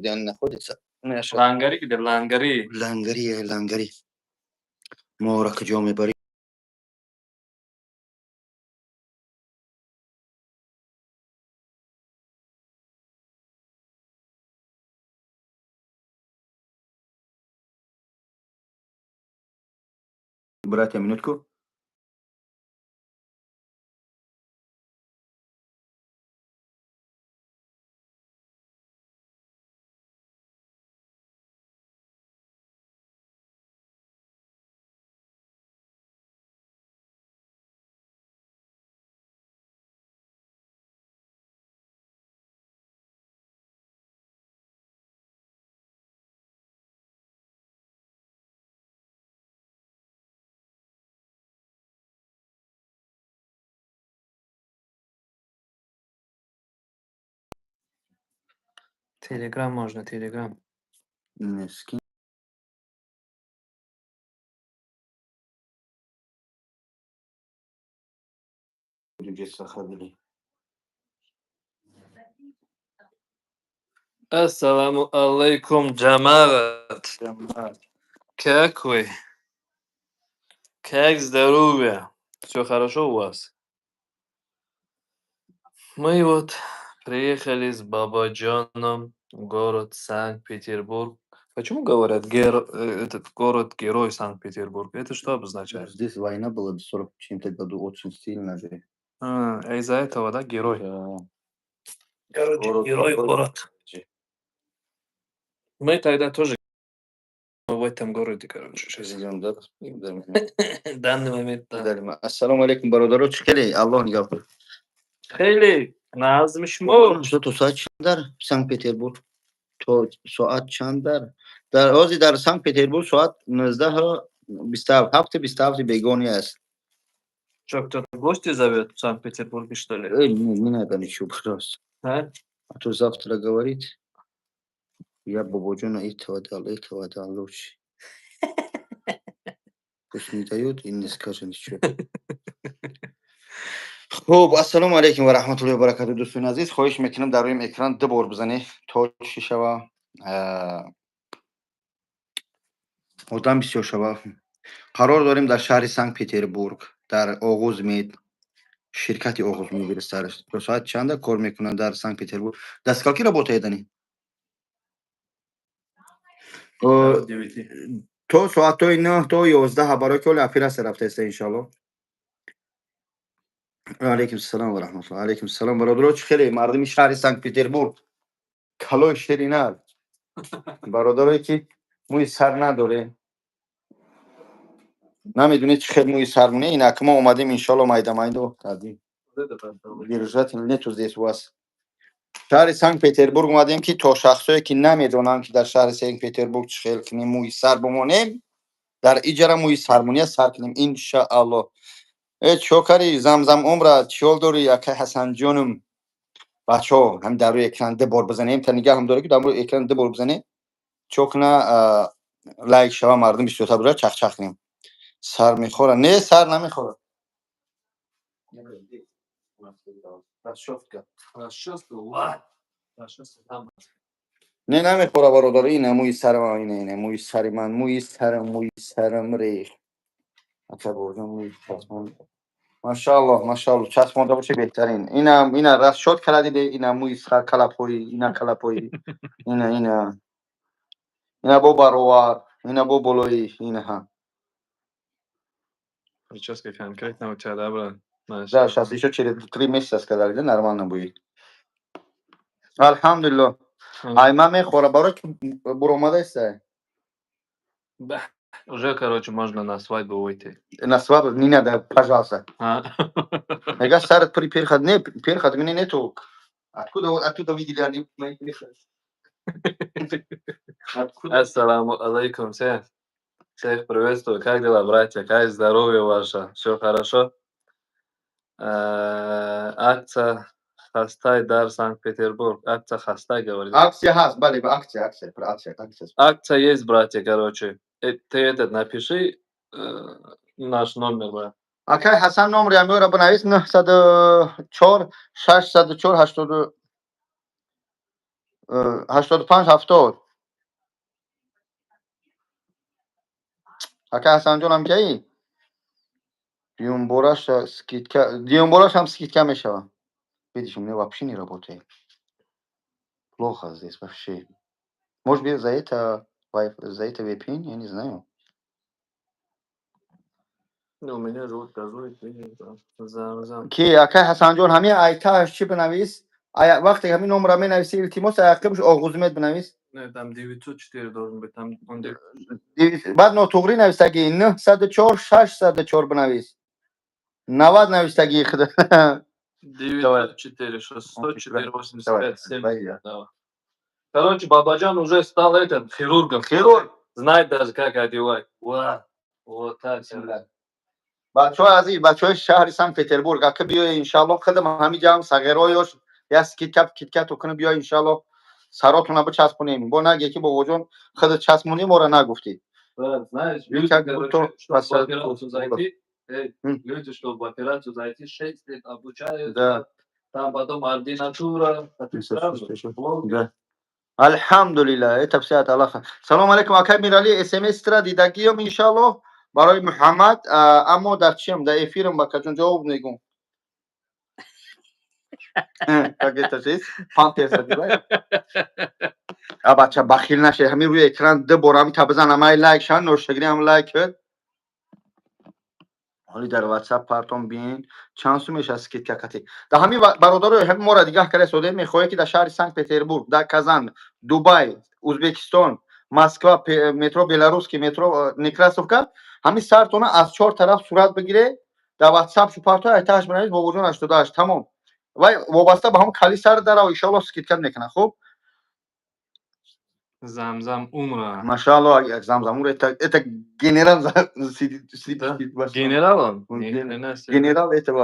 Где он находится. Наша Лангари где? Лангари. Лангари, Лангари. Моро куҷо мебарӣ? Братья, минутку. Телеграм можно, телеграм. Не, скинь. Где заходили? Ассаламу алейкум, ҷамоат. Ҷамоат. Как вы? Как здоровье? Все хорошо у вас? Мы вот приехали с Бабаджаном в город Санкт-Петербург. Почему говорят этот город-герой Санкт-Петербург? Это что обозначает? Здесь война была в 40 чем-то году, очень сильно же. А, из-за этого, да, герой? Да. Короче, Город герой такой. Город. Мы тогда тоже в этом городе, короче, сейчас. Живем, да? Да. Данный момент, да. Да. Ассалому алейкум, бародаро. Чӣ хеле? Аллоҳ нигаҳ кунад. Хеле назм шумо. Что, то соат чанд дар Санкт-Петербург? То соат чанд дар ҳозир дар Санкт-Петербург соат 19:27, 27 бегоҳӣ аст. Что, кто-то в гости зовет в Санкт-Петербурге, что ли? Эй, не, не надо ничего, пожалуйста. А? А то завтра говорит, я Бободжона этого дал, этого дал лучше. Пусть не дает и не скажет ничего. Хуб, ассалому алейкум ва раҳматуллоҳи ва баракату, дӯстони азиз. Хоҳиш мекунам, дар рӯи экран ду бор бизанед, то чӣ шава, одам бисёр шава. Қарор дорем дар шаҳри Санкт Петербург, дар Оғузмед, ширкати Оғузмед. То соат чанда кор мекунанд дар Санкт Петербург? До скольки работает они? До 9. То соатҳои 9 то 11, барои ки ҳоли оператсия рафтааста, иншоалло. Алейкум салом ва раҳматулло, алейкум салом, бародаро. Чӣ хеле, мардуми шаҳри Санкт Петербург, калои ширинар, бародарое ки мӯи сар надорем, намедонед чӣ хел мӯи сар моне. Инак, мо омадем, иншоалло, майда майдо кардем. Вот это пожалуйста. Держатель нету здесь у вас. Шаҳри Санкт Петербург омадем, ки то шахсое ки намедонанд, ки дар шаҳри Санкт Петербург чӣ хел кунем, мӯи сар бимонем, дар иҷара мӯи сармония сар кунем, иншаалло. Э, чо кари, Замзам, умра чиёл дорӣ, акай Ҳасанҷонум? Бачаҳо, ҳам дар рӯи экран ду бор бизанем, та нигаҳам дора, ки дар рӯи экран ду бор бизанем, чо куна, лайк шава, мардум бисёртар бира, чахчах кунем. Сар мехӯра? Не, сар намехӯра. Расческа. Расческа, ва. Расческа там. Не, намехӯра, бародар. Ина мӯи сарам, ина, ина мӯи сари ман, мӯи сарам, мӯи сарам рех. Ака Бобоҷон, мӯи часпон, машааллоҳ, машааллоҳ, часпонда боше, беҳтарин. Ина, ина расчёт кара, диде, ина мӯи сар, калапои, ина калапои, ина, ина, ина бо баровар, ина бо болои, инаҳа. Прическа конкретно у тебя, да, брат? Да, сейчас еще через 3 месяца, сказали, да, нормально будет. Алҳамдулиллоҳ. Ай, ман мехӯра, барои ки буромадаиста. Уже, короче, можно на свадьбу выйти. На свадьбу не надо, пожалуйста. А? Мега, сарат пури перхоть. Не, перхоть у меня нету. Откуда, откуда видели они мои перхоть? Откуда? Ассаламу алейкум всех. Всех приветствую. Как дела, братья? Как здоровье ваше? Все хорошо? Акция ҳастай дар Санкт-Петербург. Акция ҳастай, говорит. Акция ҳаст, бале, акция, акция, акция, акция. Акция есть, братья, короче. Ты этот напиши наш номер, брат. Акай Ҳасан, номери амёра бинавис: 904 604 80. 85 70. Ака Ҳасанҷон ҳам ҷаи? Дуюмбораш скидка, дуюмбораш ҳам скидка мешавад. Видишь, у меня вообще не работает. Плохо здесь вообще. Может быть, за это VPN, я не знаю. Ну, у меня живот газует, видишь, да. Зам, зам. Ки, акай Ҳасанҷон, ҳамин айтааш чӣ бинавис? Вақте ҳамин номра менависӣ, илтимос, ақибаш Оғузмед бинавис. Не, там 904 должен быть, там он Баъд нотуғрӣ навистагӣ, 904 604 бинавис. 90 навистагӣ худа. 904, 604, 85, 7. Давай. Давай. Короче, Бабаджан уже стал этот, хирургом. Хирург. Знает даже, как одевать. Ва, вот так. Бачаҳои азиз, бачаҳои шаҳри Санкт Петербург, ака биёе, иншаллоҳ, худам ҳамин ҷамъ сағироёш як скидка киткату кунем, биё, иншаллоҳ, саротона бичаспонем. Бо наге ки бобоҷон, худат часпонӣ, моро нагуфтӣ. Да, знаешь, Люди люди, как короче, будто чтобы в операцию зайти, эй, люди, чтобы в операцию зайти, 6 лет обучаются, там потом ординатура, правда, блогер. Да. Алҳамдулиллаҳ, это все от Аллаха. Салом алейкум, акай Мирали, СМС-тра дидагиём, иншаллоҳ, барои Муҳаммад, аммо дар чиам, дар эфирам, бакаҷон, ҷавоб мегӯм. Как это есть? Памперс одевай. А бача, бахил наше, ҳамин рӯи экран ду бор ҳамин та бизан, ҳамаи лайк шан, ношагирӣ ҳам лайк шуд. Ҳоли дар WhatsApp партон бин, чанд сум мешавад скидка кати. Дар ҳамин бародаро, ҳамин моро дигаҳ карда сода, мехоҳед, ки дар шаҳри Санкт Петербург, дар Казан, Дубай, Узбекистон, Москва, метро Белорусский, метро Некрасовка, ҳамин сартона аз чор тараф сурат бигире, дар WhatsApp шу парто, айтааш бинавис бобоҷон 88, тамом. Вай вобаста ба ҳамон кали сар дарав, иншоаллоҳ, скидка мекунад. Хуб. Замзам умра. Машааллоҳ, як Замзам умра, это генерал сидит, Да? сидит. Генерал он? Он Ни хрена себе. Генерал этого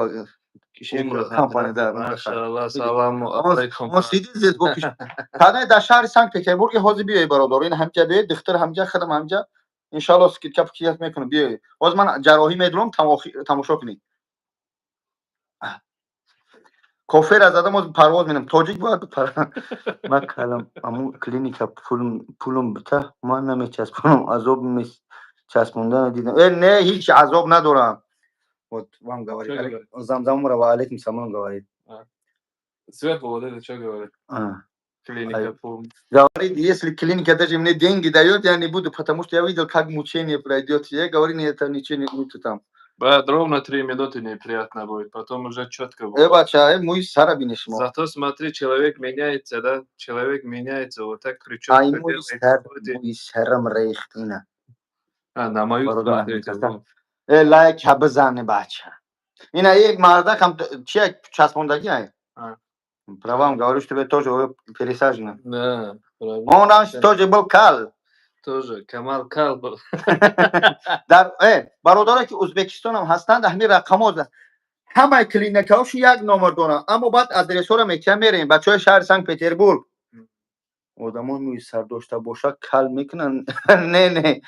Умра. компания, да. Машаллах, саламу алейкум. Он сидит здесь, бо кадае дар шаҳри Санкт Петербург ҳозир биёй, бародар, ин ҳамҷа биёй, духтар ҳамҷа, худам ҳамҷа, иншоаллоҳ, скидка пикият мекунам, биёй. Ҳозир ман ҷарроҳӣ медурам, тамошо кунед. Кофера задам, ҳозир парвоз менам. Тоҷик бояд бипара. Ман калам аму клиника пулум бита, ман намечаспонам, азоб часпондана дидам. Э, не, ҳеҷ азоб надорам. Вот вам говорит. Что говорит? Замзам умра, ва алейкум салом говорит. Сверху вот это что говорит? А. Клиника пул. Говорит, если клиника даже мне деньги дает, я не буду, потому что я видел, как мучение пройдет. Я говорю, нет, это ничего не будет там. Брат, ровно 3 минуты неприятно будет, потом уже четко Э, будет. бача, э, мӯи сара бини шумо. Зато смотри, человек меняется, да? Человек меняется, вот так прическа Ай, мӯи делает, сар, вроде. мӯи сарам рехт ина. А, на мою Бародар, смотрите, Аҳмед. вот. Э, лайк бизане, бача. Ина э мардак ҳам чи часпондагӣ ай? А. Правам говорю, что тебе тоже пересажено. Да, правильно. Он раньше тоже был кал. Тоже, Камал кал был. Дар бародаре, ки Ӯзбекистонам ҳастанд, ҳамин рақамҳо ҳамаи клиникаҳошон як номер доранд, аммо баъд адресҳоро метиҳам, мерем. Бачаҳои шаҳри Санкт Петербург, одамон мӯи сар дошта бошад, кал мекунанд. Не, не,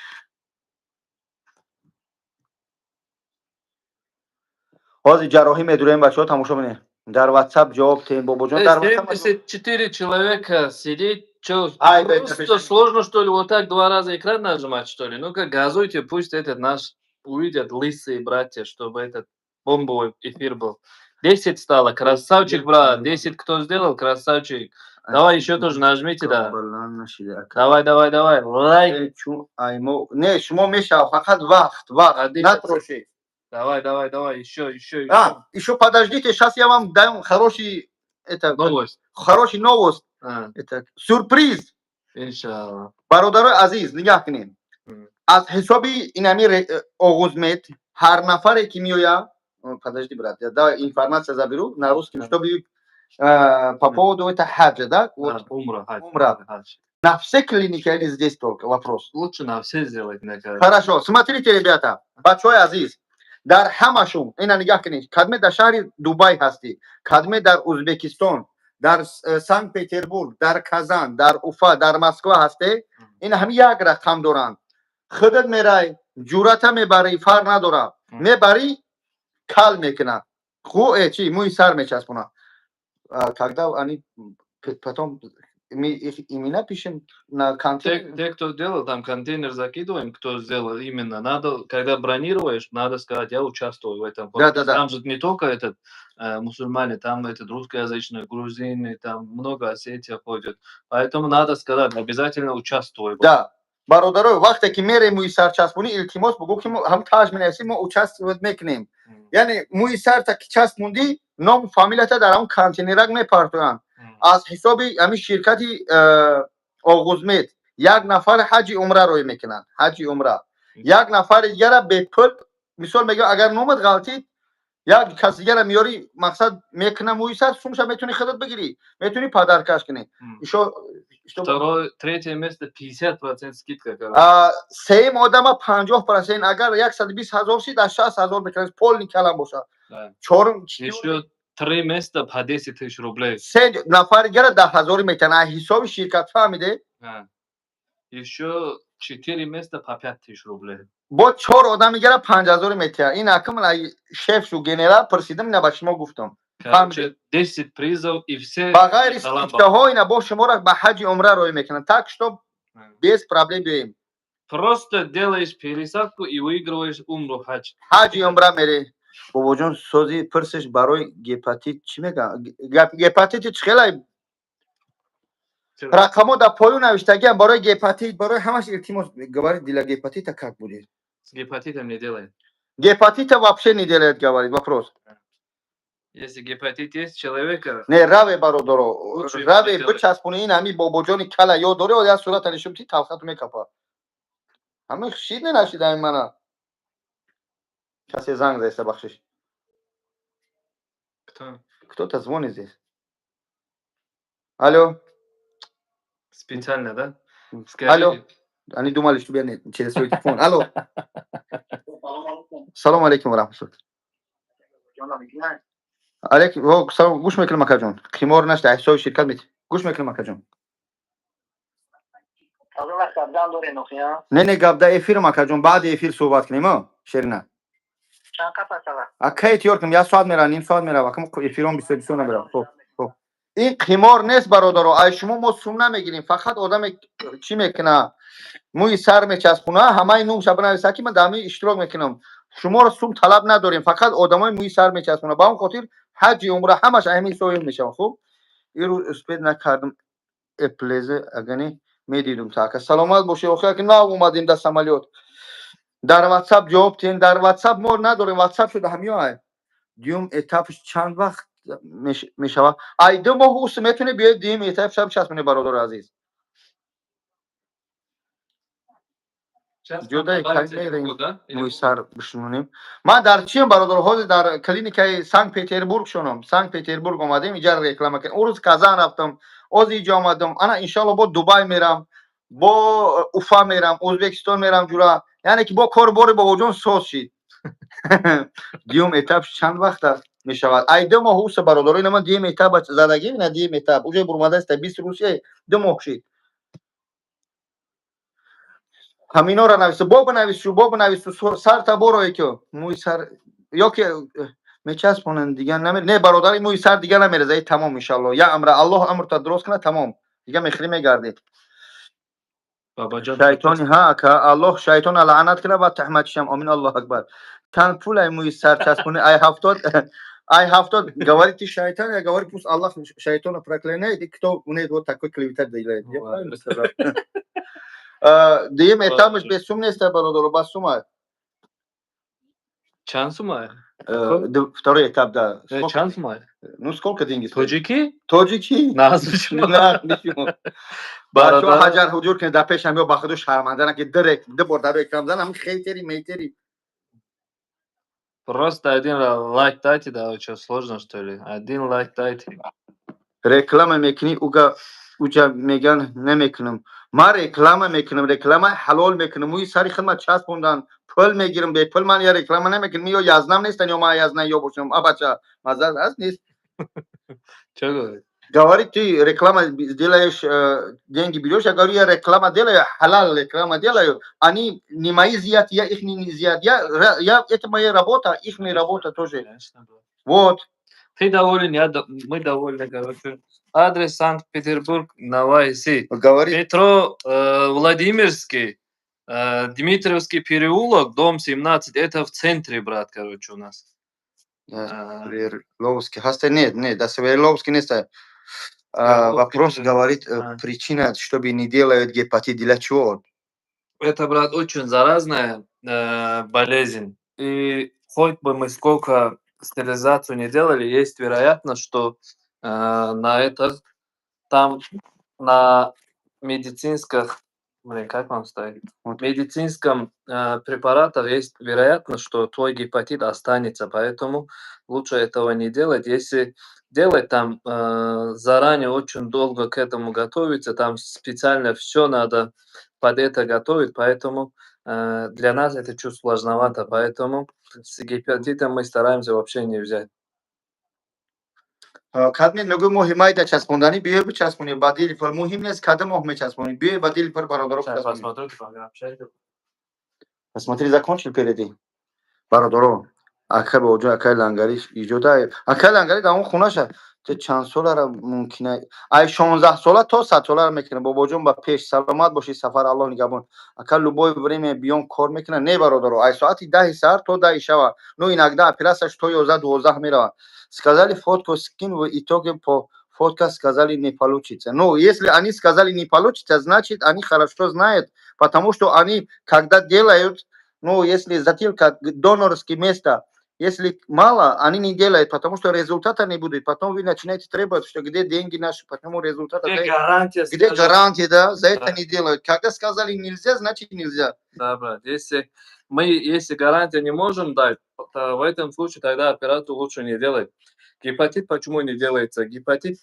ҳозир ҷарроҳӣ медурем, бачаҳо, тамошо бинед. Дар WhatsApp ҷавоб тем, бобоҷон, дар WhatsApp. 74 человека сидит. Что, Ай, да, просто это сложно, что ли, вот так два раза экран нажимать, что ли? Ну-ка, газуйте, пусть этот наш увидят лысые братья, чтобы этот бомбовый эфир был. 10 стало, красавчик, брат. 10 кто сделал, красавчик. Давай еще тоже нажмите, да. Баланд нашида, ака. Давай, давай, давай. Лайк. Э, чун аймо не шумо мешава, фақат вақт, вақт Один. натрошед. Давай, давай, давай, еще, еще, еще. А, еще подождите, сейчас я вам дам хороший это Новость. Хороший новость. А, это сюрприз. Иншаллах. Бародарои азиз, нигаҳ кунед. Аз ҳисоби инами Оғузмед ҳар нафаре ки меояд. Подожди, брат, я давай информация заберу на русском, чтобы по поводу это хаджа, да, вот. А, умра, хадж. Умра. Хадж. На все клиники или здесь только, вопрос? Лучше на все сделать, мне кажется. Хорошо, смотрите, ребята, бачаҳои азиз, дар ҳамашон ина нигаҳ кунед, кадме дар шаҳри Дубай ҳастӣ, кадме дар Узбекистон, дар Санкт Петербург, дар Казан, дар Уфа, дар Москва ҳасте, ин ҳами як рақам доранд. Худат мерай, ҷурата мебарӣ, фарқ надорад, мебарӣ, кал мекунад, ху чи мӯи сар мечаспонад. Когда они потом Мы их имена пишем на Те, контейнер. Те, кто делал, там контейнер закидываем, кто сделал именно, надо, когда бронируешь, надо сказать: «Я участвую в этом Да, конкурсе». да. Там же не только этот, мусульмане, там этот русскоязычные, грузины, там много осетия ходят. Поэтому надо сказать: «Обязательно участвую». Да. Бародаро, вақте ки мерем мӯи сар часпонӣ, илтимос, бугӯ, ки мо ҳам таж менависем, мо участвовать мекунем. Яъне мӯи сарта ки часпондӣ, ному фамилията дар ҳамон контейнерак мепартоянд. Аз ҳисоби ҳамин ширкати Оғузмед як нафар ҳаҷи умра рӯй мекунанд, ҳаҷи умра. Як нафари дигара бепул, мисол мегӯям, агар номат ғалтид, як кас дигара меёрӣ, мақсад мекунам мӯи сар, сумша метавонӣ худат бигирӣ, метавонӣ подаркаш кунӣ. Ишо Второе, третье место 50% скидка, короче. Сеюм одама 50%, агар 120 000 шид, аз 60 000 мекунад, полный калам бошад. Чорум Еще три места по 10 тысяч рублей. Се нафари дигара 10 000 метавонад аз ҳисоби ширкат, фаҳмиде? Да. Еще четыре места по 5 тысяч рублей. Бо чор одами дигара 5000 метиҳад. Ин акм шеф шу генерал пурсидам, ина ба шумо гуфтам. Короче, 10 призов и все Ба ғайри Салам. скидкаҳо ина бо шуморо ба ҳаҷи умра рӯй мекунанд, так что без проблем биёем. Просто делаешь пересадку и выигрываешь умру, хадж. Ҳаҷи умра мерӣ. Бобоҷон, сози пурсиш барои гепатит чӣ мегӯянд? Гепатити чӣ хелай? Рақамҳо дар поён навиштагиам барои гепатит, барои ҳамаш. Илтимос, говорит, для гепатита как будет? С гепатитом не делает. Гепатита вообще не делает, говорит, вопрос. Если гепатит есть человека, Не раве, бародаро. Лучше раве не делать. Бичаспони, ин ҳами бобоҷони кала ёд дорӣ, як сурата нишон ти, талхату мекапа. Ҳама шид ненашида ин мана. Касе занг заеста, бахшиш. Кто? Кто-то звонит здесь. Алло. Специально, да? Скажи, Алло. Они думали, что я не через свой телефон. Алло. Салом алейкум ва раҳматуллоҳ. Алейкум, во, салом, гӯш мекунам, акаҷон. Қимор нашта, ҳисоби ширкат мет. Гӯш мекунам, акаҷон. Гапдан дорем охи, а? Не, не, гап да эфирам, акаҷон, баъди эфир суҳбат кунем, а? Шерина. Чанд қапа сава? Ака, эҳтиёр кунем, як соат мера, ним соат мера, акам эфирон бисёр бисёр намера. Хуб, хуб. Ин қимор нест, бародаро, ай шумо мо сум намегирем, фақат одаме чӣ мекуна? Мӯи сар мечаспуна, ҳамаи нумша бинависа, ки ман дар ҳамин иштирок мекунам. Шуморо сум талаб надорем, фақат одамои мӯи сар мечаспуна. Ба он хотир ҳаҷи умра ҳамаш ҳамин соҳиб мешавад. Хуб? Ин рӯз успеть накардам эплезе, агани медидум та. Ака, саломат бошӣ, охир ки нав омадем дар самолёт. Дар WhatsApp ҷавоб тиҳем, дар WhatsApp мо надорем, WhatsApp шуда ҳамиё ай. Дуюм этапш чанд вақт мешавад? Ай 2 моҳ ус метавонӣ биёед, дуюм этап шаб часпонӣ, бародари азиз. Сейчас Ҷодаи добавите калимаи руку, да? Или мӯи сар бишунонем. Ман дар чиям, бародар, ҳозир дар клиникаи Санкт Петербург шунам. Санкт Петербург омадем, иҷа реклама кардем. Он рӯз Казан рафтам, оз иҷа омадам. Ана иншалло бо Дубай мерам, бо Уфа мерам, Ӯзбекистон мерам ҷура. Яъне ки бо корбори бобоҷон соз шид. Дуюм этап чанд вақт аст мешавад? Ай 2 моҳ уса, бародаро, ина ман дуюм этап задагим, ина дуюм этап. Уже бурмадааст 20 рӯз, 2 моҳ шид. Ҳаминора навису, бо бинавису, бо бинавису, сарта боро ки мӯи сар ё ки мечаспонанд, дигар намер. Не, бародари, мӯи сар дигар намереза, и тамом, иншалло. Я амра, Аллоҳ амрта дуруст кунад, тамом. Дигар мехӯрӣ мегардед. Бабаҷон, Шайтони ҳа, ака, Аллоҳ шайтона лаънат кунад ва таҳматишам. Омин, Аллоҳ акбар. Чанд пул ай мӯи сар часпонӣ? Ай 70, ай 70. Говорит, ты шайтан, я говорю, пусть Аллах шайтона проклинает, и кто умеет вот такой клеветать делает. Я правильно сказал? Дуюм этапаш бесум нест, бародаро, ба сума. Чанд сума? Второй этап, да. Э, чанд сума? Ну, сколько деньги стоит? Тоҷикӣ? Тоҷикӣ? Нағз. На, нишмо. Бачаҳо, ҳаҷар ҳуҷур кунед дар пешам, ё ба худу шарманда ки дирек ду бор дар экран зан, ҳам хейтери мейтери. Просто один лайк дайте, да, что, сложно, что ли? Один лайк дайте. Реклама мекунӣ, уга уҷа меган, намекунам. Ман реклама мекунам, реклама ҳалол мекунам. Мӯи сари хидмат часпондан пул мегирам, бепул ман я реклама намекунам. Ё язнам нестан, ё ман язна ё бошам. А бача, маза аст нест? Чё говорит? Говорит, ты реклама делаешь, деньги берешь. Я говорю, я реклама делаю, халал реклама делаю. Они не мои зият, я их не зият. Я, это моя работа, их работа тоже. Конечно, да. Вот. Ты доволен, мы довольны, короче. Адрес: Санкт-Петербург, Навайси. Говори. Метро Владимирский, Дмитриевский переулок, дом 17. Это в центре, брат, короче, у нас. Да, Свердловский. Ҳаста нет, нет, да, Свердловский нест. А, вопрос говорит, причина, чтобы не делают гепатит, для чего? Это, брат, очень заразная болезнь. И хоть бы мы сколько стерилизацию не делали, есть вероятность, что на этот, там, на медицинских, блин, как вам стоит? Вот. Медицинском препаратах есть вероятность, что твой гепатит останется, поэтому лучше этого не делать. Если делать там заранее, очень долго к этому готовиться, там специально все надо под это готовить, поэтому для нас это чуть сложновато, поэтому с гепатитом мы стараемся вообще не взять. Кадме мегӯй, моҳи майда часпонданӣ, биёй, бичаспонӣ ба дили пур. Муҳим нест, кадом моҳ мечаспонӣ, биёй, ба дили пур, бародаро. Сейчас бичаспонӣ. Посмотрю, пока общайся. Посмотри, закончил впереди. Бародаро, акай Бобоҷон, акай Лангарӣ иҷода, акай Лангарӣ дар он хонаша те чанд солара мумкина, ай 16 сола то 100 солара мекунад. Бобоҷон, ба пеш, саломат бошӣ, сафар, Аллоҳ нигаҳбон. Ака, любое время биён, кор мекунад? Не, бародаро, ай соати 10-и саҳар то 10-и шава. Ну, иногда операцияш то 11, 12 меравад. Сказали, фотку скинь, в итоге по фотка сказали, не получится. Ну, если они сказали, не получится, значит, они хорошо знают, потому что они, когда делают, ну, если затылка, донорское место, если мало, они не делают, потому что результата не будет. Потом вы начинаете требовать, что где деньги наши, почему результата. Где гарантия, Где скажем? Гарантия, да, за это Да. не делают. Когда сказали нельзя, значит, нельзя. Да, брат, если гарантию не можем дать, то в этом случае тогда операцию лучше не делать. Гепатит почему не делается? Гепатит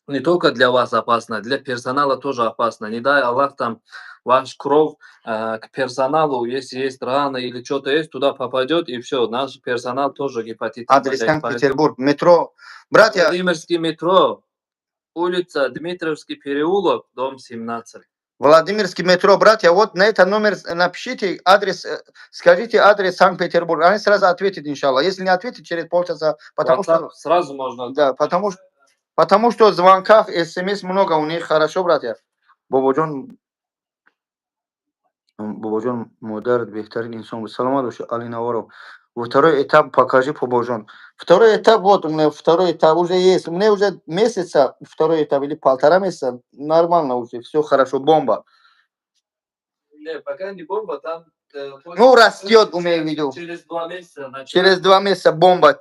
не только для вас опасно, для персонала тоже опасно. Не дай Аллах, там ваш кровь к персоналу, если есть рана или что-то есть, туда попадет, и все, наш персонал тоже гепатит Адрес: попадает. Санкт-Петербург, метро. Братья, Владимирский метро, улица Дмитриевский переулок, дом 17. Владимирский метро, братья, вот на этот номер напишите адрес, скажите адрес Санкт-Петербург, они сразу ответят, иншаллах. Если не ответят, через полчаса, потому WhatsApp что, сразу можно. Да, потому что в звонках, смс много у них, хорошо, братья. Бобоҷон, Бобоҷон, модарат беҳтарин инсон буд. Саломат бошед, Али Наваров. Второй этап покажи, Бобоҷон. Второй этап, вот у меня второй этап уже есть. У меня уже месяца второй этап или полтора месяца. Нормально уже, все хорошо, бомба. Не, пока не бомба, там Ну, растет, умею в виду. Через 2 месяца начинает. Через 2 месяца бомба.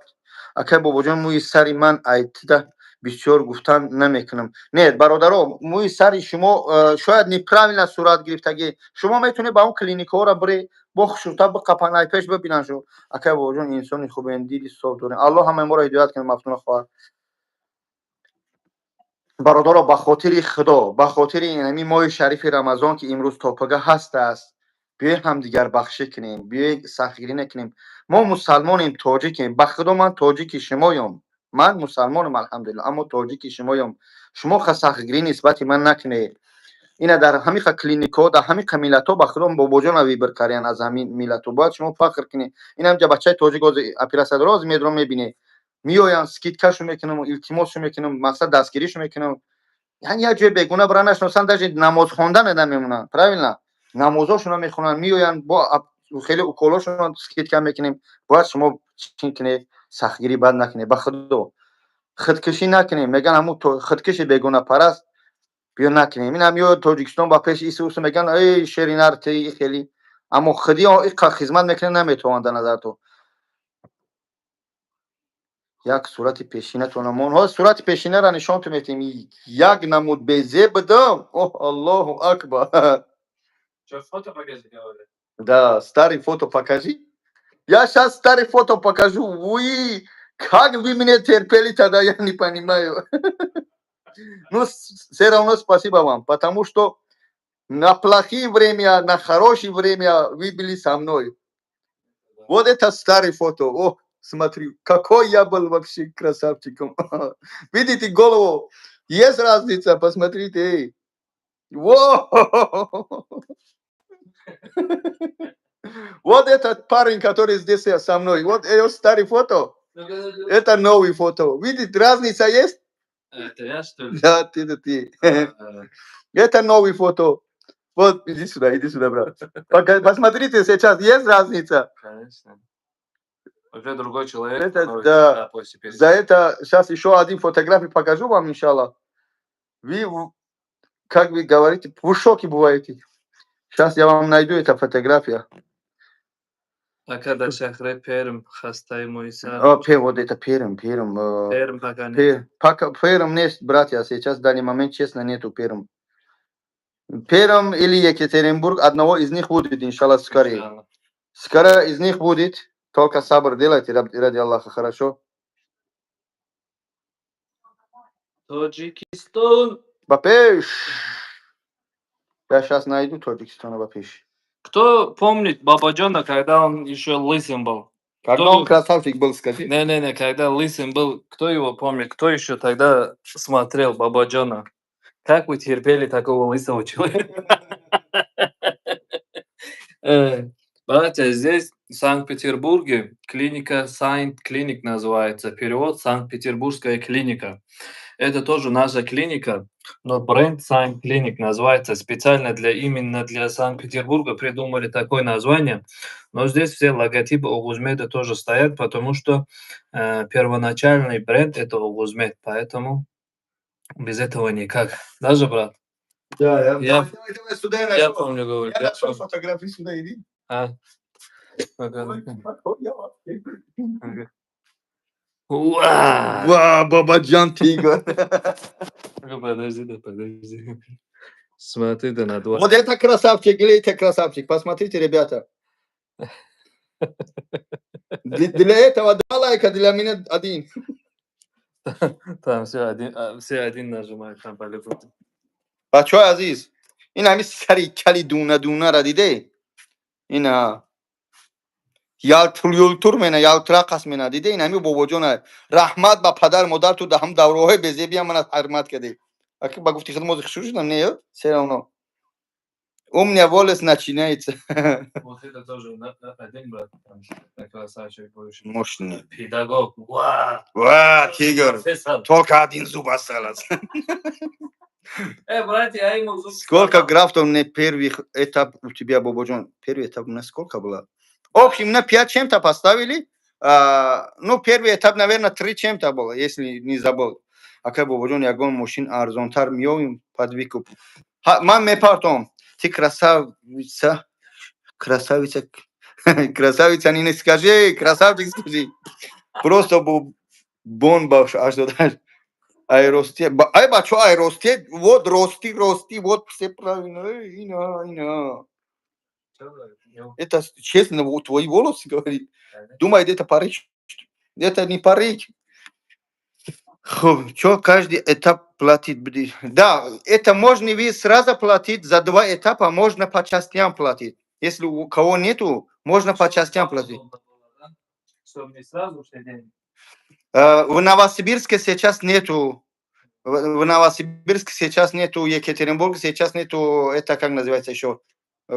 Акай Бобоҷон, мӯи сари ман айтида бисёр гуфтан намекунам. Не, бародаро, мӯи сари шумо шояд неправильно сурат гирифтагӣ. Шумо метавонед ба он клиникаҳоро биред, бо хушрӯта биқапан, ай пеш бибинанд шумо. Акай Бобоҷон, инсони хубем, дили соф дорем. Аллоҳ ҳамаи моро ҳидоят кунад, Мафтуна хоҳар. Бародаро, ба хотири Худо, ба хотири ҳамин моҳи шарифи Рамазон, ки имрӯз то пага ҳастааст, биёй ҳамдигарбахшӣ кунем, биёй сахтгирӣ накунем. Мо мусалмонем, тоҷикем. Ба Худо, ман тоҷики шумоём. Ман мусалмонам, алҳамдулилла, аммо тоҷики шумоём. Шумо сахтгирӣ нисбати ман накунед. Ина дар ҳамиқа клиникҳо, дар ҳамиқа миллатҳо, ба Худо, Бобоҷона выбор кардиян аз ҳамин миллатҳо. Бояд шумо фахр кунед. Ин ҳамҷа бачаи тоҷик ҳозир оператсия дора, ҳозир медурам, мебинед. Меоянд, скидкашу мекунам, илтимосшу мекунам, мақсад дастгиришу мекунам. Яъне як ҷои бегуна бира нашиносанд, даже намоз хондан намемонанд. Правильно? Намозошонро мехонанд, меоянд, бо хеле уколошонро скидка мекунем. Бояд шумо чӣ кунед? Сахтгирӣ бад накунед, ба Худо. Худкушӣ накунем. Мегӯянд, ҳамун худкуши бегонапараст биё накунем. Ин ҳам ё Тоҷикистон ба пеши ису усу мегӯянд, эй шеринар ти хеле. Аммо худи иқа хизмат мекунад, наметавонанд дар назар ту. Як сурати пешинатона мон. Ҳозир сурати пешинаро нишон ту метиҳем. Як намуд безеб будам. Оҳ, Аллоҳу акбар. Что, фото покажи, говорят? Да, старый фото покажи. Я сейчас старый фото покажу. Вы, как вы меня терпели тогда, я не понимаю. Ну, все равно спасибо вам, потому что на плохие время, на хорошее время вы были со мной. Вот это старый фото. О, смотри, какой я был вообще красавчиком. Видите голову? Есть разница, посмотрите. Эй. Во! Вот этот парень, который здесь со мной. Вот это старый фото. Это новый фото. Видите, разница есть? Это я, что ли? Да, ты, это ты. А, Это новый фото. Вот, иди сюда, брат. Пока, посмотрите сейчас, есть разница? Конечно. Уже другой человек Это становится, да. после За это сейчас еще один фотографию покажу вам, иншаллах. Вы, как вы говорите, в шоке бываете. Сейчас я вам найду эту фотографию. Ака, дар шаҳри Перм хастаи мӯи сар. А, вот это Перм, Перм. Перм пока нет. Пока Перм нет, братья, сейчас в данный момент, честно, нету Перм. Перм или Екатеринбург, одного из них будет, иншаллах, скорее. Иншаллах. Скоро из них будет, только сабр делайте, ради Аллаха, хорошо? Тоҷикистон. Ба пеш! Я сейчас найду Тоҷикистона ба пеш. Кто помнит Бабаджана, когда он еще лысым был? Когда Кто он красавчик был, скажи. Не-не-не, когда лысым был, кто его помнит? Кто еще тогда смотрел Бабаджана? Как вы терпели такого лысого человека? Братья, здесь, в Санкт-Петербурге, клиника Сайнт Клиник называется. Перевод: Санкт-Петербургская клиника. Это тоже наша клиника, но бренд Сайнт Клиник называется. Специально именно для Санкт-Петербурга придумали такое название. Но здесь все логотипы Огузмеда тоже стоят, потому что первоначальный бренд — это Огузмед, поэтому без этого никак. Даже, брат? Да, я, Я давай, давай, давай, сюда я я нашел. помню, говорю, Я я нашел помню. фотографии, сюда иди. А. Ну-ка, ну-ка. Я вообще. Ага. Уа! Ва, Бабаджан тигр. Ну, подожди, да, подожди. Смотри, да, на два. Вот это красавчик или это красавчик? Посмотрите, ребята. Для этого два лайка, для меня один. Там все один, а, все один нажимают там по-любому. Бачаҳои азиз, ин ҳами сари кали дуна дунара диде, ина ялтур юлтур мена, ялтура қас мена, диде, ин ҳами бобоҷона. Раҳмат ба падар модар, ту ҳам давраҳои безебиам мана ҳурмат кардӣ. Аки ба гуфти худ мози хушрӯ шудам, не, все равно у меня волос начинается. Вот это тоже один брат, там, красавчик больше. Мощный. Педагог. Ва! Ва, тигр. Профессор. Только один зуб осталось. Братья, я ему зуб Сколько сказал. Графтов на первый этап у тебя, Бободжон? Первый этап у нас сколько было? В общем, на 5 чем-то поставили. А, ну, первый этап, наверное, 3 чем-то было, если не забыл. Ака Бободжон, ягон мошин арзонтар миёвим под выкуп. Ха, ман мепартом. Ты красавица, красавица, красавица не скажи, красавчик скажи. Просто бомба аж додаш. Ай рости, ай бачо, ай рости, вот рости, рости, вот все правильно, эй, ина, ина. Это честно, вот твои волосы, говорит. Думает, это парик. Это не парик. Хуб, чё каждый этап платить будет? Да, это можно вы сразу платить за два этапа, можно по частям платить. Если у кого нету, можно по частям платить. Чтобы не сразу все деньги. В Новосибирске сейчас нету. В Новосибирске сейчас нету, Екатеринбурге сейчас нету, это как называется еще?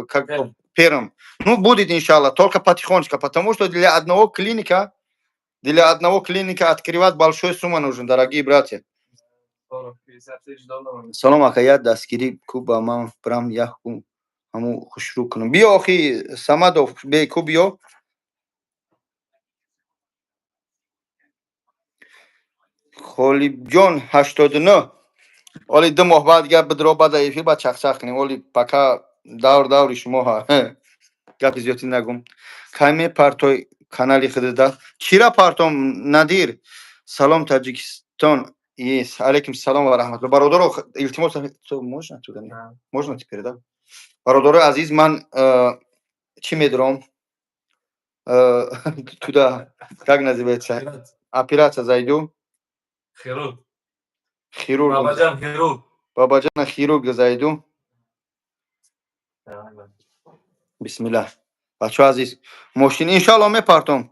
Как Пермь. Пермь. Ну, будет, иншаллах, только потихонечку, потому что для одного клиника открывать большой сумма нужен, дорогие братья. 40-50 тысяч долларов. Салом, ака, як дастгирӣ ку ба ман, брам як ку ҳаму хушрӯ кунам. Биё, охи, Самадов, бе ку, биё. Холибҷон 89. Оли 2 моҳ баъд гап бидро, баъд эфир баъд чахчах кунем. Оли пока давр даври шумо ҳа. Гапи зиёдтӣ нагум. Кай мепартой канали худада? Чира партом, Надир? Салом, Таҷикистон. Ес, алейкум салом ва раҳматулло. Бародаро, илтимос, можно туда? Можно теперь, да? Бародарои азиз, ман чӣ медорам? Туда, как называется? Операция зайду. Хирург. Хирург. Бабаджан хирург. Бабаджана хирург зайду. Бисмиллаҳ. Бачаҳо азиз, мошин иншалло мепартом.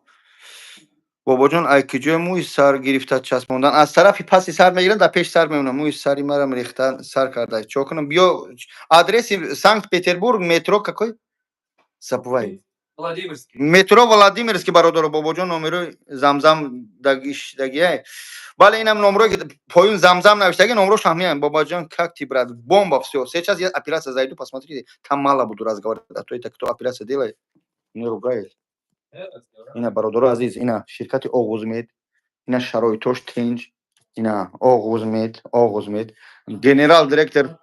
Бобоҷон, ай куҷои мӯи сар гирифта часпондан? Аз тарафи паси сар мегиранд, дар пеши сар мемонам. Мӯи сари марам рехта сар карда. Чо кунам? Биё, адреси Санкт Петербург, метро какой? Забывай. Владимирский. Метро Владимирский, бародаро. Бобоҷон, номерои Замзам дагишдагия. Бале, инам номрое ки поюн Замзам навиштаги, номрош ҳамиян. Бобоҷон, как ты, брат? Бомба, всё. Сейчас я операция зайду, посмотрите, там мало буду разговаривать, а то это кто операция делает, не ругает. Ина, бародаро азиз, ина ширкати Оғузмед, ина шароитош тинҷ, ина Оғузмед, Оғузмед. Генерал директор,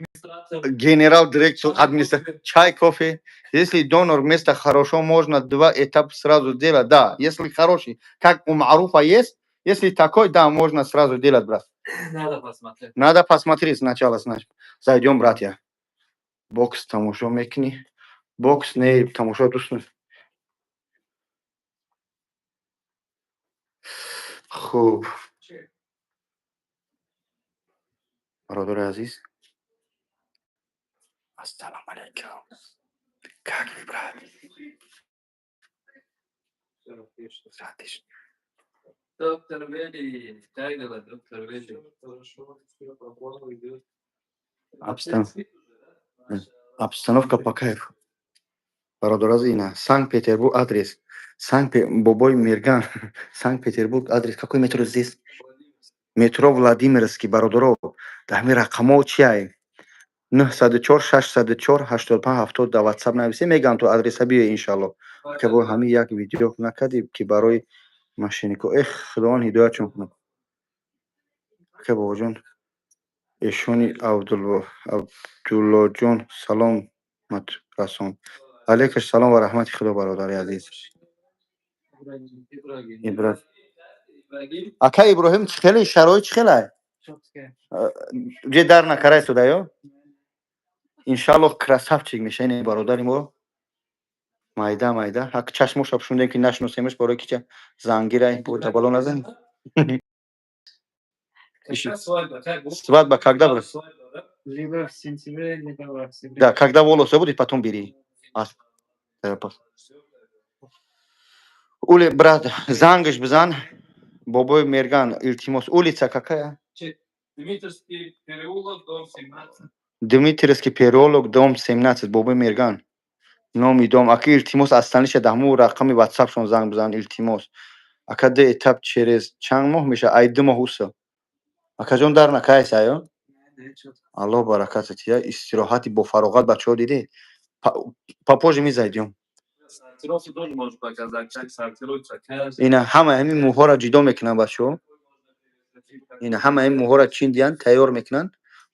генерал директор, администратор, чай, кофе. Если донор место хорошо, можно два этапа сразу делать. Да, если хороший, как у Маруфа есть, если такой, да, можно сразу делать, брат. Надо посмотреть. Надо посмотреть сначала, значит. Зайдем, братья. Бокс тамошо мекни. Бокс не тамошо дӯст. Хуб. Бародари азиз. Ассалому алайкум. Как вы, брат? Отлично. Доктор Вели, как дела, доктор Вели? Хорошо, все по плану идет. Обстановка по кайфу. Бародари азиз, ина Санкт-Петербург адрес. Санкт Бобой Мирган. Санкт-Петербург адрес. Какой метро здесь? Метро Владимирский, бародаро. Дар ҳамин рақамҳо чиай? 904 604 85 70 дар WhatsApp нависе, мегӯям то адреса биё, иншалло. Ака, бо ҳамин як видео накардӣ, ки барои мошеннико. Эх, Худованд ҳидоятшон кунад. Ака бобоҷон, эшони Абдуллоҷон саломат расон. Алейкум салом ва раҳмати Худо, бародари азиз. Ибрагим. Ака Иброҳим, чӣ хеле шароит, чӣ хелай? Ҷе дар накарай суда ё? Иншаллоҳ, красавчик меша ин бародари мо. Майда майда. Ҳак чашмоша пӯшондем, ки нашиносемаш, барои ки ча зангирай, бо ҷабало назанем. Когда свадьба? Как будет? Свадьба когда, брат? Свадьба, да? Либо в сентябре, либо в октябре. Да, когда волосы будет, потом бери. Ули, брат, зангаш бизан. Бобои Мерган, илтимос. Улица какая? Дмитровский переулок, дом 17. Дмитриевский переулок, дом 17, Бобои Мерган. Номи дом. Ака, илтимос, астаниша даҳму рақами ватсапшон занг бизан, илтимос. Ака, ду этап через чанд моҳ меша? Ай 2 моҳ уса. Акаҷон, дар накайса, ё? Аллоҳ баракатат я истироҳати бо фароғат, бачаҳо, дидед? Попозже мы зайдём. Сортировку тоже можешь показать, как сортируются. Каждый. Ина ҳама ҳамин мӯҳоро ҷудо мекунанд, бачаҳо. Ина ҳама ин мӯҳоро чин диҳанд, тайёр мекунанд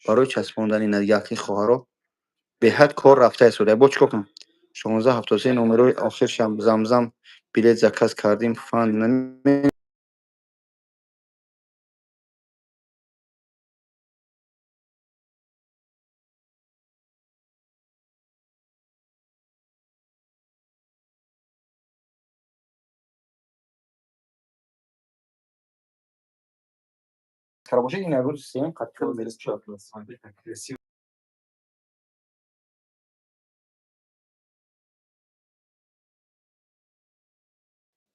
барои часпондани. Ина яқин, хоҳаро, беҳад кор рафта истода. Бо чӣ кор кунам? 1673 номерои охиршам Замзам билет заказ кардим, фан наме. Бошед, ина рӯзи сеюм қатъи мерес. Смотри, как красиво.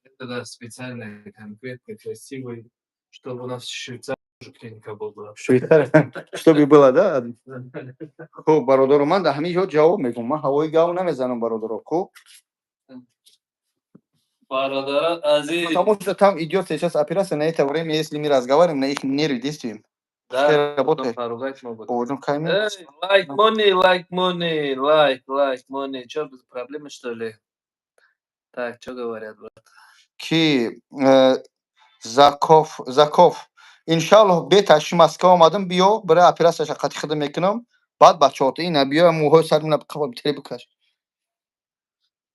Это да, специальная, конкретно красивый, чтобы у нас в Швейцарии тоже клиника была. Швейцария, чтобы было, да. Хуб, бародаро, ман дар ҳамин ҷо ҷавоб мегӯм, ман ҳавои гав намезанам, бародаро, хуб. Бародарат азиз. Потому что там идет сейчас операция, на это время, если мы разговариваем, на их нервы действуем. Да, Пускай потом работает. поругать могут. Бобоҷон, кайми? Эй, like money, like money, like, like money. Чё, проблемы, что ли? Так, что говорят, брат? Ки Заков, Заков, иншаллоҳ, беташи Москва омадам, биё, бира, операцияша қати худам мекунам, баъд бачаҳото ина биё, мӯҳои сар мина теле бикаш.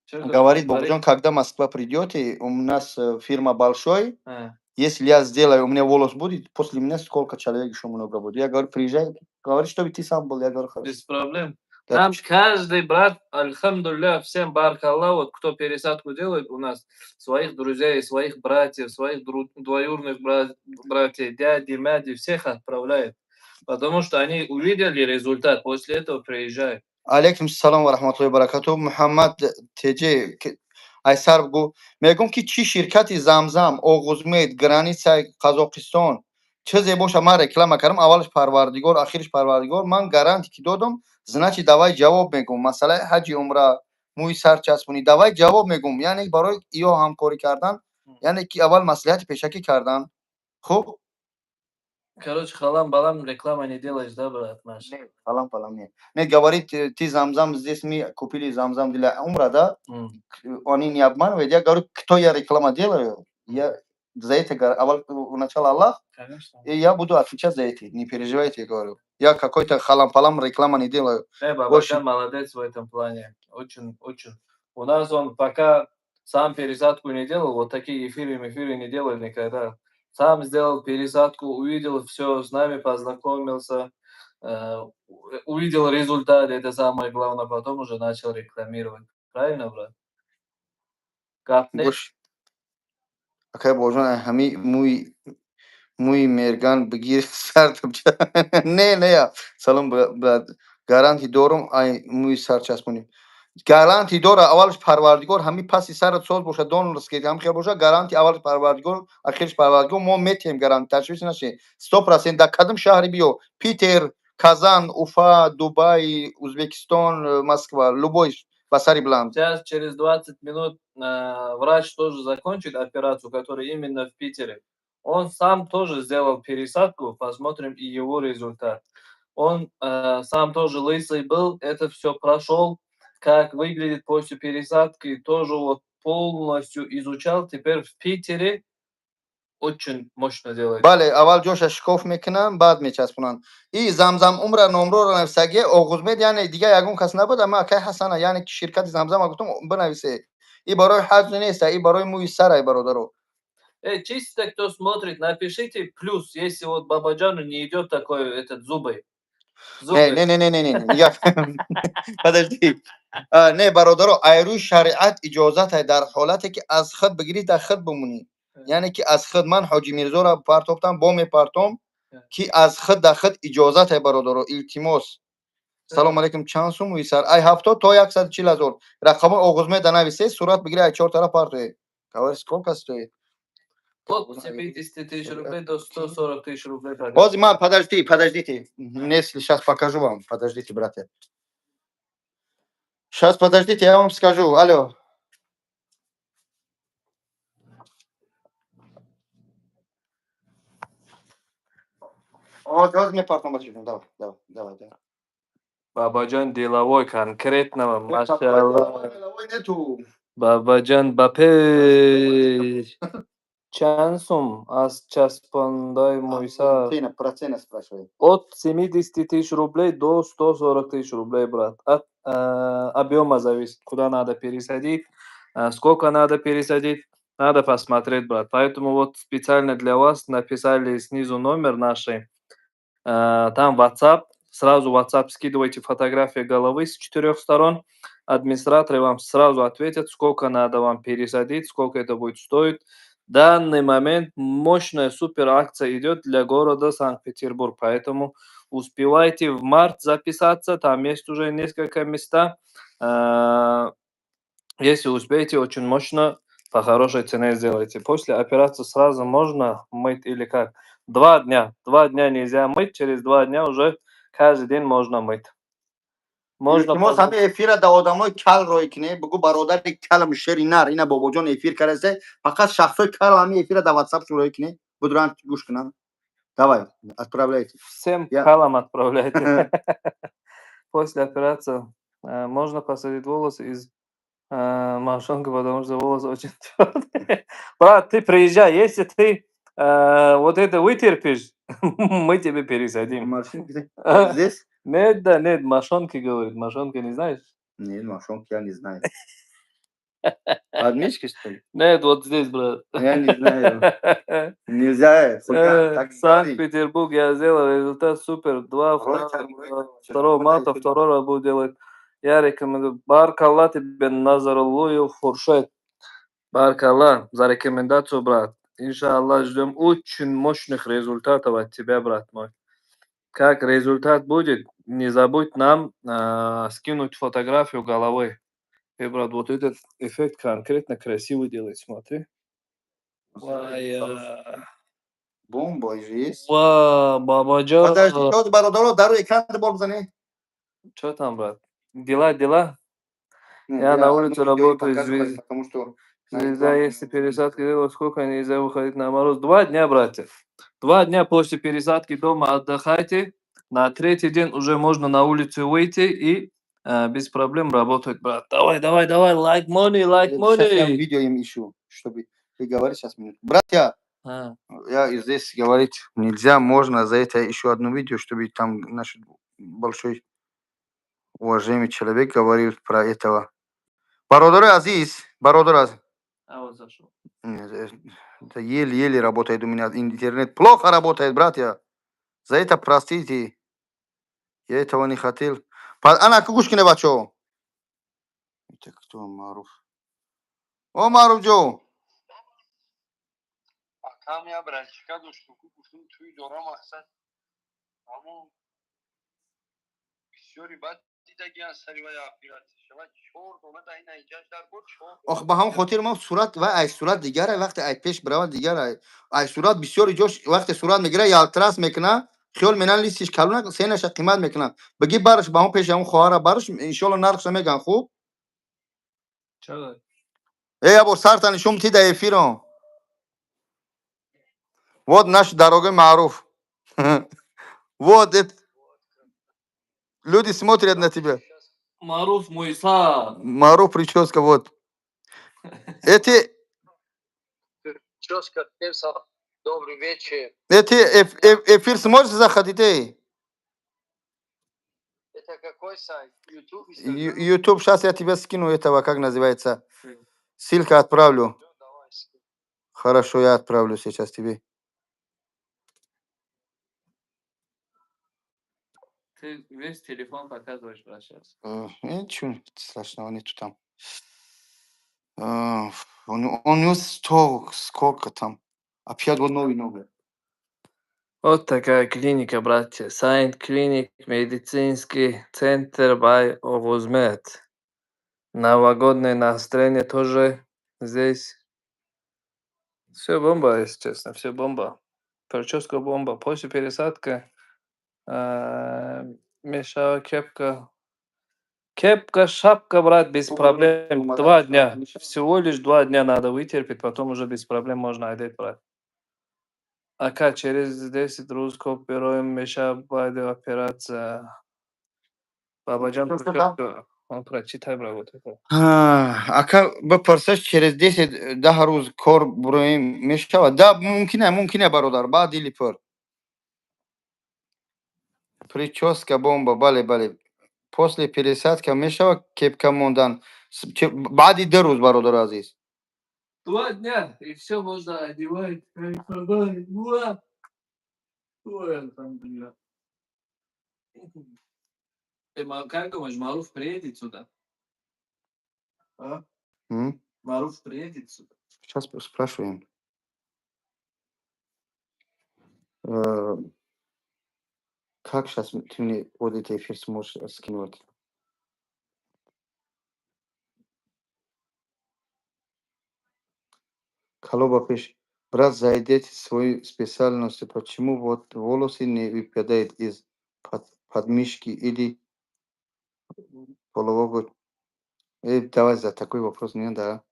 Чё Говорит, говорит? Бобоҷон, когда Москва придете, у нас фирма большой, А, если я сделаю, у меня волос будет, после меня сколько человек еще много будет. Я говорю, приезжай. Говорит, чтобы ты сам был. Я говорю, хорошо. Без проблем. Да. Нам каждый брат, альхамдулилля, всем баркалла, вот кто пересадку делает у нас, своих друзей, своих братьев, своих двоюродных братьев, дяди, мяди, всех отправляет. Потому что они увидели результат, после этого приезжают. Алейкум салом ва раҳматуллоҳи ва баракатуҳ. Муҳаммад Теҷе, айсар гу мегӯм, ки чӣ ширкати Замзам, Оғузмед, границаи Қазоқистон, чизе боша, ман реклама кардам, аввалаш Парвардигор, ахираш Парвардигор, ман гарантӣ ки додам, значит, давай ҷавоб мегӯм. Масъалаи ҳаҷи умра, Мӯи сар часпонӣ. Давай, ҷавоб мегум, яъне барои ё ҳамкорӣ кардан, яъне ки аввал маслиҳати пешакӣ кардан. Хуб. Короче, халам-балам реклама не делаешь, да, брат наш? Не, халам-палам не. Не, говорит, ты замзам, здесь мы купили замзам для умра, да? Они не обманывают. Я говорю, кто я реклама делаю, я за это аввал начало Аллах, Конечно. и я буду отвечать за это, не переживайте, я говорю. Я какой-то халам-палам реклама не делаю. Бабаджан молодец в этом плане. Очень, очень. У нас он пока сам пересадку не делал, вот такие эфиры не делал никогда. Сам сделал пересадку, увидел все, с нами познакомился, увидел результат, это самое главное, потом уже начал рекламировать. Правильно, брат? Гап не? Бош. Акай Божон, ҳами мӯи мерган бигир, сар. Не, не, салом, брат. Гарантӣ дорум, ай мӯи сар часпонӣ. Гарантӣ дора, аввалш Парвардигор, ҳами паси сарат соз боша, донорский ҳам хел боша, гарантӣ аввалш Парвардигор, ахирш Парвардигор, мо метиҳем гарантӣ, ташвиш нашед. 100% дар кадом шаҳре биё, Питер, Казан, Уфа, Дубай, Узбекистон, Москва, любой, ба сари баланд. Сейчас через 20 минут врач тоже закончит операцию, которая именно в Питере. Он сам тоже сделал пересадку, посмотрим и его результат. Он сам тоже лысый был, это все прошел, как выглядит после пересадки, тоже вот полностью изучал. Теперь в Питере очень мощно делает. Бале, аввал ҷоша шикоф мекунанд, баъд мечаспонанд. И Замзам умра номроро нависаге Оғузмед, яъне дигар ягон кас набуд, ама акай Ҳасана, яъне ки ширкати Замзама гуфтам, бинависе. И барои ҳаҷ неста, и барои мӯи сарай, бародаро. Эй, чисто кто смотрит, напишите плюс, если вот Бабаджану не идет такой этот зубы. Не, не, не, не, не, не, я подожди. Не, бародаро, айрӯи шариат иҷозат дар ҳолате ки аз худ бигирӣ, дар худ бимонӣ. Яъне ки аз худ ман Ҳоҷи Мирзоро партофтам, бо мепартом, ки аз худ дар худ иҷозат, бародаро, илтимос. Салом алейкум, чанд сум мӯи сар? Ай 70 то 140 000. Рақамҳои Оғузмеда нависе, сурат бигирӣ, ай чор тараф партое. Говори, сколько стоит? От 70 тысяч рублей до 140 тысяч рублей. Вот, мам, подожди, подождите. Если сейчас покажу вам. Подождите, братья. Сейчас, подождите, я вам скажу. Алло. Вот, вот мне потом. Давай, давай, давай, давай. Бабаджан деловой конкретно, машаллах. Деловой нету. Бабаджан ба пеш. Чанд сум аз часпондаи мӯйсар? Цена, про цену спрашивай. От 70 тысяч рублей до 140 тысяч рублей, брат. От объема зависит, куда надо пересадить, сколько надо пересадить. Надо посмотреть, брат. Поэтому вот специально для вас написали снизу номер нашей. Там WhatsApp. Сразу WhatsApp скидывайте фотографии головы с четырех сторон. Администраторы вам сразу ответят, сколько надо вам пересадить, сколько это будет стоить. В данный момент мощная супер акция идет для города Санкт-Петербург, поэтому успевайте в март записаться, там есть уже несколько места. Если успеете, очень мощно, по хорошей цене сделайте. После операции сразу можно мыть или как? 2 дня. 2 дня нельзя мыть, через 2 дня уже каждый день можно мыть. Можно. Илтимос, ҳами эфира да одамои кал рой кине, бугу, бародари калам, шери нар, ина Бобоҷон эфир кардасе, фақат шахсои кал ҳами эфира да WhatsApp рой кине, будуран гӯш кунанд. Давай, отправляйте. Всем калам отправляйте. После операции можно посадить волосы из мошонки, потому что волосы очень твердые. Брат, ты приезжай, если ты вот это вытерпишь, мы тебе пересадим. Мошонки здесь? Нет, да, нет, мошонки, говорит. Мошонки не знаешь? Нет, мошонки я не знаю. Подмышки, что ли? Нет, вот здесь, брат. Я не знаю. Нельзя. Санкт-Петербург я сделал, результат супер. Два, 2 марта, второй буду делать. Я рекомендую. Баркалла тебе, Назаруллоев Хуршед. Баркалла за рекомендацию, брат. Иншаллах, ждем очень мощных результатов от тебя, брат мой. Как результат будет, не забудь нам скинуть фотографию головы. И, брат, вот этот эффект конкретно красивый делает, смотри. Бомба же есть. Ва, Бабаджан. Подожди, что, бародаро, дару экран бор бизани. Что там, брат? Дела, дела? Не, Я на улице одно видео работаю, показывать, потому что на Звезда, экран если пересадка делала, сколько нельзя выходить на мороз? 2 дня, братья. 2 дня после пересадки дома отдыхайте. На третий день уже можно на улицу выйти и без проблем работать, брат. Давай, давай, давай, like money, like Сейчас я money. Видео им ищу, чтобы вы говорили сейчас минуту. Братья, А, я и здесь говорить нельзя, можно за это еще одно видео, чтобы там наш большой уважаемый человек говорил про этого. Бародари азиз, бародар азиз. А вот зашел. Нет, это еле-еле работает у меня интернет. Плохо работает, братья. За это простите. Я этого не хотел. Ана, гӯш кине, бачо. Это кто, Маруф? О, Маруф ҷо. Акам, я братчика доштум, ку гуфтум, туй дорам, мақсад, ҳамон бисёри бад дидагиан сари вай оператсия шавад, чор дона да ина инҷаш дар буд, чор. Ох, ба ҳамон хотир ма сурат ва ай сурат дигар, вақте ай пеш биравад дигар, ай сурат бисёри ҷош вақте сурат мегира, ялтрас мекуна, хиёл менан листиш калона, сенаша қимат мекуна. Бигӣ барш ба ҳамон пеши ҳамон хоҳара барш, иншолло нархша меган хуб. Чаро? Э, я бор сарта нишон ти да эфиром. Вот наш дорогой Маруф. Вот это люди смотрят на тебя. Маруф Муйса. Маруф прическа, вот. Эти, Прическа, добрый вечер. Эти эфир сможешь заходить, эй? Это какой сайт? YouTube? YouTube, сейчас я тебе скину этого, как называется? Ссылка отправлю. Давай. Хорошо, я отправлю сейчас тебе. Ты весь телефон показываешь, брат, сейчас. Ничего страшного нету там. Он у него 100, сколько там? Опять вот новый номер. Вот такая клиника, братья. Сайнт Клиник, медицинский центр by Огузмед. Новогоднее настроение тоже здесь. Все бомба, если честно, все бомба. Прическа бомба. После пересадки мешала кепка. Кепка, шапка, брат, без проблем. 2 дня. Всего лишь 2 дня надо вытерпеть, потом уже без проблем можно одеть, брат. Ака, через 10 рӯз кор бероем меша баъди операция. Бабаҷан, Что, что там? прическа. Он прочитай, брат, вот это. Ака, бипурсаш, через 10 10 рӯз кор буроем мешавад? Да, мумкина, мумкина, бародар, ба дили пур. Прическа бомба, бале, бале. После пересадка мешавад кепка мондан? Баъди 2 рӯз, бародари азиз. 2 дня, и все можно одевать, кайфовать. Уа! Ой, алхамдулиллах. Ты как думаешь, Маруф приедет сюда? А? М? Маруф приедет сюда? Сейчас спрашиваем. Как сейчас ты мне вот этот эфир сможешь скинуть? Калоба пиш. Брат, зайдите свою специальность. Почему вот волосы не выпадают из подмышки или полового? Давай за такой вопрос не надо.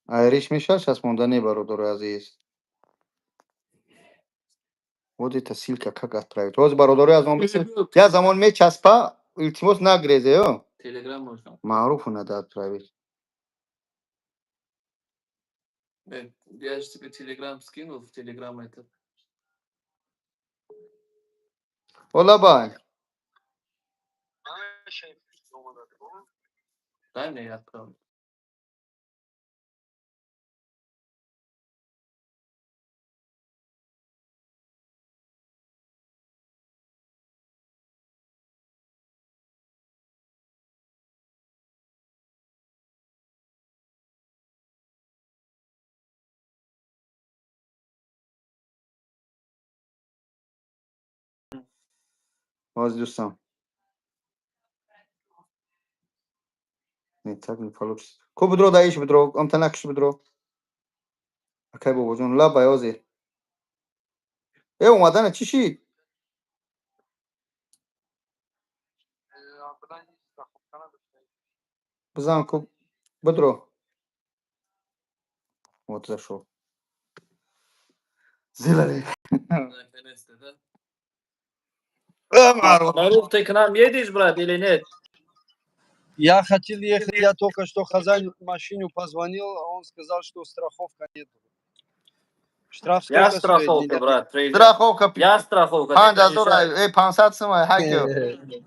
Айриш меша сейчас монда, бародари азиз. Вот это ссылка как отправить? Вот бародари аз он я замон мечаспа, илтимос, нагрезе, ё. Телеграм можно. Маруфу надо отправить. Я же тебе Телеграм скинул, в Телеграм этот. Олабай. Дай мне, я отправлю. Боз дӯстам. Не, так не получится. Ку бидро даиш бидро, амта накш бидро. Акай бобоҷон, лабай ҳозир. Э, омадана чӣ шид? Страховка надошта. Бизан ку бидро. Вот зашел. Сделали. Наконец-то, да? Маруф, ты к нам едешь, брат, или нет? Я хотел ехать, я только что хозяину машину позвонил, а он сказал, что страховка нет. Штраф Я сколько стоит? страховка, брат, приезжай. Страховка Я страховка. 5000 ты э 500 сумай ҳакё.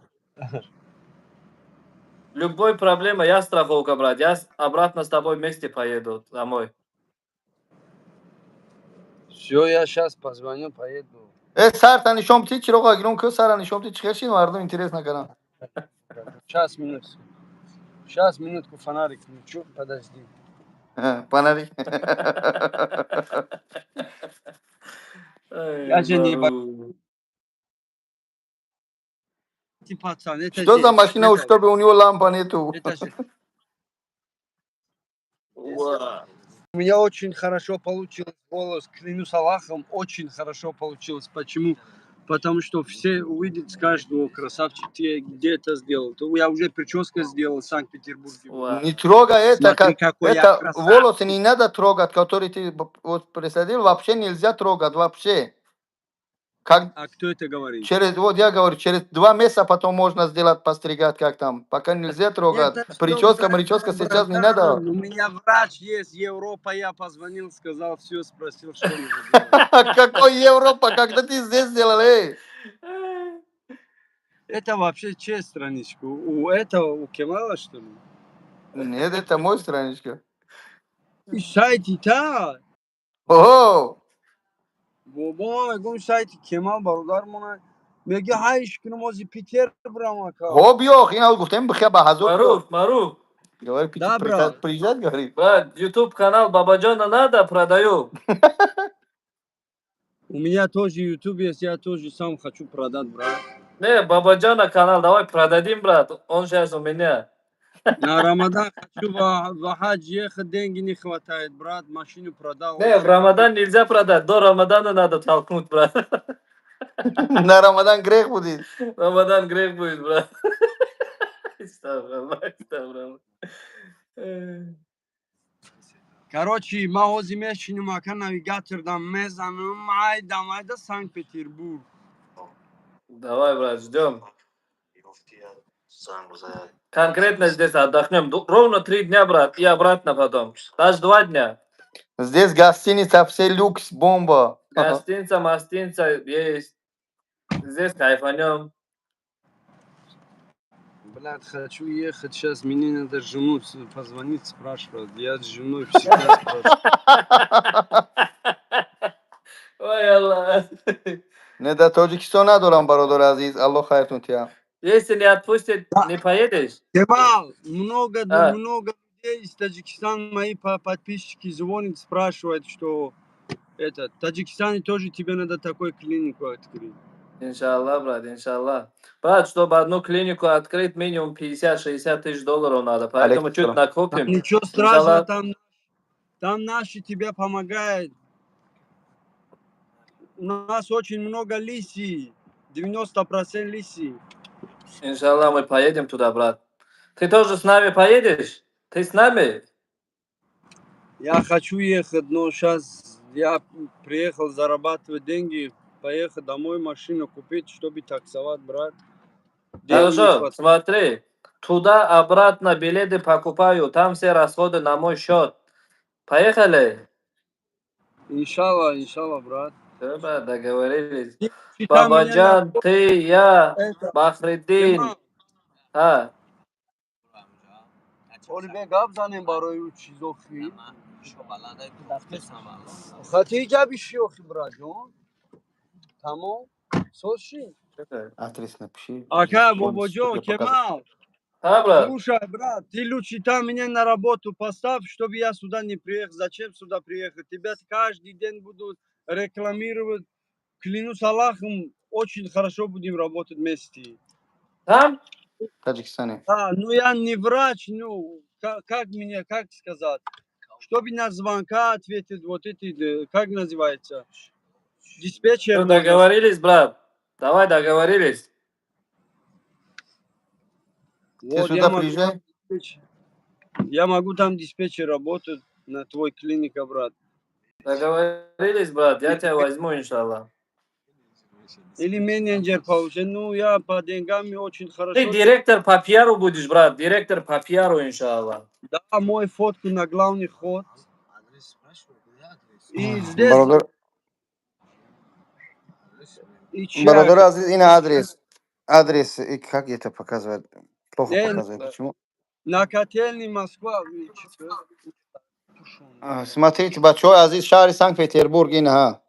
Любой проблема, я страховка, брат. Я обратно с тобой вместе поеду домой. Все, я сейчас позвоню, поеду. Э сарта нишон ти чироға гирон ку сара нишон ти чихел шин мардум интерес накардан. Сейчас, минутку. Сейчас, минутку, фонарик включу, подожди. Фонарик. Ай, Я же не Маруф. Ты, пацан, это Что за же- машина, чтобы у него лампа нету? Это же Уа. У меня очень хорошо получилось голос, клянусь Аллахом, очень хорошо получилось. Почему? Потому что все увидят, скажут: «О, красавчик, ты где это сделал?» То я уже прическа сделал в Санкт-Петербурге. Уа. Не трогай это, Смотри, как, какой я это красавчик. волосы не надо трогать, которые ты вот присадил, вообще нельзя трогать, вообще. Как А кто это говорит? Через, вот я говорю, через 2 месяца потом можно сделать, постригать, как там. Пока нельзя трогать. Это всё, Прическа, брат, прическа сейчас не братан, надо. у меня врач есть, Европа, я позвонил, сказал, все, спросил, что нужно делать. Какой Европа, когда ты здесь сделал, эй? Это вообще чья страничка? У этого, у Кемала, что ли? Нет, это мой страничка. И сайти та. Ого! Бобо, мегум сайти Кемал бародар мона. Меги ҳайш кунам ози Питер брам ака. Хо биё, ина гуфтем бихя ба ҳазор. Маруф, Маруф, Говори, Питер, Да, брат. приезжать, говорит. Брат, YouTube канал Бабаджана надо, продаю. У меня тоже YouTube есть, я тоже сам хочу продать, брат. Не, Бабаджана канал давай продадим, брат. Он сейчас у меня. На Рамадан хочу в хадж ехать, деньги не хватает, брат, машину продал. Не, в Рамадан нельзя продать. До Рамадана надо толкнуть, брат. На Рамадан грех будет. Рамадан грех будет, брат. Астағфируллоҳ, астағфируллоҳ. Короче, ма ҳози мешинем ака навигатордам мезанам, айдам айда Санкт-Петербург. Давай, брат, ждем. Конкретно здесь отдохнем. Ровно 3 дня, брат, и обратно потом. Даже 2 дня. Здесь гостиница, все люкс, бомба. Гостиница, мастинца есть. Здесь кайфанем. Блядь, хочу ехать сейчас, мне надо жену позвонить, спрашивать. Я с женой всегда спрашиваю. Ой, Аллах. Не да Тоҷикистон надорам, бародари азиз, Аллоҳ хайртун тия. Если не отпустит, не поедешь? Кемал, много, А. много людей из Таджикистана, мои подписчики звонят, спрашивают, что это, Таджикистане тоже тебе надо такую клинику открыть. Иншаллах, брат, иншаллах. Брат, чтобы одну клинику открыть, минимум 50-60 тысяч долларов надо. Поэтому Алейкум чуть салам. накопим. Ничего страшного, Иншаллах. там наши тебе помогают. У нас очень много лисий, 90% лисий. Иншаллах, мы поедем туда, брат. Ты тоже с нами поедешь? Ты с нами? Я хочу ехать, но сейчас я приехал зарабатывать деньги, поехать домой, машину купить, чтобы таксовать, брат. Деньги не Хорошо, хватает. Смотри. Туда обратно билеты покупаю, там все расходы на мой счет. Поехали? Иншаллах, иншаллах, брат. Всё, брат, договорились. Ты там меня Бабаджан, ты, я, это, Бахриддин. Кемал, А, оли бе гап занем барои ӯ чизохи. Хати ҷаби шиёхи, брат, ҷон. Тамом? Соши? Адрес напиши. Ака, Телефон, бобоҷон, чтобы я показал. Кемал. А, брат? Слушай, брат, ты лучше там меня на работу поставь, чтобы я сюда не приехал. Зачем сюда приехать? Тебя каждый день будут рекламировать. Клянусь Аллахом, очень хорошо будем работать вместе. Там? В Таджикистане. А, ну я не врач, ну, как мне, как сказать? Чтобы на звонка ответить, вот эти, как называется? Диспетчер. Ну, договорились, брат. Давай, договорились. Ты Вот, я сюда могу, приезжай. Я могу там диспетчер работать на твой клиника, брат. Договорились, брат, я тебя возьму, иншаллах. Или менеджер получить. Ну, я по деньгам очень хорошо. Ты директор по пиару будешь, брат, директор по пиару, иншаллах. Да, мой фотку на главный ход. И здесь, Бародар, и чай. Бародар азиз, ин адрес. Адрес, и как это показывает? Плохо Не, показывает. Почему? На котельный Москва. А, смотрите, бачаҳои азиз, шаҳри Санкт-Петербург, ин ҳа.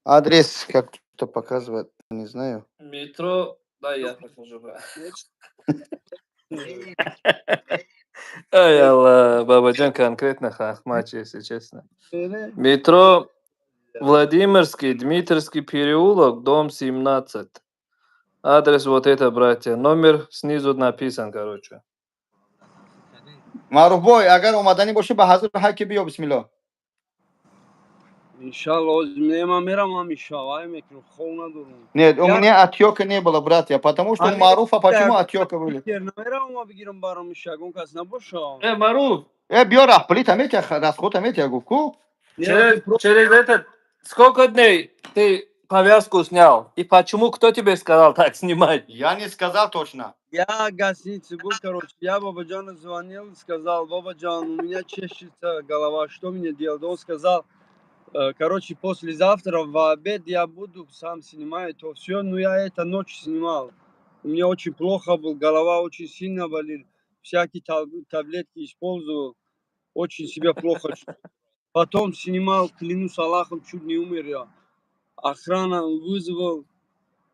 Адрес как-то показывает, не знаю. Метро, да, я покажу, брат. Ай, Аллах, Бабаджан конкретно хахмач, если честно. Метро Владимирский, Дмитровский переулок, дом 17. Адрес вот это, братья. Номер снизу написан, короче. Маъруфбой, агар омаданӣ бошӣ, ба ҳазур ҳар ки биё, бисмилло. Иншалло, мема мерам, иншалло, мекунам, хов надорам. Нет, у Я- меня отека не было, братья, потому что у А, Маруфа почему отека были? Намерам, ма бигирам барам, ягон кас набоша. Э, Маруф, Э, биё, раҳпулита метия, расхода метия, гуфт ку? через этот, сколько дней ты повязку снял? И почему, кто тебе сказал так снимать? Я не сказал точно. Я гостинице был, короче, я Бабаджану звонил, сказал: «Бабаджан, у меня чешется голова, что мне делать?» Он сказал, короче, послезавтра в обед я буду, сам снимаю, то все, ну я это ночь снимал. У меня очень плохо был, голова очень сильно болит, всякие таблетки использовал, очень себя плохо чувствовал. Потом снимал, клянусь Аллахом, чуть не умер я. Охрана вызвал,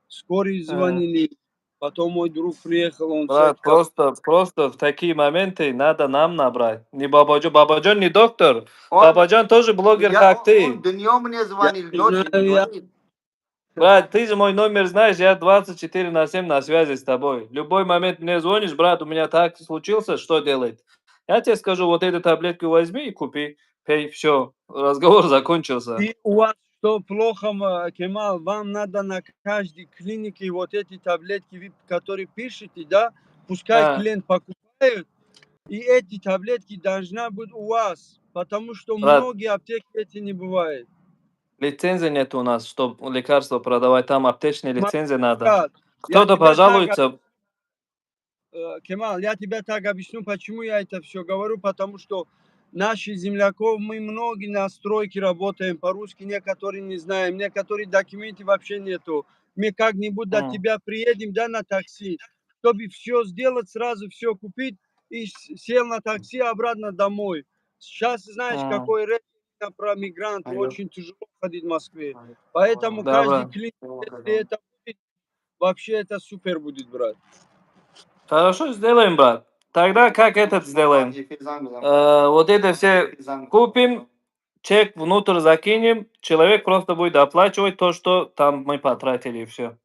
скорые звонили. Потом мой друг приехал, он Брат, всё- просто в такие моменты надо нам набрать. Не Бабаджан, Бабаджан не доктор. Он, Бабаджан тоже блогер, я, как он, ты. он днем мне звонил, Я ночью знаю, не я- звонит. Брат, ты же мой номер знаешь, я 24 на 7 на связи с тобой. Любой момент мне звонишь: «Брат, у меня так случился, что делать?» Я тебе скажу: вот эту таблетку возьми и купи, пей, все, разговор закончился. И у вас что плохо, Кемал, вам надо на каждой клинике вот эти таблетки, вы, которые пишете, да, пускай клиент покупает, и эти таблетки должна быть у вас, потому что Брат. Многие аптеки эти не бывает. Лицензии нет у нас, чтобы лекарства продавать, там аптечные лицензии надо. Брат, я Кто-то тебя так пожалуется, Кемал, я тебя так объясню, почему я это все говорю, потому что наши земляков, мы многие на стройке работаем, по-русски некоторые не знаем, некоторые документы вообще нету. Мы как-нибудь до тебя приедем, да, на такси, чтобы все сделать, сразу все купить и сел на такси обратно домой. Сейчас знаешь, какой рейд про мигранты, Алло. очень тяжело ходить в Москве. Поэтому Да, каждый брат. клиент, если это будет, вообще это супер будет, брат. Хорошо, сделаем, брат. Тогда как этот сделаем? Вот это все купим, чек внутрь закинем, человек просто будет оплачивать то, что там мы потратили, и все.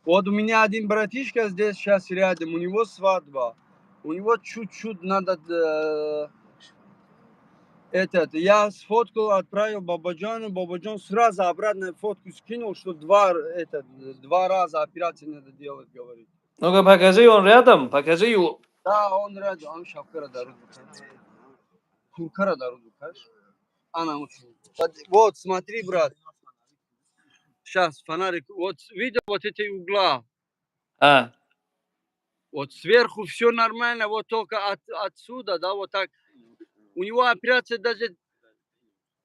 Вот у меня один братишка здесь сейчас рядом, у него свадьба. У него чуть-чуть надо этот. Я сфоткал, отправил Бабаджану, Бабаджан сразу обратно фотку скинул, что этот, два раза операцию надо делать, говорит. Ну-ка покажи, он рядом, покажи его. Да, он рядом, он шапкара даруд. Куркара даруд, Ана, вот, смотри, брат. Сейчас, фонарик. Вот, видел вот эти угла? А, Вот сверху все нормально, вот только отсюда, да, вот так. У него операция даже.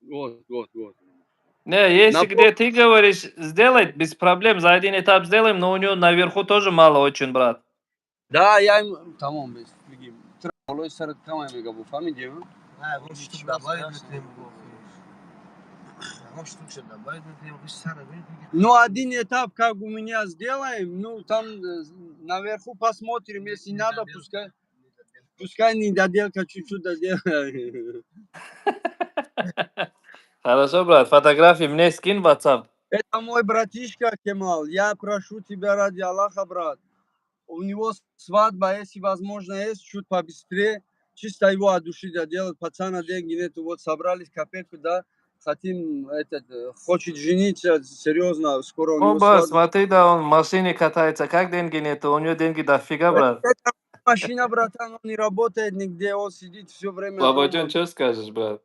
Вот, вот, вот. Не, если На где ты говоришь сделать, без проблем, за один этап сделаем, но у него наверху тоже мало очень, брат. Да, я им. Тамом, бес, бигим. Болои сарат камай мега бу, фаҳмидӣ? Ягон штук добавить метавонем. Ягон штук добавить метавонем. Ну, один этап, как у меня сделаем, ну, там наверху посмотрим, если надо, пускай недоделка чуть-чуть доделаем. Хорошо, брат, фотографии мне скинь в WhatsApp. Это мой братишка Кемал. Я прошу тебя ради Аллаха, брат. У него свадьба, если возможно, есть, чуть побыстрее. Чисто его от души доделать. Пацана деньги нету. Вот собрались копейку, да. Хотим, этот, хочет жениться, серьезно, скоро у него Оба, свадьба. Смотри, да, он в машине катается, как деньги нету, у него деньги дофига, брат. Это Машина, братан, он не работает нигде, он сидит все время Бабаджон, дома. Что скажешь, брат?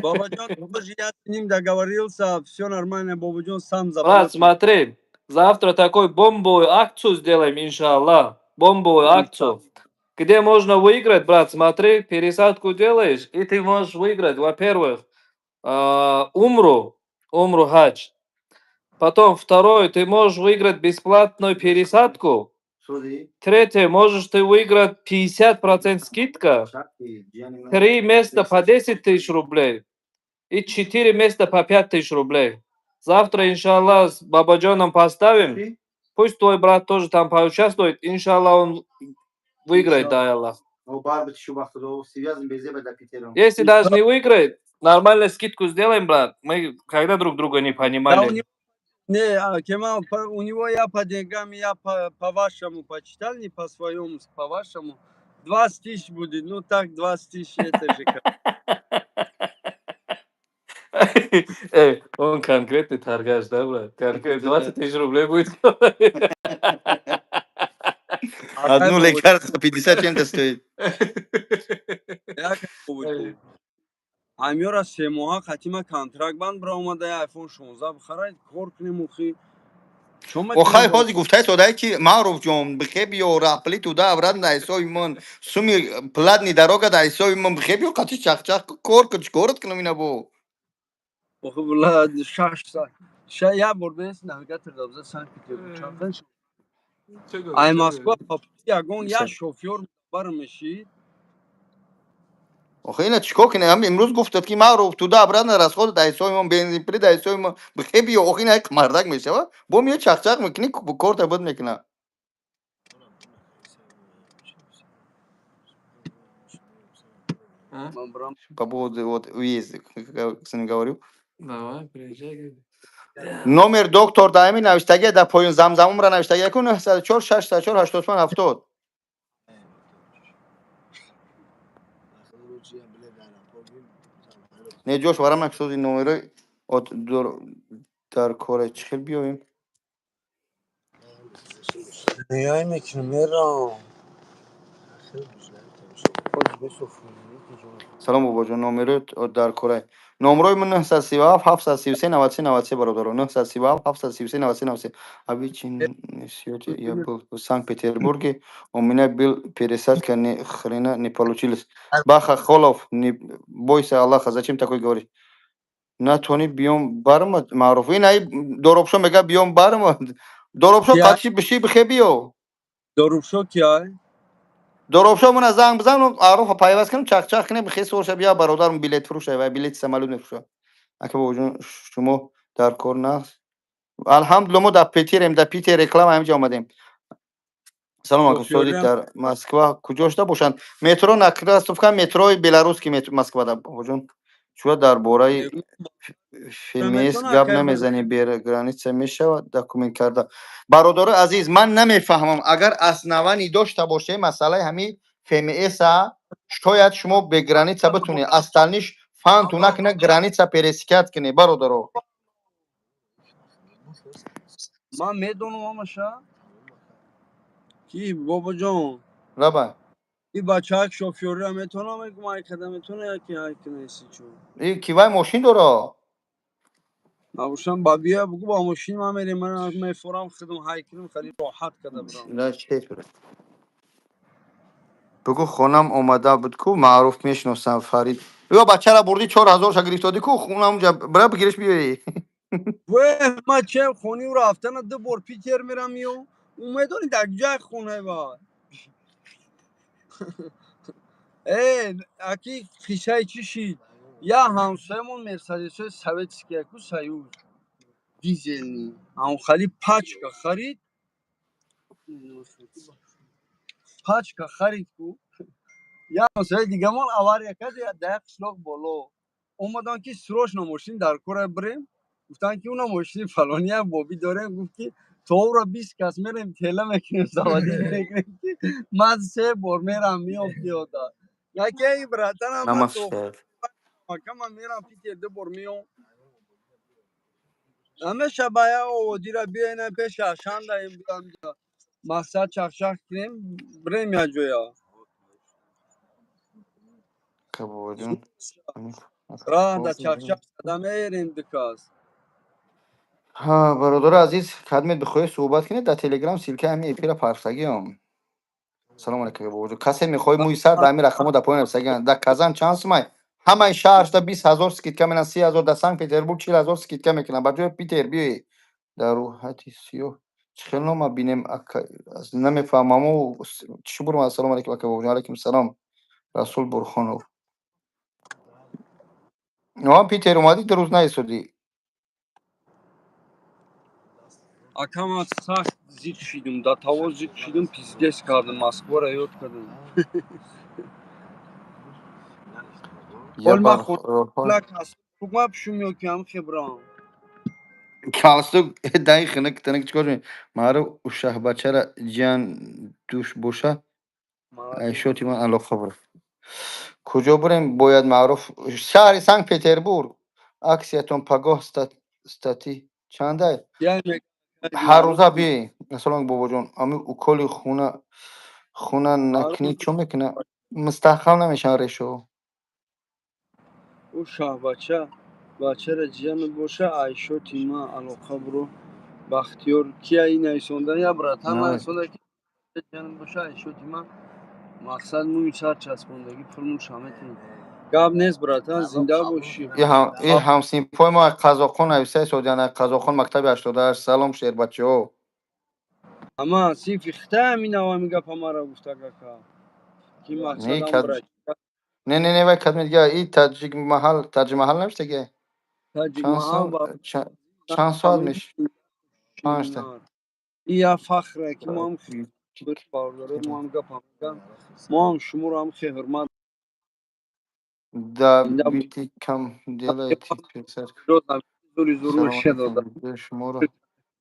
Бабаджон тоже, я с ним договорился, все нормально, Бабаджон сам Брат, заплатит. Смотри, завтра такой бомбовую акцию сделаем, иншаллах. Бомбовую акцию. Где можно выиграть, брат, смотри, пересадку делаешь, и ты можешь выиграть, во-первых, умру, умру хадж. Потом, второе, ты можешь выиграть бесплатную пересадку. Третье, можешь ты выиграть 50% скидка. Три места по 10 тысяч рублей. И четыре места по 5 тысяч рублей. Завтра, иншаллах, с Бабаджоном поставим. Пусть твой брат тоже там поучаствует. Иншаллах, он выиграет, дай Аллах. Если даже не выиграет, нормально скидку сделаем, брат. Мы когда друг друга не Да, у понимали. Него, не, а, Кемал, у него я по деньгам, я по вашему почитал, не по своему, по вашему. 20 тысяч будет, ну так, 20 тысяч, это же как. Эй, он конкретный торгаш, да, брат? Конкретно 20 тысяч рублей будет говорить. Одну лекарство 50 чем-то стоит. Як будет. Амёра 3 моҳа қатима контракт банд бира омада, iPhone 16 бихарад, кор кунем ухи. Охай, ҳози гуфтаи содае ки Маъруф ҷон, бихе биё, рапли туда обратно да ҳисоби мон, суми платный дорога да ҳисоби мон, бихе биё, қати чахчах кор кун, чикорат кунам ина бо? Охи була 6 саат. Ша як бор бес навигатор дабза Санкт-Петербург чанд шуд? Ай Москва па ягон як шофёр бар мешид. Охи, ина чикор кунем? Ҳам имрӯз гуфтад ки Маъруф, туда обратно расход да ҳисоби мон, бензин пули да ҳисоби мон, бихе биё. Охи, ина як мардак мешава, бо миё чахчах мекунӣ, корта буд мекуна. А? Ман брам. По поводу вот уезда, как с ним говорю. Давай, приезжай, говорит. Номер доктор даими навиштагия дар поён, замзамумра навиштагия ку: 904 604 85 70. Не ҷош варам наксози номерои от дар коре чӣ хел биёем? Меяй мекунам, мерам. Салом, бобоҷон, номерои дар кора, номрои ман 937 733 93 93, бародаро, 937 733 93 93. А вы чи несете? Я был в Санкт-Петербурге, у меня был пересадка, ни хрена не получилось. Баха Холов, не бойся Аллаха, зачем такой говоришь? Натони биём барма, Маъруф. Ин ай Доробшо мега, биём барма. Доробшо қатши биши, бихе биё. Дорубшо кияй? Доробшо мона занг бизан, Маъруфа пайваст кунем, чахчах кунем, бихе сорша бия, бародарам билет фурӯша ва билети самолёт мефурӯша. Ака бобоҷон, шумо дар кор нағз? Алҳамдулилла, мо дар Питерем, дар Питер реклама ҳаминҷа омадем. Салом, ака Содиқ, дар Москва куҷо шуда бошанд? Метро на Красовка, метрои Белорусский Москвада, бобоҷон. Чура дар бораи ФМС гап намезанӣ? Бе граница мешавад документ карда? Бародарои азиз, ман намефаҳмам, агар основание дошта боше масъалаи ҳамин ФМСа, шояд шумо бе граница битонед, остальные ш фанту накуна граница пересекать кунед, бародаро. Ман медонам ҳамаша. Ки бобоҷон? Раба. И бачаак шофёрира метавонам, мегум, ай када метавона яки ай кунаси чу. И ки вай мошин дора? Набошам, ба бия бугу, ба мошин ман мерем, ман мефорам, худам ҳай кунам, хеле роҳат када бирам. Бугу, хонам омада буд ку, Маъруф, мешиносам, Фарид. Ё бачара бурдӣ, 4000-ша гирифтодӣ ку, хонам унҷа бира, бигириш, биёӣ. Ве, ма чем хони рафтана ду бор Питер мерам ё. Ӯ медонӣ дар ҷай хонаи ва. Э, аки қиссаи чӣ шид? Я ҳамсоямон мерседесои советский ку, Союз, дизельный. Ҳамхали пачка харид. Пачка харид ку. Я ҳамсояи дигамон авария кард, дар як қишлоқ боло. Омадан ки срочно мошин дар кора бирем. Гуфтанд ки уна мошини фалония бобӣ дорем, гуфт ки то ӯро 20 кас мерем, тела мекунем, заводить мекунем, ки ман се бор мерам, миём пиёда. Яке эй братанам, ман то мерам Питер, ду бор миём. Ҳамеша ба як оводира биёена пеши ашанда. Мақсад, чахчах кунем, бирем як ҷоя. Кабоҷон. Рада чахчах када мерем дукас. Ҳа, бародари азиз, кадмет бихоҳед суҳбат кунед, дар Телеграм ссылка и ҳамин эфира парфтагиам. Салом алейкум, бобоҷон. Касе мехоҳед мӯи сар, дар ҳамин рақамҳо дар поён нависагианд. Дар Казан чанд сумай? Ҳамаи шаҳршда 20 000 скидка менан, 30 000, дар Санкт Петербург 40 000 скидка мекунанд. Ба ҷои Питер биёед. Дар рӯҳати сиёҳ чӣ хел нома бинем, ака, намефаҳмаму чӣ бурм. Ассалому алейкум, ака бобоҷон. Алейкум салом. Расул Бурхонов. О, Питер омадӣ, 2 рӯз наистодӣ. Акама, сахт зиқ шидум, да таво зиқ шидум, пиздец кардам, Москвара ёд кардам. Я Ол ма бар ма пушум ё ки ҳам хебрам. Галстук даи хинак тинак чикор мекунӣ? Маъруф ушаҳбачара ҷиян душ боша, айшоти ман алоқа бур. Куҷо бурем бояд, Маъруф? Шаҳри Санкт Петербург. Аксиятон пагоҳ стати чандай? Ҳаррӯза биёй. Ассалому алейкум, бобоҷон. Ами уколи хуна накунӣ, чо мекуна? Мустаҳкам намешаванд решаҳо. Ӯ шаҳбача бачара ҷиянат боша, айшоти ма алоқа буро. Бахтиёр кия и нависонда, я братан нависонда ки ҷиянат боша, айшоти ма. Мақсад, мӯи сар часпондагӣ, пулмун шаметунам. Гап нест, братан, зинда бошӣ. И ҳамсинфои мо Қазоқхон нависаи содиан, Қазоқхон, мактаби 88. Салом, шербачаҳо. Ама синфи хитай ҳамин ами гапа мара гуфта гака. Ки мақсадам брат. Не, не, не, вай кадме дига, и таҷик маҳал, таҷик маҳал навиштаги. Таҷик маҳал. Чанд соат меш? Панҷта. И я фахре ки мо ҳам бародаро, мо ҳам гапа мегам, мо ҳам шуморо ҳам хе ҳурмат. Да бити кам делайте пересадку. Зури зуру шедода. Шуморо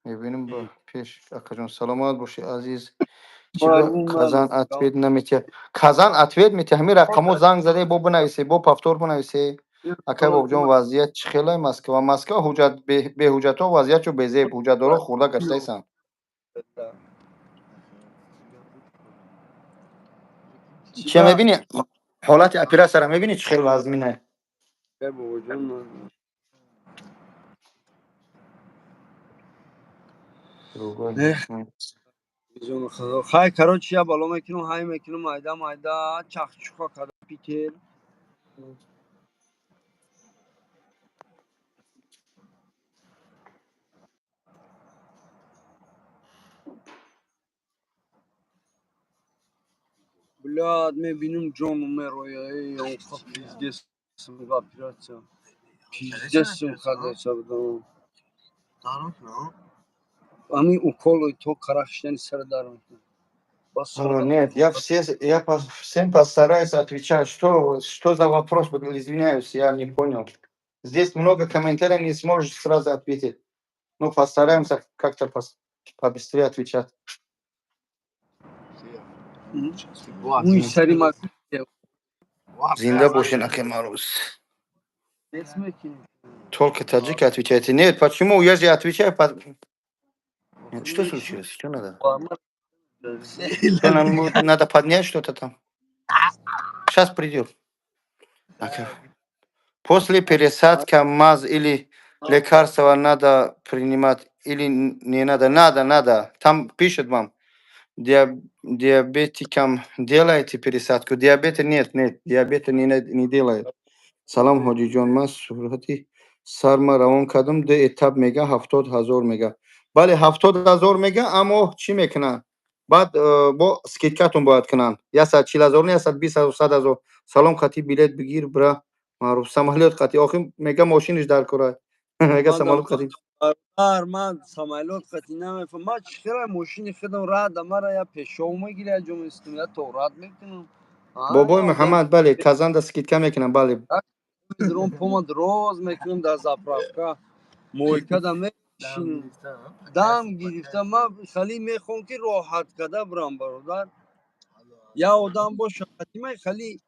мебинем ба пеш, акаҷон, саломат бошӣ, азиз. Казан ответ наметиҳад. Казан ответ метиҳад. Ҳамин рақамҳо занг заде, бо бинависе, бо повтор бинависе. Акай бобоҷон, вазъият чӣ хелай Москва? Москва ҳуҷҷат беҳуҷҷатҳо вазъиятшо безеб, ҳуҷҷатдоро хӯрда гаштаистанд. Че мебинӣ? Ҳолати оператсияро мебинӣ, чӣ хел вазмина? Бобоҷон. Эх, хай, короче, я бало мекунам, ҳай мекунам, майда майда чахчуха када Питер. Блядь, мебинам, ҷону мероя, эй, онқа пиздец операция. Пиздец кадеса будам. Ами уколы то карахштани сара дар мекунам. Нет, я всем постараюсь отвечать. Что за вопрос был? Извиняюсь, я не понял. Здесь много комментариев, не сможешь сразу ответить. Ну, постараемся как-то побыстрее отвечать. Мӯи сари ма. Зинда бошен, аке Марус. Только таджики отвечаете. Нет, почему? Я же отвечаю. Что случилось? Что надо? Что нам надо поднять что-то там? Сейчас придет. После пересадка мазь или лекарства надо принимать или не надо? Надо, надо. Там пишет вам. Диабетикам делаете пересадку? Диабета нет, нет, диабета не делает. Салом, ҳоҷиҷон, ман сурати сарма равон кардам, ду этап мега, 70 000 мега. Бале, 70 000 мега, аммо чӣ мекунанд? Баъд бо скидка тон бояд кунанд. 140 000, 120 000, 100 000. Салом, қати билет бигир, бра, маъруф. Самолёт қати, охи мега мошиниш дар кора. Мега самолёт қати. Бар, ман самолёт қати намефаҳмам. Ман чӣ хела мошини худам рада мара я пешов мегиря, я ҷо местум, я торат мекунам. Бобои Муҳаммад, бале, Казанда скидка мекунам, бале. Дрон пома дроз мекунам дар заправка. Мойкада мешинам. Дам гирифта, ман хали мехоҳам ки роҳат када бирам, бародар. Я одам боша, қати хали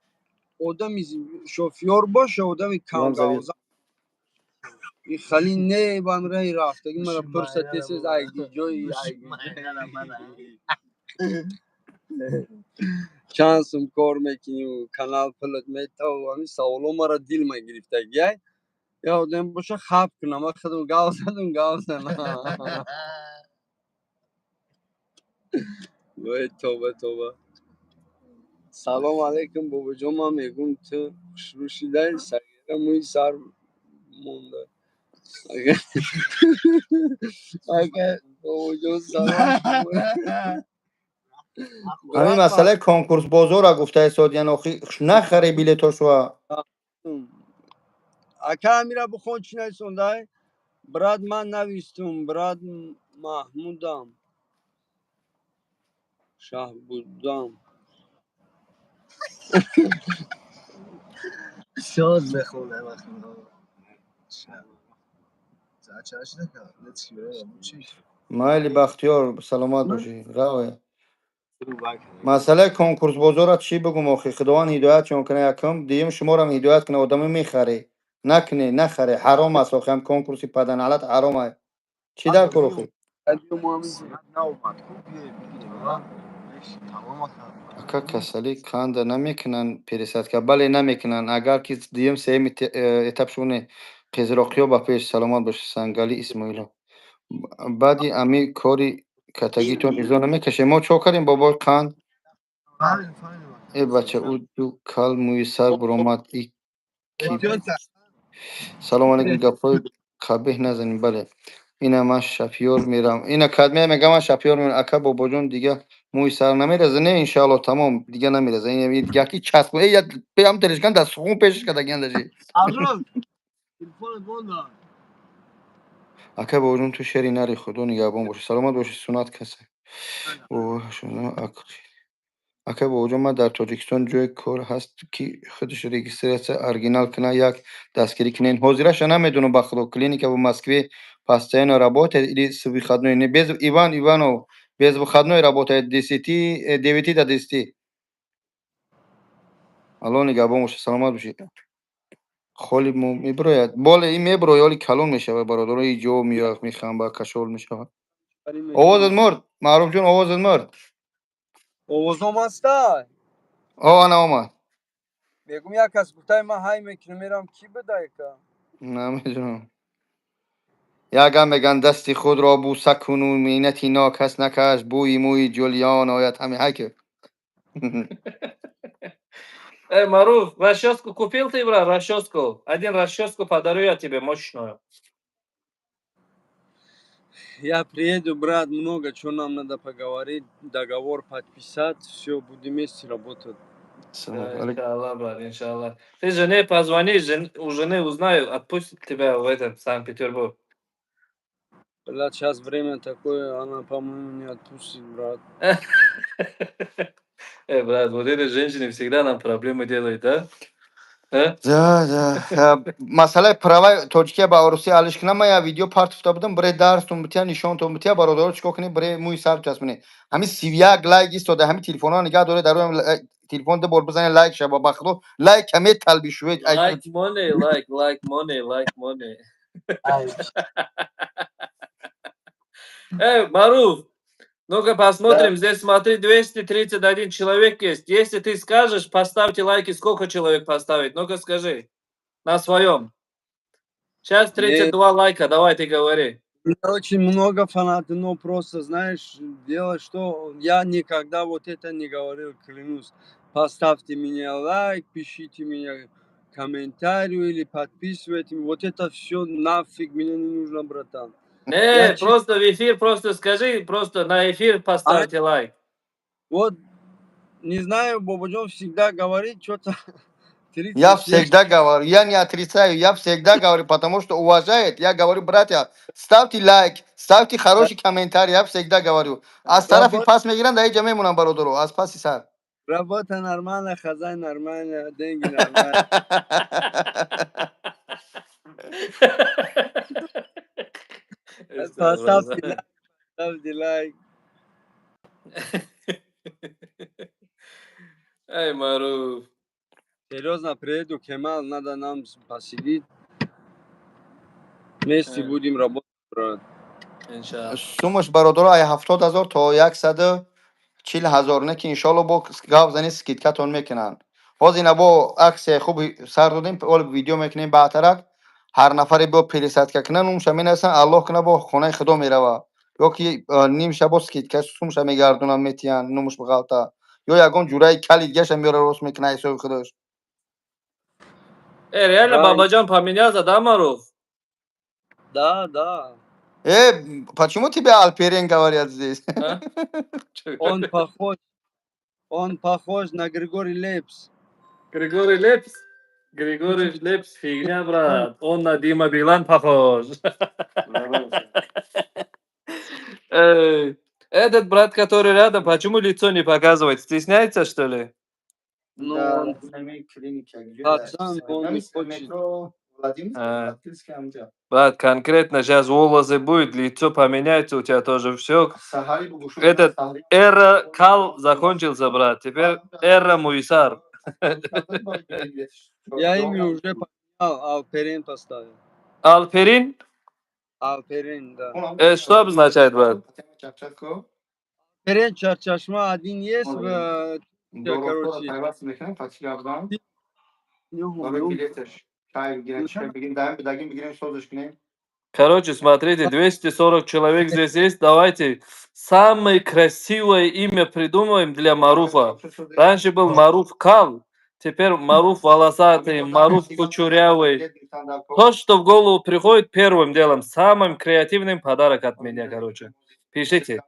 одами шофёр боша, одами камгавза. И хали не бамраи рафтаги мара пурса тесез айги ҷои айги. Чанд сум кор мекунӣ, канал пулат метаву, ҳамин саволо мара дил ма гирифтагиай. Я одам боша, хаб кунам, ман худам гав задам, гав занам. Вой, тоба, тоба. Салом алейкум, бобоҷон, ман мегӯм, ту хушрӯ шидай, сагира мӯи сар монда. Ака, бобоҷон, салом. Ҳамин масъалаи конкурсбозора гуфтаи содиян, охи нахаре билетошуа. Ака, амира бихон, чӣ нависондай? Брат, ман навистум, брат, Маҳмудам. Шаҳбудам. Соз мехонам вақти. Чаш накард. Майли, Бахтиёр, саломат бошӣ, раве. Масъалаи конкурсбозора чӣ бигӯм, охи? Худованд ҳидоятшон кунад якум, дуюм шуморам ҳидоят кунад. Одаме мехарӣ, накунӣ, нахарӣ, ҳаром аст. Охи, ҳам конкурси паданалат ҳаром аст. Чӣ дар кор, охи? Наомад. Ку биёй бигирем, а? Тамом ака. Ака, касалӣ канда намекунанд пересадка? Бале, намекунанд, агар ки дуюм, сеюми этап шуне. Қизроқиё ба пеш, саломат бошӣ, Сангали Исмоилов. Баъди ами кори катагитон изо намекашем? Мо чо кардем, бобои қанд? Фаҳмидем, фаҳмидем. Э, бача, ӯ ду кал мӯи сар буромад и ки? Салому алейкум, гапҳои қабеҳ назанем. Бале, ина ман шофёр мерам, ина кадмия мегам, ман шофёр мерам. Ака, бобоҷон, дига мӯи сар намереза? Не, иншаалло, тамом, дига намереза. Яки часб ам телешкан дар сухун пешаш кардагиан дажи. Телефонат монда. Ака, бобоҷон, ту шери нари, худо нигаҳбон бошӣ, саломат бошӣ. Сунат касе. Ака, бобоҷон, ман дар Тоҷикистон ҷои кор ҳаст, ки худаш регистрация оригинал кунад, як дастгирӣ кунед. Ҳозираша намедонам, ба худо. Клиника в Москве постоянно работает или с выходной? Не, без. Иван Иванов, без выходной работает, 9 до 10. Алло нигаҳбон бошад, саломат бошӣ. Холи мо мебирояд, боле ин мебирояд, оли калон мешавад, бародаро, и ҷо меояд, мехамба, кашол мешавад. Овозат мурд, Маъруфҷон, овозат мурд. Овозом ҳаста? О, ана омад. Мегум, як кас гуфтай, ман ҳай мекунам, мерам, кӣ будайка? Намедонам. Ягам меган, дасти худро бӯса куну миннати нокас накаш, бӯи мӯи Ҷулиён ояд ҳами ҳай ки. Эй, Маруф, расческу купил ты, брат, расческу? Один расческу подарю я тебе, мощную. Я приеду, брат, много чего нам надо поговорить, договор подписать, все, будем вместе работать. Да, иншаллах, брат, иншаллах. Ты жене позвони, у жены узнаю, отпустит тебя в этот Санкт-Петербург. Блядь, сейчас время такое, она, по-моему, не отпустит, брат. Эй, брат, вот эти женщины всегда нам проблемы делают, да? А? Да. Масъалаи права тоҷикия ба русия алиш кунам, ман як видео партофта будам, бире дарстон бития, нишонтон бития, бародаро, чикор кунед, бире мӯи сар часпонед. Ҳамин 31 лайк истода, ҳамин телефонҳо нигаҳ доред, дар рӯи телефон ду бор бизанед, лайк шава, ба худо, лайк каме талби шувед. Like money, like, like money, like money. Эй, Маруф, ну-ка посмотрим, да. Здесь, смотри, 231 человек есть. Если ты скажешь, поставьте лайки, сколько человек поставит? Ну-ка скажи, на своем. Сейчас 32 лайка, давай ты говори. У меня очень много фанатов, но просто, знаешь, дело, что я никогда вот это не говорил, клянусь. Поставьте мне лайк, пишите мне комментарий или подписывайте. Вот это все нафиг мне не нужно, братан. Не, просто в эфир, просто скажи, просто на эфир поставьте лайк. Вот, не знаю, Бободжон всегда говорит что-то. Я всегда говорю, я не отрицаю, я всегда говорю, потому что уважает. Я говорю: братья, ставьте лайк, ставьте хороший комментарий, я всегда говорю. Аз тарафи пас мегиранд, дар иҷа мемонам, бародаро, аз паси сар. Работа нормально, хозяин нормально, деньги нормально. Поставьте лайк, ставьте лайк. Эй, Маруф. Серьезно, приеду, Кемал, надо нам посидеть. Вместе будем работать, брат. Иншаллах. Сумаш, бародаро, ай 70 000 то яксаду 40 000 не ки, иншоалло, бо гап зани, скидкатон мекунанд. Ҳозир ина бо аксияи хуби сар додем, ҳол видео мекунем баъдтарак. Ҳар нафаре бо пересадка кунад, нумша менависанд, Аллоҳ кунад, бо хонаи худо мерава, ё ки нимша бо скидка сумша мегардонанд, метиҳанд, нумуш бағалта, ё ягон ҷураи кали дигаша меёра, рост мекунад ҳисоби худаш. Э, реально, Да. Бабаджан поменялся, да, Маруф? Да. Э, почему тебя Алперен говорят здесь? А? Он похож на Григорий Лепс. Григорий Лепс? Григорий Лепс фигня, брат. Он на Дима Билан похож. Эй, этот брат, который рядом, почему лицо не показывает? Стесняется, что ли? Ну, он пацан, он не хочет. А. Брат, конкретно сейчас волосы будет, лицо поменяется у тебя тоже, все. Этот эра кал закончился, брат. Теперь эра мӯйсар. Я имя уже поменял, Алперин поставил. Алперин? Алперин, да. Что обозначает, брат? Алперин Чарчашма один есть в, короче. Ну, Короче, смотрите, 240 человек здесь есть. Давайте самое красивое имя придумаем для Маруфа. Раньше был Маруф Кал, теперь Маруф волосатый, Маруф кучерявый. То, что в голову приходит первым делом, самым креативным подарок от меня, короче. Пишите.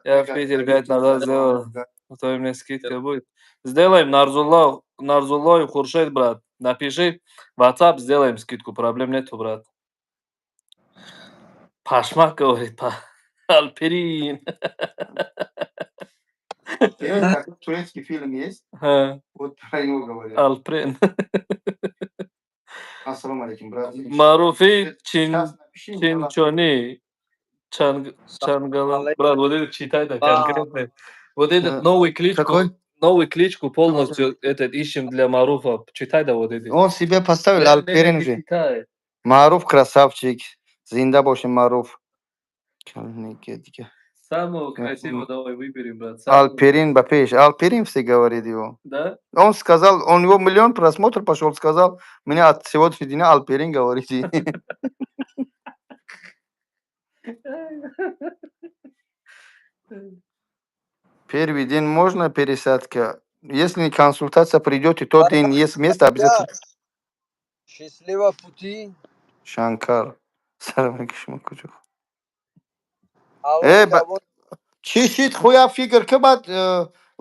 Я в Питере 5 назад сделал. А то у меня скидка будет. Сделаем Нарзулло, Нарзуллоев Хуршед, брат. Напиши в WhatsApp, сделаем скидку, проблем нету, брат. Пашмак говорит, Алперин. Турецкий фильм есть? Ха, Вот про него говорят. Алпрен. Ассаламу алейкум, брат. Маруфи Чин Сейчас напиши, иншаллах. Чинчони. Чанг, Чангала. Брат, вот это читай, да, конкретно. Вот этот новый кличку, Какой? Новый кличку полностью этот ищем для Маруфа. Читай, да, вот эти. Он себе поставил Алперин же. Читай. Маруф красавчик. Зинда боши, Маруф. Дига. Самого красивого давай выберем, брат. Самого. Алперин ба пеш. Алперин все говорит его. Да? Он сказал, у него миллион просмотров пошел, сказал, меня от сегодняшнего дня Алперин говорите. Первый день можно пересадка. Если консультация придете, тот день есть место обязательно. Счастливо пути. Шанкар. Салам алейкум, шумо куҷо? Аллоҳ Э, чӣ шид, хуя фикр ки, баъд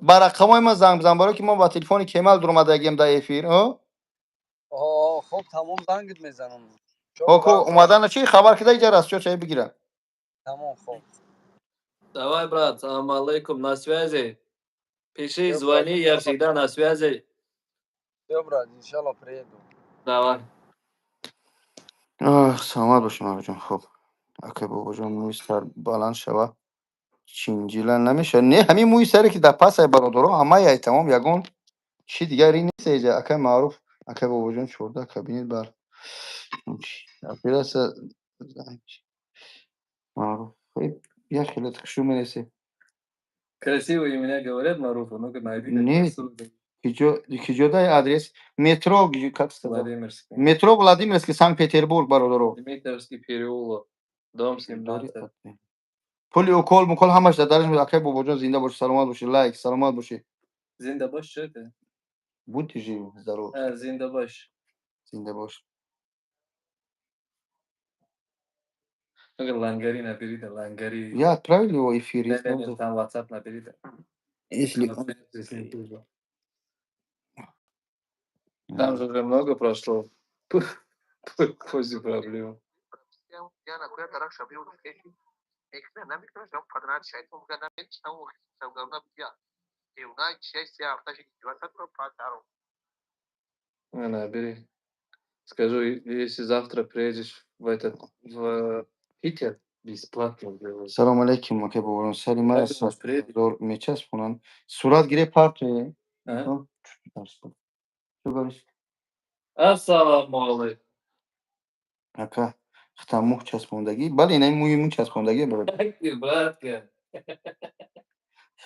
ба рақамҳои ман занг бизан, барое ки мо ба телефони Кемал дуромадагием дар эфир. О, хоб, тамом, зангит мезанам. Оку омадана чӣ хабар кида, иҷа раст чай бигира. Тамом, хоб. Давай, брат, салам алейкум, на связи. Пиши, Всё, звони, брат. Я всегда на связи. Всё, брат, иншалло, приеду. Давай. Ах, саломат бошӣ, Маруҷон. Хоб, ака бобоҷон, мӯи сар баланд шава, чинҷила намешава? Не, ҳамин мӯи саре ки дар пасай, бародаро, ҳамаи тамом, ягон чи дигаре нест эҷа. Акай Маъруф, акай бобоҷон, 14 кабинет бар операция. Маъруф як хеле хушу мересе. Красивые имена говорят Маруфу, ну-ка найди. Нет. Киҷодай адрес? Метро, как сказал? Владимирский. Метро Владимирский, Санкт-Петербург, бародаро. Дмитровский переулок, дом 17. Пули укол мукол ҳамаш дар дараш. Акай бобоҷон, зинда бошӣ, саломат бошӣ, лайк, саломат бошӣ. Зинда бош, что это? Будьте живы, здоровы. А, зинда бош. Зинда бош. Ну-ка, Лангари набери, да, Лангари. Я отправил его эфир, Да, если да, он нет, там WhatsApp набери, да. Если На связи с ним тоже. Там же уже много прошло. Позже проблема. На, набери. Скажу, если завтра приедешь в этот, в Питер, бесплатно сделаю. Салом алейкум, акай бобоҷон, сари мара Как думаешь, приедешь? зор мечаспонанд, сурат гире, партое. А? Что говоришь? Ассаламу алейкум. Ака, хата мӯ часпондагӣ, бале, ина мӯи мӯ часпондагӣ, бародар. Как ты, братка?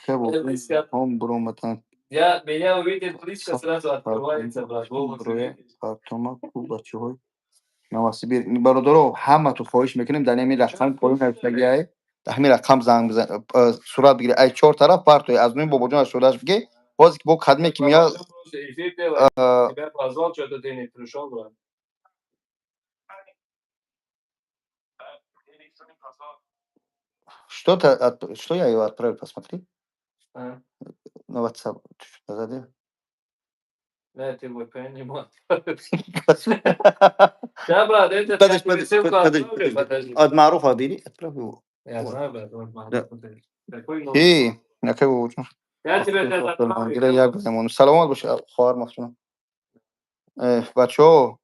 Ҳом буромадан. Я, меня увидит близко, сразу открывается, брат, волосы видишь. Партома ку бачаҳои Новосибир, бародаро, ҳамату хоҳиш мекунем, дар ҳамин рақам поён навиштагиай, дар ҳамин рақам занг бизан, сурат бигиред, ай чор тараф партои, аз нуи Бобоҷон ашураш биге, ҳозир ки бо кадме ки меяд. Бобоҷон просто эфир делает. Тебя позвал, что-то ты не пришел, брат. Что-то что я его отправил, посмотри. А? На WhatsApp чуть-чуть назад. Да, ты VPN не мог. Да, брат, это я Подожди, тебе подожди, ссылку подожди, отправлю, подожди. подожди. От Маруфа бери, отправь его. Я Вот. знаю, брат, вот Маруф, Да. подожди. Какой новый? Эй, накай, Бобоҷон. Я тебе сейчас отправлю. Як замон. Саломат бошед, хоҳар Мафтуна. Бачаҳо,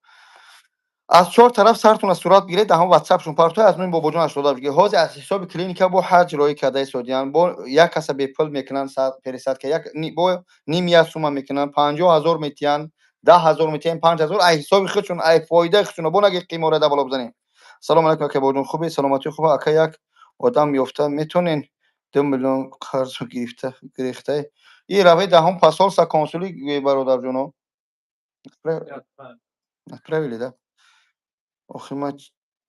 аз чор тараф сартона сурат бигиред, дар ҳамон ватсапшон партои, аз нуи Бобоҷон ашода бигиред. Ҳозир аз ҳисоби клиника бо ҳаҷ роӣ карда истодиянд, бо як каса бепул мекунанд, пересадка як бо ним як сума мекунанд, 50 000 метиҳанд, 10 000 метиҳанд, 5000 ай ҳисоби худшон, ай фоидаи худшон, бо наги қимора да боло бизанем. Салому алайкум, ака Бобоҷон, хубе, саломатӣ хуба, ака, як одам ёфта метонен, 2 миллион қарзу гирифта гирехта и равед дар ҳамон посольство, консули, бародарҷоно. Я отправлю. Отправили, да? Охи, ман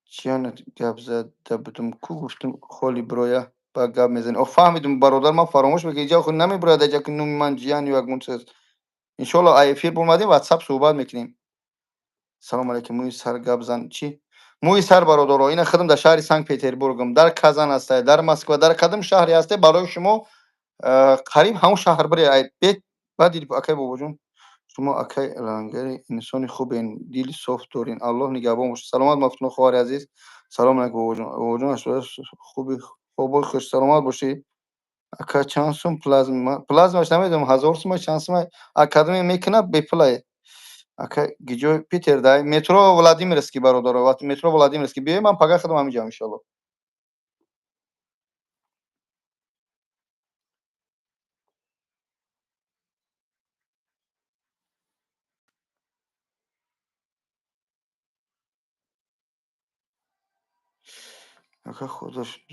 чияна гап зада будум ку, гуфтум холи броя ба гап мезанем. О, фаҳмидум, бародар, ман фаромӯш мекунам, иҷа охи намеброяд, аҷа ки номи ман ҷиян ё ягон чиз. Иншоалло, ай эфир бомадем, ватсап суҳбат мекунем. Салому алайкум, мӯи сар гап зан, чӣ? Мӯи сар, бародаро, ина худам дар шаҳри Санкт Петербургам, дар Казан ҳастай, дар Москва, дар кадом шаҳре ҳастай, барои шумо қариб ҳамон шаҳр бире, ай бе баъд акай Бобоҷон, шумо акай лангари инсони хубен, дили соф дорин, Аллоҳ нигаҳбон бошад. Саломат, Мафтуна хоҳари азиз. Салому алайкум, Бобоҷон. Бобоҷон, хуби, хобои хуш, саломат бошӣ. Ака, чанд сум плазма? Плазмаш намедонам, 1000 сума, чанд сума, академия мекунад, бепулае. Ака, гиҷои Питер дай, метро Владимирский, бародаро, метро Владимирский биёй, ман пага худам ҳамиҷам, иншоалло. Ака, худош.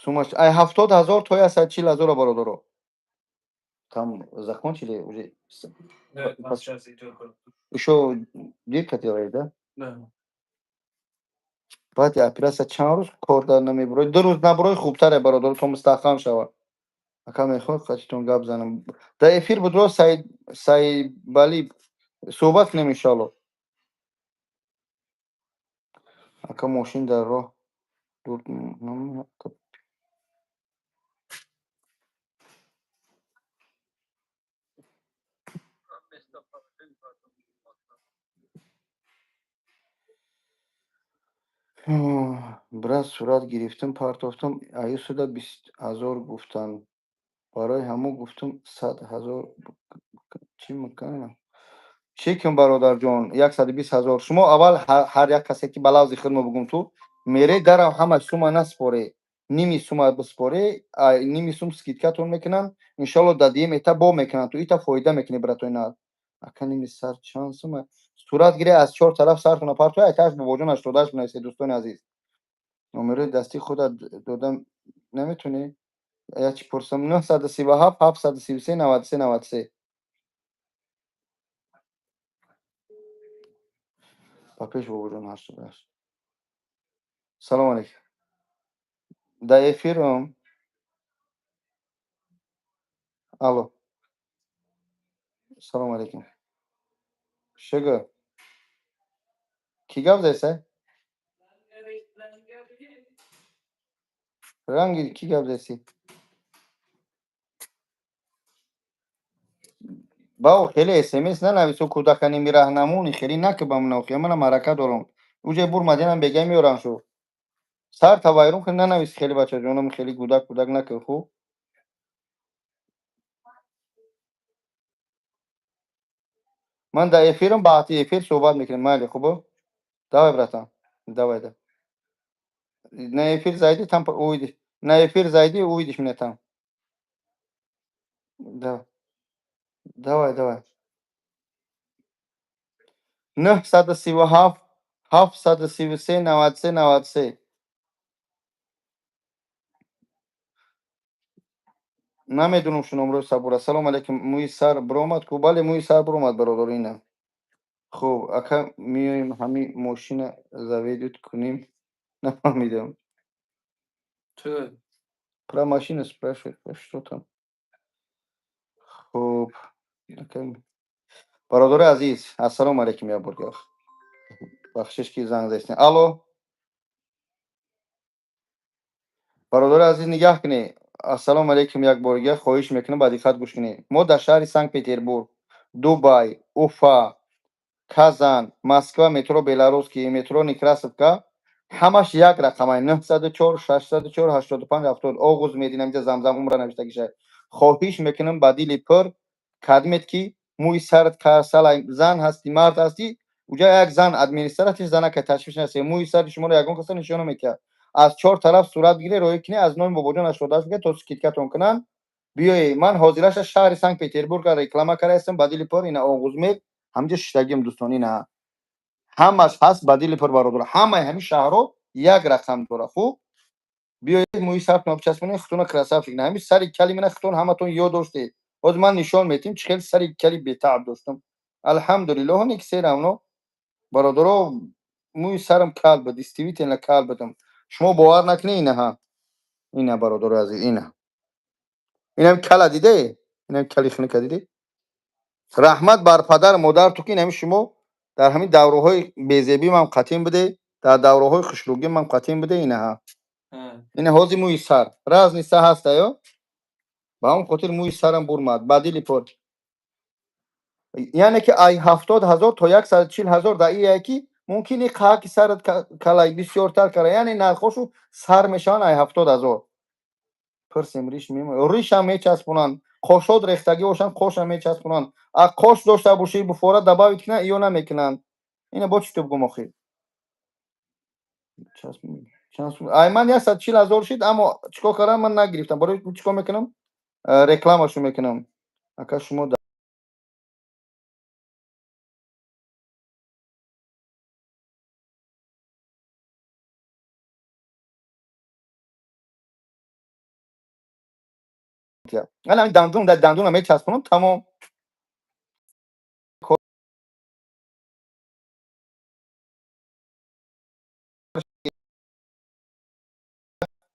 Сумаш ай 70 000 то 140 000, бародаро. Там закончили уже? Да, там сейчас идет. Ещё дирка делает, да? Да. Баъди оператсия чанд рӯз кор дар намебурой? 2 рӯз набурой хубтаре, бародаро, то мустаҳкам шавад. Ака, мехоҳед қатитон гап занам? Дар эфир будро, Саид Саидбалӣ, суҳбат кунем, иншоалло. Ака, мошин дар роҳ дур. Брат, сурат гирифтам, партофтам, аюсуда 20 000 гуфтанд. Барои ҳамон гуфтам 100 000 чӣ мекунам? Чӣ кун, бародарҷон, 120 000. Шумо аввал ҳар як касе ки ба лавзи худмо бугум, ту мере дарам, ҳама сума наспоре, ними сума биспоре, ними сум скидкатон мекунанд, иншоалло, дар дуюм этап бо мекунанд, ту ита фоида мекунӣ, братои нар. Ака, ними сар чанд сума? Сурат гире, аз чор тараф сартона партои, айташ Бобоҷон 88 бинависед, дӯстони азиз. Номерои дастии худа додам наметонӣ? Я чӣ пурсам? 937 733 93 93. Ба пеш, Бобоҷон, 88. Салому алейкум. Дар эфирам. Алло. Салому алейкум. Шугр. Кӣ гап зайса? Ранги кӣ гап зайси? Бао, хеле смс нанависо, кӯдакани мираҳнамони хеле накӣ ба ман, манам ҳаракат дорам. Уҷа бур мадинам бега меорам шу. Сар та вайрон кун, нанавис хеле, бачаҷонам, хеле гудак гудак накӣ, хуб? Ман дар эфирам, баъди эфир суҳбат мекунем, майли, хубо? Давай, братан, давай, да. На эфир зайди, там увидишь. На эфир зайди, увидишь меня там. Да. Давай, давай. 937 733 93 93. Намедунам шуномро сабура. Салом алейкум. Мӯи сар биромад ку? Бале, мӯи сар биромад, бародар, ина. Хуб, ака, меоем, ҳамин мошина заведут кунем. Нафаҳмидам. Чё? Про машину спрашивает, что там. Хуб, ака, бародари азиз, ассалому алейкум. Як бор дигар бахшиш, ки занг застем. Алло, бародари азиз, нигаҳ кунед. Ассалому алейкум. Як бор дигар хоҳиш мекунам, ба диққат гӯш кунед. Мо дар шаҳри Санкт Петербург, Дубай, Уфа, Казан, Москва, метро Белорусский, метро Некрасовка, ҳамаш як рақамай: 904 604 85 70. Оғуз мединам, инҷа Замзам умра навиштагиша. Хоҳиш мекунам, ба дили пур кадмед, ки мӯи сарат касала, зан ҳастӣ, мард ҳастӣ, уҷа як зан администратор, занака ташвиш насе, мӯи сари шуморо ягон каса нишона метиҳад. Аз чор тараф сурат гире, роҳӣ кунӣ, аз номи Бобоҷон 88 бигир, то скидка тон кунанд. Биёед, ман ҳозираша шаҳри Санкт Петербурга реклама кардаистам ба дили пур. Ина Оғузмед, ҳаминҷа шиштагиам, дӯстон, ина ҳамаш ҳаст. Ба дили пур, бародар, ҳамаи ҳамин шаҳрҳо як рақам дора. Хуб, биёед, мӯи сартона бичаспонед, худтона красавчик. Ҳамин сари кали мана худтон ҳаматон ёд доштед. Ҳозир ман нишон метиҳем, чӣ хел сари кали бетаъб доштам. Алҳамдулиллоҳ, не ки се равно, бародаро, мӯи сарам кал буд, действительно кал будам, шумо бовар накунед. Инаҳа, ина, бародари азиз, ина, инам кала диде, инам кали хунука диде. Раҳмат бар падару модаратон, ки инами шумо дар ҳамин давраҳои безебӣ ман қатим буде, дар давраҳои хушрӯгӣ ман қатим буде. Инаҳа, ина ҳозир мӯи сар разница ҳаста ё? Ба ҳамон хотир мӯи сарам бурмад, ба дили пур. Яъне ки ай 70 000 то 140 000 дар ие ки мумкин и қааки сарат калай бисёртар кара, яъне нархошу сар мешаванд ай 70 000. Пурсем, риш, ришам мечаспонанд, қошот рехтагӣ бошанд, қошам мечаспонанд. А қош дошта бошӣ, буфора добавить кунанд ё намекунанд? Ина бо чӣ туб гум охир? Ай ман 140 000 шид, аммо чӣ кор кардам? Ман нагирифтам. Барои чӣ кор мекунам? Рекламашу мекунам. Ака, шумо дандун дар дандуна мечаспонам, тамом.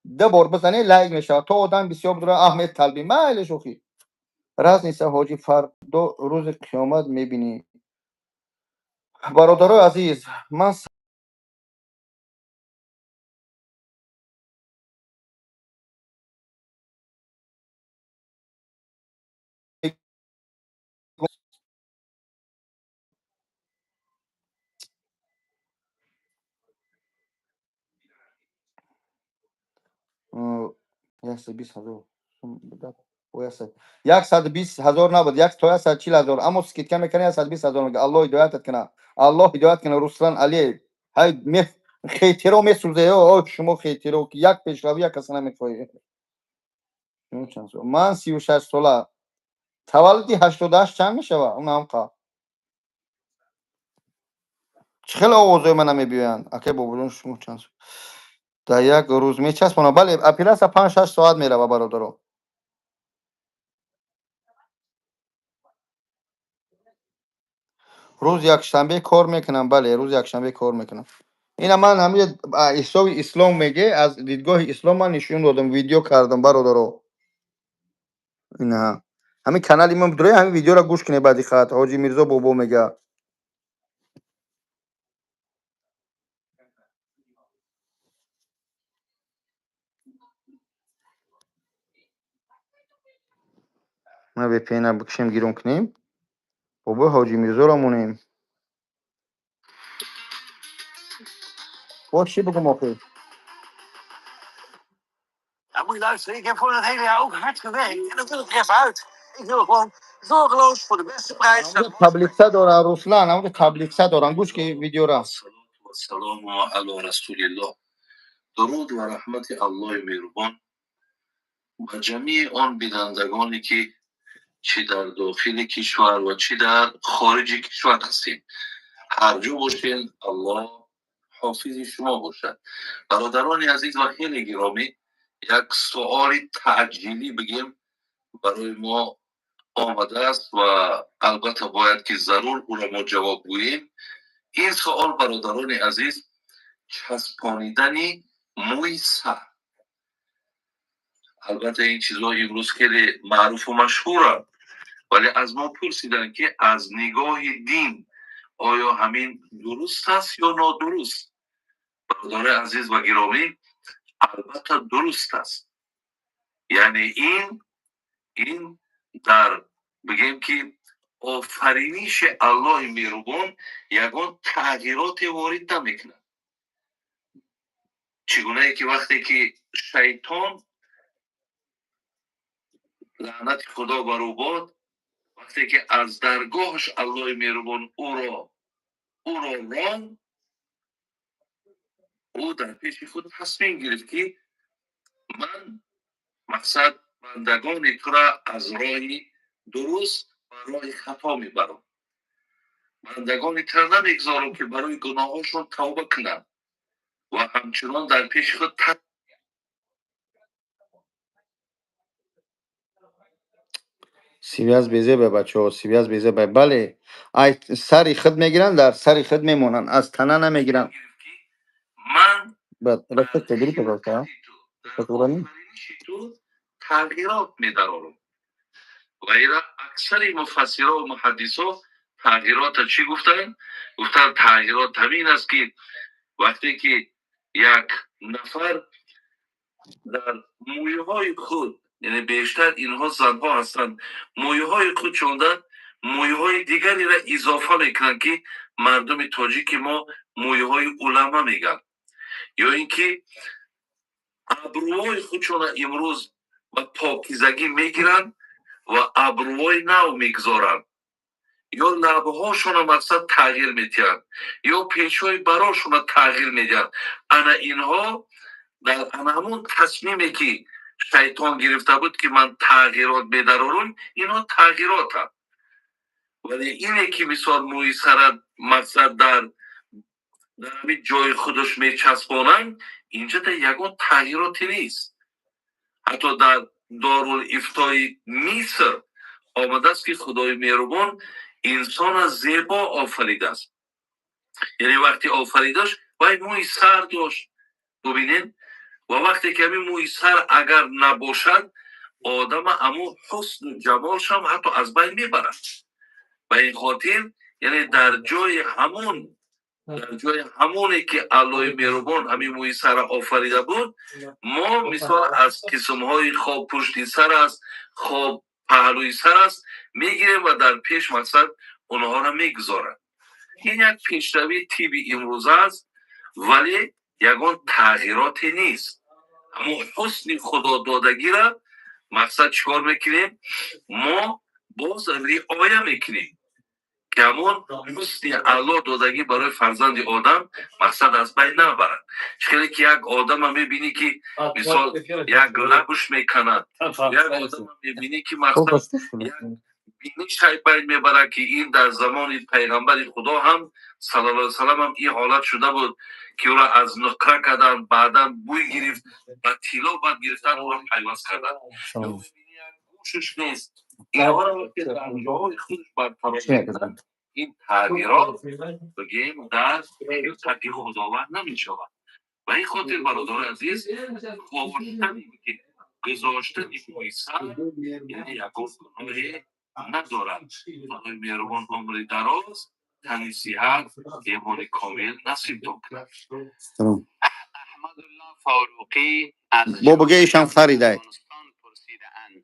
Ду бор бизанед, лайк мешавад, то одам бисёр бидора. Аҳмед Талбӣ, майли, шӯхӣ, разница. Ҳоҷӣ, фардо рӯзи қиёмат мебинӣ. Бародарои азиз, ман 120 000, 120 000 набуд, як то 140 000, аммо скидка мекунад, 120 000 мега. Аллоҳ ҳидоятат кунад, Аллоҳ ҳидоят кунад. Руслан Алиев, ҳай, хейтеро месӯзе. О, шумо хейтеро, ки як пешравӣ як каса намехоҳед. Ман 36 сола, таваллуди 88 чанд мешавад? Он ҳамқа чӣ хеле овозҳои мана мебиёянд. Акай Бобоҷон, шумо чанд дар як рӯз мечаспонад? Бале, оператсия 5-6 соат мерава, бародаро. Рӯз якшанбе кор мекунам. Бале, рӯз якшанбе кор мекунам. Ина ман ҳамин ҳисоби ислом меге, аз дидгоҳи ислом ман нишон додам, видео кардам, бародаро. Ина ҳамин канали ман бидрои, ҳамин видеоро гӯш кунед ба диққат. Ҳоҷи Мирзо Бобо мега. Ма VPN бикшем, гирон кунем, бобои Ҳоҷи Мирзоро монем. Бо чӣ бигум охир? Nou, moet je luisteren, ik heb voor het hele jaar ook hard gewerkt. En dan wil ik er even uit. Ik wil gewoon zorgeloos voor de beste prijs. Таблица дорам, Руслан, ҳамонҷо таблица дорам, гӯш ки видеора. Вассалому ало расулиллоҳ. Дуруд ва раҳмати Аллоҳи меҳрубон ба ҷамии он бинандагоне, ки чӣ дар дохили кишвар ва чӣ дар хориҷи кишвар ҳастем. Ҳар ҷо бошен, Аллоҳ ҳофизи шумо бошад. Бародарони азиз ва хеле гиромӣ, як суоли таъҷилӣ бигем барои мо омадааст ва албатта бояд ки зарур ӯро мо ҷавоб гӯем. Ин суол, бародарони азиз, часпонидани мӯи сар. Албатта ин чизҳо имрӯз хеле маъруфу машҳуранд, вале аз мо пурсиданд, ки аз нигоҳи дин оё ҳамин дуруст аст ё нодуруст. Бародарои азиз ва гиромӣ, албатта дуруст аст. Яъне ин дар бигем ки офариниши Аллоҳи меҳрубон ягон тағйироте ворид намекунад. Чӣ гунае ки вақте ки шайтон, лаънати Худо бар ӯ бод, вақте ки аз даргоҳаш Аллоҳи меҳрубон ӯро ронд, ӯ дар пеши худ тасмим гирифт, ки ман мақсад бандагони тура аз роҳи дуруст ба роҳи хато мебарам, бандагони тура намегузорам, ки барои гуноҳҳошон тавба кунанд, ва ҳамчунон дар пеши худ Связь безеба, бачаҳо, связь безеба. Бале, ай сари худ мегиранд, дар сари худ мемонанд, аз тана намегиранд. Ман тағйирот медарорам. Ва ира аксари муфассиро ва муҳаддисо тағйирота чӣ гуфтанд? Гуфтанд, тағйирот ҳамин аст, ки вақте ки як нафар дар мӯйҳои худ, яъне бештар инҳо занҳо ҳастанд, мӯйҳои худ чонда мӯйҳои дигареро изофа мекунанд, ки мардуми тоҷики мо мӯйҳои улама мегӯянд, ё ин ки абрӯҳои худшона имрӯз ба покизагӣ мегиранд ва абрӯҳои нав мегузоранд, ё лабҳошона мақсад тағйир медиҳанд, ё пешҳои барошона тағйир медиҳанд. Ана инҳо дар ана ҳамон тасмиме, ки шайтон гирифта буд, ки ман тағйирот медарорам, инҳо тағйиротанд. Вале ине ки мисол мӯи сара мақсад дар ҳамин ҷои худаш мечаспонанд, инҷа дар ягон тағйироте нест. Ҳатто дар Дорулифтои Миср омадааст, ки Худои меҳрубон инсона зебо офаридааст. Яъне вақте офаридаш, вай мӯи сар дошт, бубинед. Ва вақте ки ҳамин мӯи сар агар набошад, одама аму ҳусну ҷамолшам ҳатто аз байн мебарад. Ба ин хотир, яъне дар ҷои ҳамоне ки Аллоҳи меҳрубон ҳамин мӯи сара офарида буд, мо мисол аз қисмҳои хоб пушти сар аст, хоб паҳлӯи сар аст, мегирем ва дар пеш мақсад онҳоро мегузорад. Ин як пешравии тибби имрӯза аст, вале ягон тағйироте нест. Ҳамон ҳусни худододагиро мақсад чӣ кор мекунем? Мо боз риоя мекунем, ки ҳамон ҳусни Аллоҳ додагӣ барои фарзанди одам мақсад аз байн набарад. Чӣ хеле ки як одама мебинӣ, ки мисол як лабуш меканад, як одама мебинӣ, ки мақсад як бинишай байн мебарад, ки ин дар замони пайғамбари Худо ҳам саллаллоҳу алайҳи васаллам ҳам ин ҳолат шуда буд, ки ӯро аз нуқра карданд, баъдан бӯй гирифт, ба тилло бад гирифтан, ӯро пайваст карданд. Гӯшаш нест. Инҳоро вақте дар ҷоҳои худаш барқарор мекунанд, ин тағйирот бигем дар ҳаққи Худованд намешавад. Ба ин хотир, бародари азиз, коштани, гузоштани мӯи сар яъне ягон гуноҳе надорад. Худои меҳрубон умри дароз, тани сиҳат, имони комил насибтон кунад. Аҳмадулло Фаруқӣ аз Бо буге ишам харидай. Афғонистон пурсидаанд,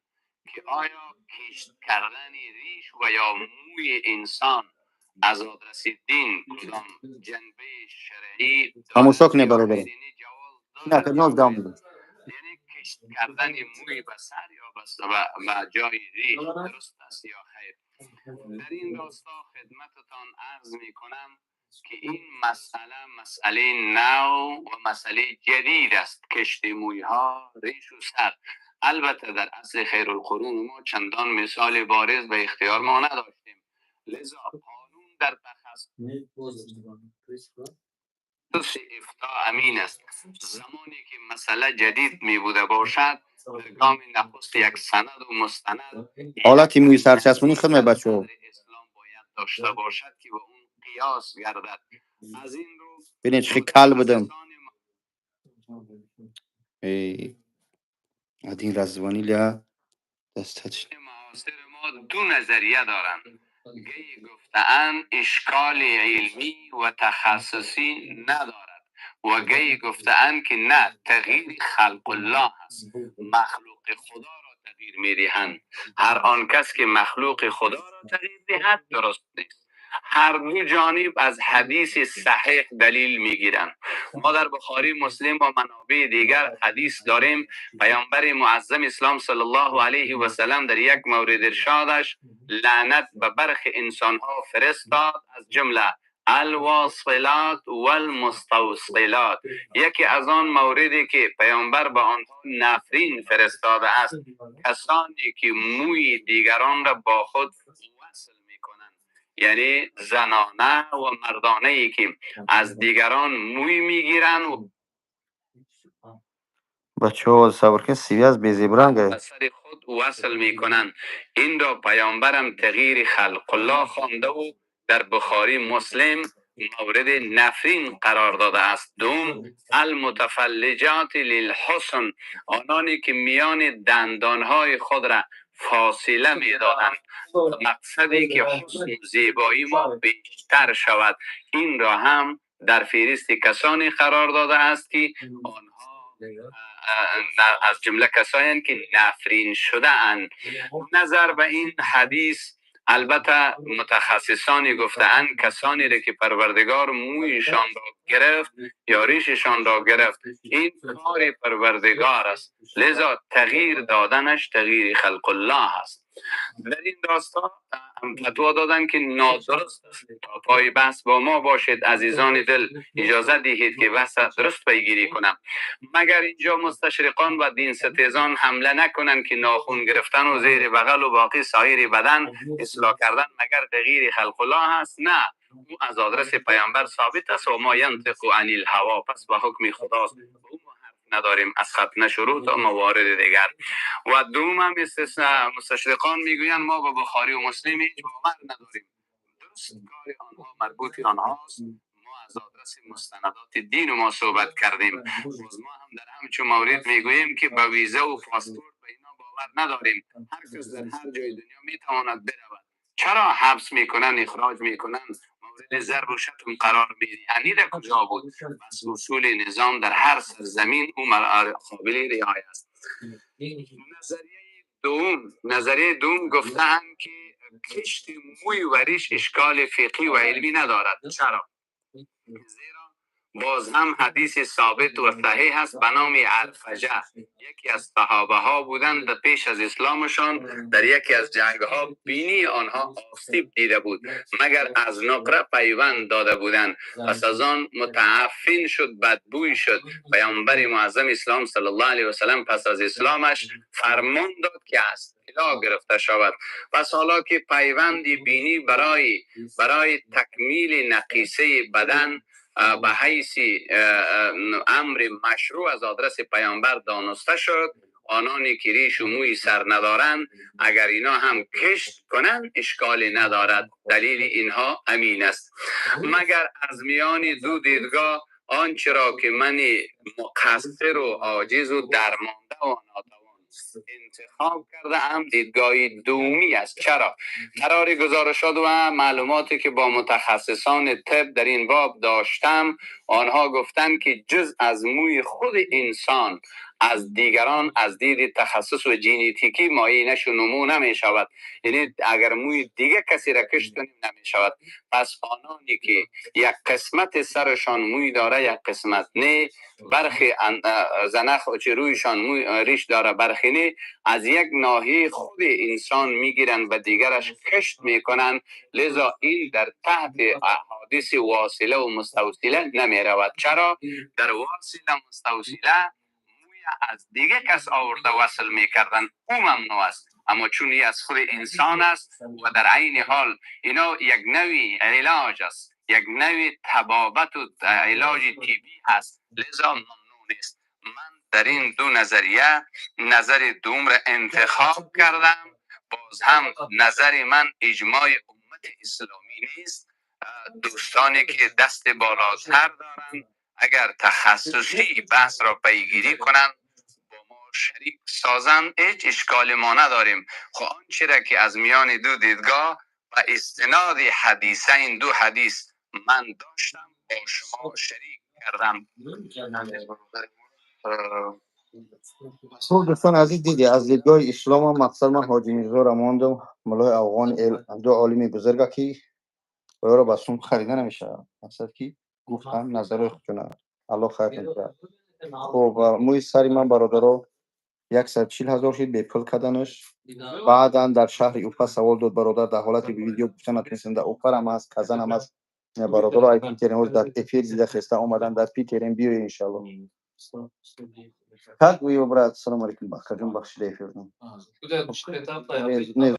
ки оё кишт кардани риш ва ё мӯи инсон аз одраси дин кудом ҷанбаи шаръӣ Тамошо дорад кунед, ё бародарон. динӣ ҷавоз На, дорад ноз ё давом не? медиҳем. Яъне кишт кардани мӯй ба сар ё ба ҷои риш дуруст аст ё хайр? Дар ин росто хидмататон арз мекунам, ки ин масъала масъалаи нав ва масъалаи ҷадид аст. Кишти мӯйҳо, ришу сар, албатта дар асри хайрулқурун мо чандон мисоли борз ба ихтиёр мо надоштем, лизо қонун дар تخصص افتا امین است. زمانی که مسئله جدید می بوده باشد، در گام نخست یک سند و مستند Ҳолати мӯи сарчаспонӣ худ мебачо. اسلام باید داشته باشد که به اون قیاس گردد. از این رو Бинед, чӣ кал будам. Эй, один раз звонили, а достаточно. معاصر ما دو نظریه دارند. گهی گفتهاند اشکال علمی و تخصصی ندارد و گهی گفتهاند که نه، تغییر خلق الله است، مخلوق خدا را تغییر میدهند. هر آن کس که مخلوق خدا را تغییر دهد درست نیست. هر دو جانب از حدیث صحیح دلیل میگیرند. ما در بخاری، مسلم و منابع دیگر حدیث داریم. پیامبر معظم اسلام صلی الله علیه و سلم در یک مورد ارشادش لعنت به برخی انسانها فرستاد، از جمله الواصلات والمستوصلات. یکی از آن موردی که پیامبر به آنها نفرین فرستاده است، کسانی که موی دیگران را با خود وصل میکنند، یعنی زنانه و مردانه ای که از دیگران موی میگیرند و Бачаҳо, сабр кунед, связь безебранга. به سر خود وصل میکنند. این را پیامبرم تغییر خلق الله خوانده و در بخاری، مسلم مورد نفرین قرار داده است. دوم، المتفلجات للحسن، آنانی که میان دندانهای خود را فاصله میدادند، مقصدی که حسن و زیبایی ما بیشتر شود. این را هم در فهرست کسانی قرار داده است که آنها از جمله کسایی که نفرین شده اند. نظر به این حدیث، البته متخصصانی گفتهاند کسانی را که پروردگار مویشان را گرفت یا ریششان را گرفت، این کار پروردگار است، لذا تغییر دادنش تغییر خلق الله است. در این راستا فتوا دادن که نادرست است. تا پای بحث با ما باشید عزیزان دل، اجازه دهید که بحث درست پیگیری کنم. مگر اینجا مستشرقان و دین ستیزان حمله نکنند که ناخون گرفتن و زیر بغل و باقی سایر بدن اصلاح کردن مگر تغییر خلق الله هست؟ نه، او از آدرس پیامبر ثابت است و ما ینطق عن الهوا. پس به حکم خداست، او ما حرف نداریم، از ختنه شروع تا موارد دیگر. و دوم هم مستشرقان میگویند ما به بخاری و مسلم هیچ باور نداریم. درست، کار آنها مربوط آنهاست. ما از آدرس مستندات دین ما صحبت کردیم. باز ما هم در همچون مورد میگوییم که به ویزا و پاسپورت به اینا باور نداریم. هر کس در هر جای دنیا میتواند برود. چرا حبس میکنن، اخراج میکنن، مورد ضرب و شتم قرار میدهند؟ در کجا بود؟ بس اصول نظام در هر سرزمین او قابل رعایت است. نظریه دوم گفتند که کشت موی و ریش اشکال فقهی و علمی ندارد. چرا؟ زیرا باز هم حدیث ثابت و صحیح است به نام عرفجه. یکی از صحابه ها بودند. در پیش از اسلامشان در یکی از جنگ ها بینی آنها آسیب دیده بود، مگر از نقره پیوند داده بودند. پس از آن متعفن شد، بدبوی شد. پیامبر معظم اسلام صلی الله علیه وسلم پس از اسلامش فرمان داد که از طلا گرفته شود. پس حالا که پیوند بینی برای تکمیل نقیصه بدن به حیث امر مشروع از آدرس پیامبر دانسته شد، آنانی که ریش و موی سر ندارند اگر اینا هم کشت کنند اشکالی ندارد. دلیل اینها امین است. مگر از میان دو دیدگاه آنچه را که من مقصر و عاجز و درمانده و ناتوان انتخاب کرده ام، دیدگاه دومی است. چرا؟ قرار گزارشات و معلوماتی که با متخصصان طب در این باب داشتم، آنها گفتند که جز از موی خود انسان از دیگران از دید تخصص و ژنتیکی مایه نشو نمو نمی شود. یعنی اگر موی دیگه کسی را کشت کنیم نمی شود. پس آنانی که یک قسمت سرشان موی داره، یک قسمت نه، برخی زنخ چه رویشان موی ریش داره، برخی نه، از یک ناحیه خود انسان میگیرن و دیگرش کشت میکنن، لذا این در تحت احادیث واصله و مستوصله نمی رود. چرا؟ در واصله مستوصله موی از دیگه کس آورده وصل میکردن، او ممنوع است. اما چون ای از خود انسان است و در عین حال اینا یک نوع علاج است، یک نوع طبابت و علاج طبی هست، لذا ممنوع نیست. من در این دو نظریه نظر دوم را انتخاب کردم. باز هم نظر من اجماع امت اسلامی نیست. دوستانی که دست بالاتر دارند اگر تخصصی بحث را پیگیری کنند، با ما شریک سازند، هیچ اشکال ما نداریم. خب، آنچه را که از میان دو دیدگاه و استناد حدیثین، دو حدیث من داشتم، با شما شریک کردم. Хуб, дӯстони азиз, диди, аз дидгоҳи ислома мақсад ман Ҳоҷи Мирзоро мондам, муллои афғон, ду олими бузурга, ки оёро ба сум харида намешавад. Мақсад ки гуфтам назарҳои худшона, Аллоҳ хайр кунад. Хуб, мӯи сари ман, бародаро, 140 000 шид бепул карданаш. Баъдан дар шаҳри Уфа савол дод бародар, дар ҳолати видео гуфта натонистам, дар Уфарам ҳаст, Казанам ҳаст. Бародаро, ай Питерем, ҳоз дар эфир зида хеста омадан, дар Питерем, биёед, иншалло. Как вы, брат? Салом алейкум, бахаҷон, бахшида эфирдон. Не.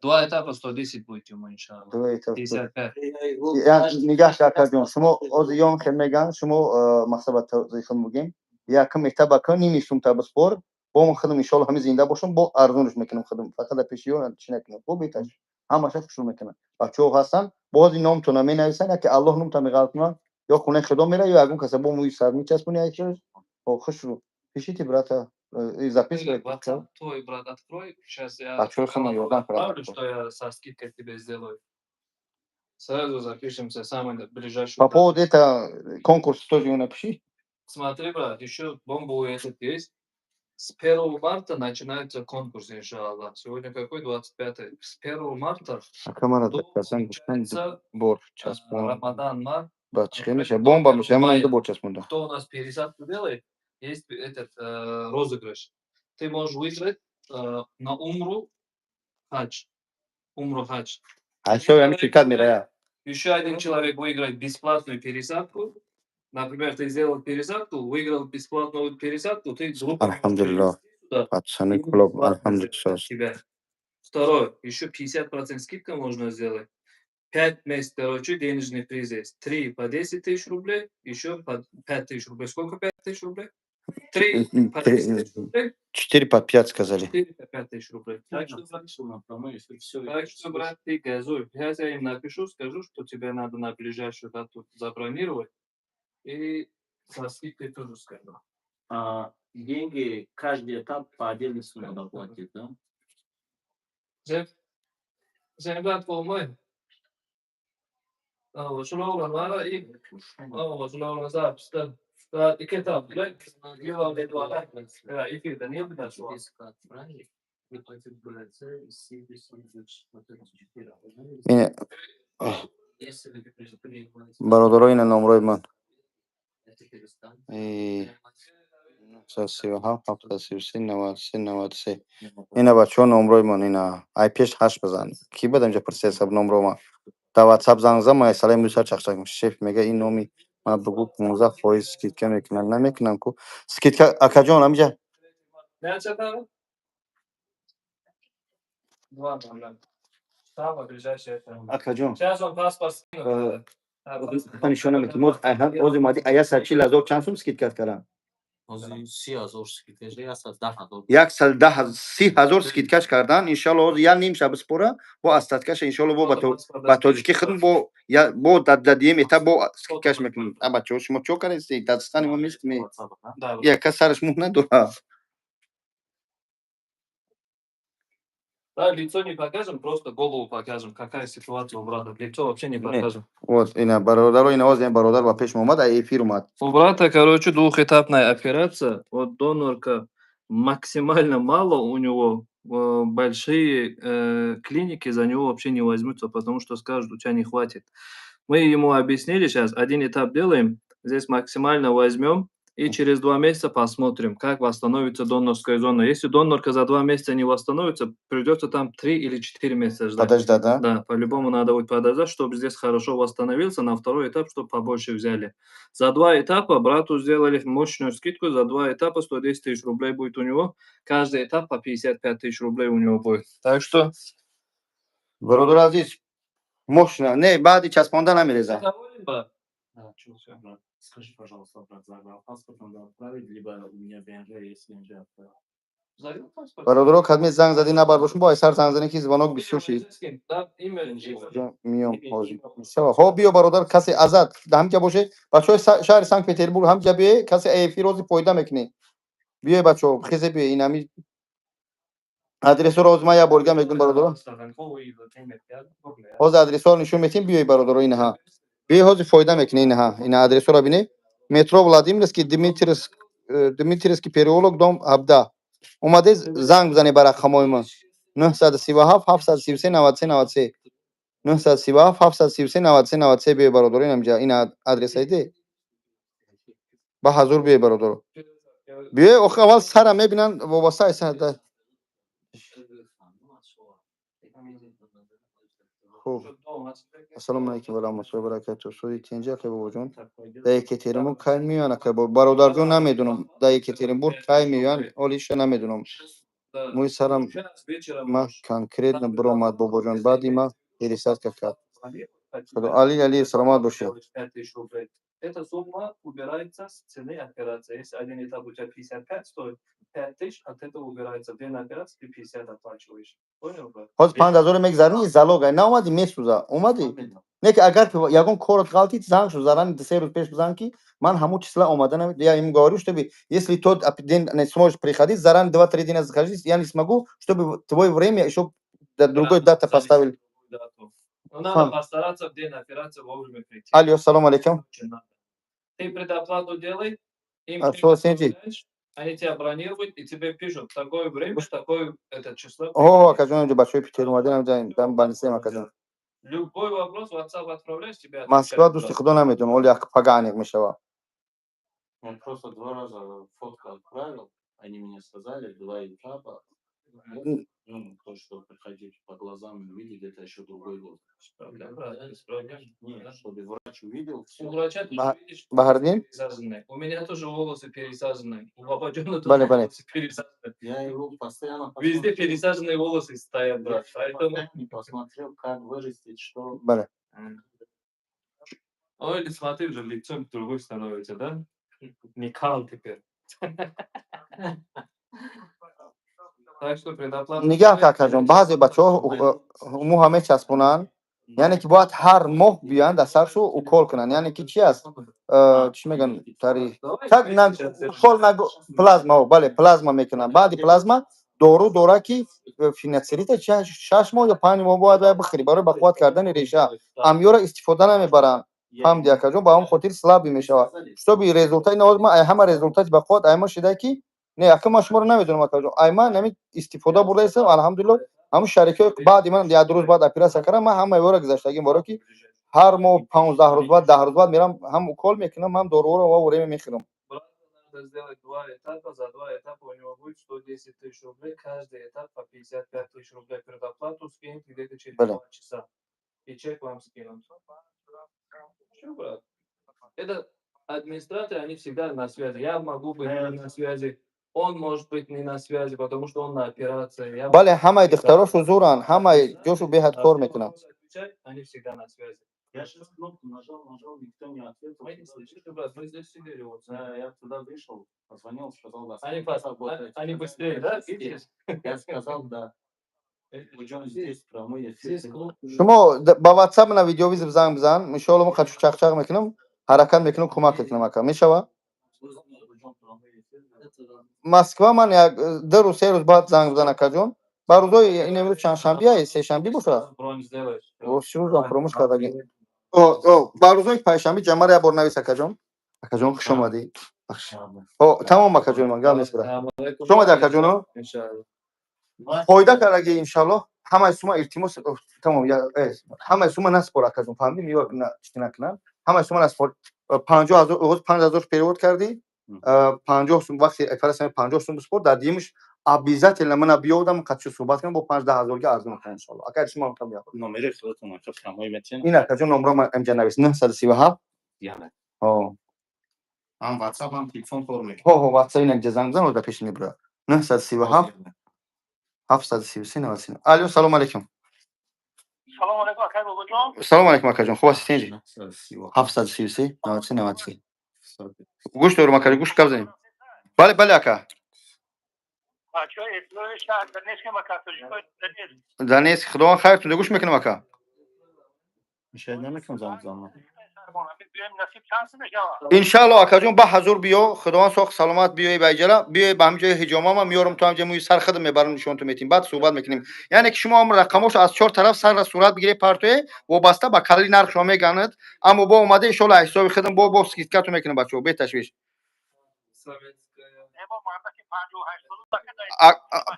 Два этапа 110 будет ему, иншаллах. Два этапа. 55. Нигаҳ акаҷон, шумо ҳозир ём хел меган, шумо мақсад ба тавзихам бугем, якм этап ака ними сумта биспор, бо ман худам, иншолло, ҳами зинда бошам, бо арзонш мекунам худам, фақат дар пеши ё чӣ накунам, бо беташ ҳамаша хушрӯ мекунам. Бачаҳо ҳастанд, бози номтона менависанд, яке Аллоҳ номта меғалтона, ё хонаи худо мера, ё ягон каса бо мӯи сар мечаспони, як хушрӯ. Пишите, брата, записывай. WhatsApp твой, брат, открой. Сейчас я Бачаҳои худам ёрдам. Отправлю, что я со скидкой тебе сделаю. Сразу запишемся, самый ближайший. По поводу это конкурс тоже его напиши. Смотри, брат, еще бомбовый этот есть. С 1 марта начинается конкурс, иншаллах. Сегодня какой? 25. С 1 марта Камара до, получается, бор часпон. Рамадан, март. Ба чӣ меша? Бомба меша, ман ду бор часпонда. Кто у нас пересадку делает, есть этот розыгрыш. Ты можешь выиграть на умру хадж. Умру хадж. А всё, ҳами ширкат мерая. Еще один человек выиграет бесплатную пересадку. Например, ты сделал пересадку, выиграл бесплатную пересадку, ты группу Алҳамдулиллоҳ. сюда. Пацаны, клуб, алҳамдулиллоҳ. Тебя. Второе, еще 50% скидка можно сделать. Пять мест, короче, денежный приз есть. Три по 10 тысяч рублей, еще по 5 тысяч рублей. Сколько 5 тысяч рублей? Три по 10 тысяч рублей, Четыре по пять сказали. 4 по 5 тысяч рублей. Так что, брат, ты газуй. Сейчас я им напишу, скажу, что тебе надо на ближайшую дату забронировать. И со скидкой тоже скажу. А деньги каждый этап по отдельности надо платить, да? Sen olmay. Şular и şular запись. Да, iki этап, да? Эфирда не было. Не платит БЦ 70 4. Ин Если вы принимаете, бародаро, ина номрои ман. это перестань. 937 733 93 93. Ина, бачаҳо, номрои ман ина. Ай пеш ҳашт бизан. Ки бад инҷа пурсед номро ман. Дар WhatsApp занг зан, ман салаи мӯи чақчақ. Шеф мега, ин номи ман бугу, 15% скидка мекунам. Намекунам ку. Скидка, акаҷон, ҳамиҷа. Necha там? 2:00. Самое ближайшее это. Акаҷон. Сейчас он паспорт скинул. Нишона метим. Оз омади ая 140 000 чанд сум скидка кардам? Ҳозир 30 000 скидка, 110 000. 110 30 000 скидкаш кардан. Иншалло, ҳозир як ним шаб спора бо остаткаша, иншалло, бо ба тоҷикӣ худм бо дадием эта бо скидкаш мекунем. А бачаҳо, шумо чо кардед? Дастани мо нестме. Яка сараш мӯ надора. Да, лицо не покажем, просто голову покажем. Какая ситуация у брата. Лицо вообще не покажем. Вот, ина бародаро, ина ҳозир бародар ба пеш омад, ай эфир омад. У брата, короче, двухэтапная операция. Вот донорка максимально мало у него. Большие клиники за него вообще не возьмутся, потому что скажут, у тебя не хватит. Мы ему объяснили сейчас, один этап делаем, здесь максимально возьмем и через 2 месяца посмотрим, как восстановится донорская зона. Если донорка за 2 месяца не восстановится, придется там 3 или 4 месяца ждать. Подождать, да? Да, по-любому надо будет подождать, чтобы здесь хорошо восстановился, на второй этап, чтобы побольше взяли. За два этапа брату сделали мощную скидку, за два этапа 110 тысяч рублей будет у него, каждый этап по 55 тысяч рублей у него будет. Так что. Бародар азиз, мощно. Не, баъди часпонда намереза. Доволен, брат? Да, чё, брат, скажи, пожалуйста, брат, паспорт надо отправить, либо у меня ВНЖ есть, ВНЖ отправил. Загранпаспорт? Бародаро, кадме занг задӣ, набар бошум, бо айсар занг занӣ, ки звонок бисёр шид. Да, имя. Миём ҳозир. Хо, биё, бародар, касе азад ҳамҷа боше, бачаҳои шаҳри Санкт Петербург, ҳамҷа биёе, касе эфир рози фоида мекунӣ. Биёе, бачаҳо, хезе биёе, ин ҳами адресҳоро ҳозир ман як борга мегӯм, бародаро. Ҳозир адресҳоро нишон метиҳем, биёи, бародаро, инаҳа. Биёи, ҳозир фоида мекунӣ, инаҳа. Ина адресҳоро бинед. Метро Владимирский, Дмитриевский переулок, дом 17. Омаде, занг бизанед ба рақамҳои мо. 937 733 93 93, 937 733 93 93. Биёи, бародаро, инамҷа ин адресаиде. Ба ҳазур биёи, бародаро. Биёи, охи аввал сара мебинанд, вобаста ай сар. Хуб. Ассалому алайкум ва раҳматуллоҳи ва баракатуҳ. Суди тинҷа, хе бобоҷон. Дар Екатеринбург кай меоянд, ака? Бародарҷон, намедонам. Дар Екатеринбург кай меоянд, ҳолиша намедонам. Мӯи сарам ма конкретно биромад, бобоҷон. Баъди ма пересадка кард. Худо Али Алиев, саломат бошед. Эта сумма убирается с цены операции. Если один этап у тебя 55 стоит, 5 тысяч от этого убирается. В день операции ты 50 оплачиваешь. Понял, брат? Ҳозир 5000 мегзаронӣ, залог ай. Наомадӣ, месӯза. Омадӣ? Не ки агар ягон корот ғалтид, занг шу, зарани 2-3 рӯз пеш бизан, ки ман ҳамун числа омада нами. Я им говорю, чтобы если тот день не сможешь приходить, заранее 2-3 дня закажи, я не смогу, чтобы твое время еще до другой дата поставили. Дату. Но надо постараться в день операции вовремя прийти. Алло, салом алейкум. Очень надо. Ты предоплату делай, им А ты что, Сенти? отправляешь, они тебя бронируют и тебе пишут: такое время, такое это число. О, акаҷон, инҷо бачаҳои Питер омадан, ам больницаем, акаҷон. Любой вопрос в WhatsApp отправляешь, тебе Москва, отвечают. дӯсти худо, намедонам, оли як пага аниқ мешавад. Он просто два раза фотку отправил, они мне сказали, два этапа. Ну, то, что приходить по глазам и увидеть, это еще другой возраст. Без проблем, брат, без проблем. Нет, чтобы врач увидел У все. врача ты видишь Баҳриддин? пересаженные. У меня тоже волосы пересаженные. У Бабаджона тоже Бале, бале. волосы пересаженные. Я его постоянно Везде посмотрел. пересаженные волосы стоят, Я брат. Поэтому. постоянно посмотрел, как вырастет, что. Бале. Ой, или смотри, уже лицом другой становится, да? Не кал теперь. Так что предоплата. Нигаҳ ка, акаҷон, баъзе бачаҳо мӯҳа мечаспонанд, яъне ки бояд ҳар моҳ биёянд, дар саршу укол кунанд, яъне ки чи аст, чӣ мегӯянд, тари так укол, плазма, бале, плазма мекунанд. Баъди плазма дору дора, ки финастерида 6 моҳ ё 5 моҳ бояд вай бихӯрӣ барои бақувват кардани реша. Амёра истифода намебаранд, фаҳмиди, акаҷон? Ба ҳамон хотир слабый мешавад. Чтобы результат ин ма ҳама результати бақувват айма шида, ки не, ака, ман шуморо намедонам, акаҷон, ай ман ҳамин истифода бурда истам, алҳамдулилло. Ҳамун шарикҳои баъди ман як рӯз баъд оператсия кардам, ман ҳама ёра гузаштагим, баро ки ҳар моҳ 15 рӯз баъд, 10 рӯз баъд мерам, ҳам укол мекунам, ҳам доруҳоро ва время мехӯрам. Надо сделать два этапа, за два этапа у него будет 110 тысяч рублей, каждый этап по 55 тысяч рублей. Предоплату скинет где-то через 2 часа. И чек вам скинут. Все, брат. Это администраторы, они всегда на связи. Я могу быть не на связи, он может быть не на связи, потому что он на операции. Я Бале, ҳамаи духтарошу зӯранд, ҳамаи ҷошу беҳад кор мекунанд. Они всегда на связи. Я сейчас кнопку нажал, нажал, никто не ответил. Мы не слышали, брат, мы здесь сидели. Вот. Да, я туда вышел, позвонил, сказал, да. Они, работают. они быстрее, да? Видишь? Я сказал, да. Причем здесь прямой эфир. Шумо ба WhatsApp на видеовызов занг бизан, иншоалло, мо қачу чақчақ мекунам, ҳаракат мекунам, кӯмак мекунам, ака, мешава. Москва ман як 2 рӯз, 3 рӯз баъд занг бизан, акаҷон, ба рӯзои ин имрӯз чандшанбеа, сешанбе бошад, чӣ рӯзам фуромӯш кардаги, ба рӯзои панҷшанбе ҷамъара як бор навис, акаҷон. Акаҷон, хуш омадӣ. Тамом, акаҷон, ман гап нест, бира. Хуш омадӣ, акаҷоно. Фоида кардаги, иншаллоҳ. Ҳамаи сума, илтимос, тамом, ҳамаи сума наспор, акаҷон, фаҳмидӣ? Ё чӣ накунам, ҳамаи сума наспор. 50 000, оғоз 5000 перевод кардӣ, 50 сум, вақти операция 50 сум биспор. Дар дуюмаш обязательно мана биёвдам, қатшо суҳбат кунам, бо 5-10 ҳазорга арзон кунам, иншаллоҳ. Ака, шумо ҳам биё. Номери худатон, ака, прямой метен. Ин, акаҷон, номро ман инҷа навис: 937. Яна. Ҳо. Ҳам WhatsApp, ҳам телефон кор мекунад. Ҳо, WhatsApp, ин инҷа занг бизан, дар пеш мебура. 937 733 93. Алло, салому алейкум. Салом алейкум, акай Бобоҷон. Салому алейкум, акаҷон, хуб ҳастед? Инҷи 733 93 93. Гӯш дорум, акаҷон, гӯш, гап занем. Бале, бале, ака. Бачаҳои эфирои шаҳр Донецк, ака, тоҷикои Донецк. Донецк, худованд хайртун. Гӯш мекунам, ака. Мешавад, намекунам, занг занам. Насиб чанд сум мешавад? Иншалло, акаҷон, ба ҳазур биё, худованд соқ саломат биёи, ба иҷара биёи, ба ҳамин ҷои ҳиҷомама меёрам, ту ҳамҷа мӯи сар худам мебарам, нишонту метим, баъд суҳбат мекунем. Яъне ки шумо ҳам рақамошо аз чор тараф сарра сурат бигиред, партое, вобаста ба кали нарх шумо меганад, аммо бо омада, иншолло, аз ҳисоби худам бо скидка ту мекунам, бачаҳо, беташвиш.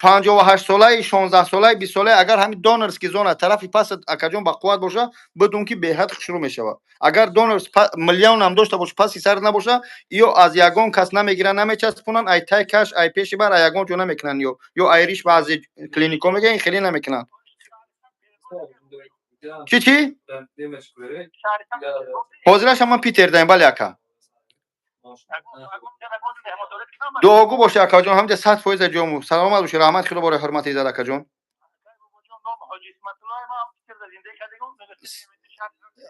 58 солаи, 16 солаи, 20 солаи, агар ҳамин донорский зона тарафи пас, акаҷон, ба қувват боша, бидун ки беҳад хушрӯ мешавад. Агар донорс миллионам дошта боша, паси сар набоша, ё аз ягон кас намегиранд, намечаспонанд, ай тай каш, ай пеши бар, ай ягон ҷо намекунанд, ё ай риш баъзе клиникҳо мегӯянд, ин хеле намекунанд. Чӣ, чӣ? Ҳозираша ман Питер даем, бале, ака. Дуогӯ бошед, акаҷон, ҳамҷа 100% ҷому. Саломат бошед, раҳмати худо бораи ҳурмати иззат, акаҷон.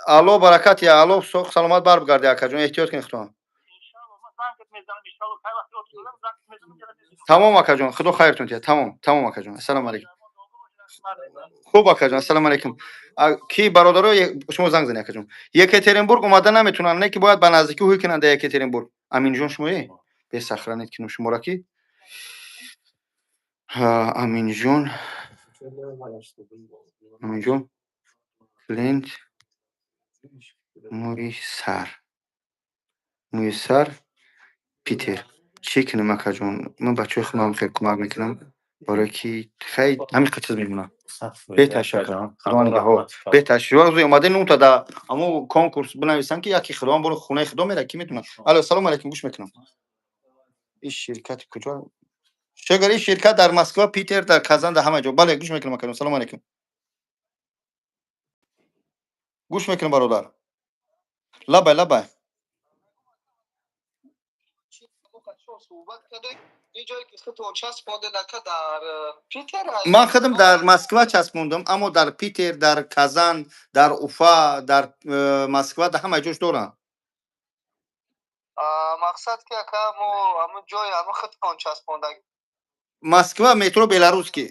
Алло баракат я, алло соқ саломат барбигарди, акаҷон, эҳтиёт кунед худтон. Тамом, акаҷон, худо хайртон диҳад. Тамом, тамом, акаҷон, ассалому алайкум. Хуб, акаҷон, ассалому алайкум. Ки бародаро, шумо занг занед, акаҷон. Екатеринбург омада наметавонанд, не ки бояд ба наздикӣ ҳуй кунанд дар Екатеринбург. Аминҷон, шумое бесахранед кунем шуморо ки Аминҷон, Аминҷон, клиент мӯи сар, мӯи сар, Питер. Чӣ кунем, акаҷон? Ман бачаҳои худам хел кӯмак мекунам, барое ки хай ҳамин қад чиз мемонад. Беташаккур, худо нигаҳбон, беташвиш. Вақте омаде нумта да ҳамо конкурс бинависам, ки яке худованд боро хонаи худо мера, ки метавонад. Алло, салому алайкум, гӯш мекунам. Ин ширкати куҷо шогар? Ин ширкат дар Москва, Питер, дар Казан, дар ҳама ҷо. Бале, гӯш мекунам, акаҷон, салому алайкум. Гӯш мекунам, бародар. Лабай, лабай. Ман худам дар Москва часпондам, аммо дар Питер, дар Казан, дар Уфа, дар Москва, дар ҳама ҷош дорам. Мақсад ки, ака, мо ҳамун ҷои ҳамун худтон часпондаг. Москва, метро Беларусский,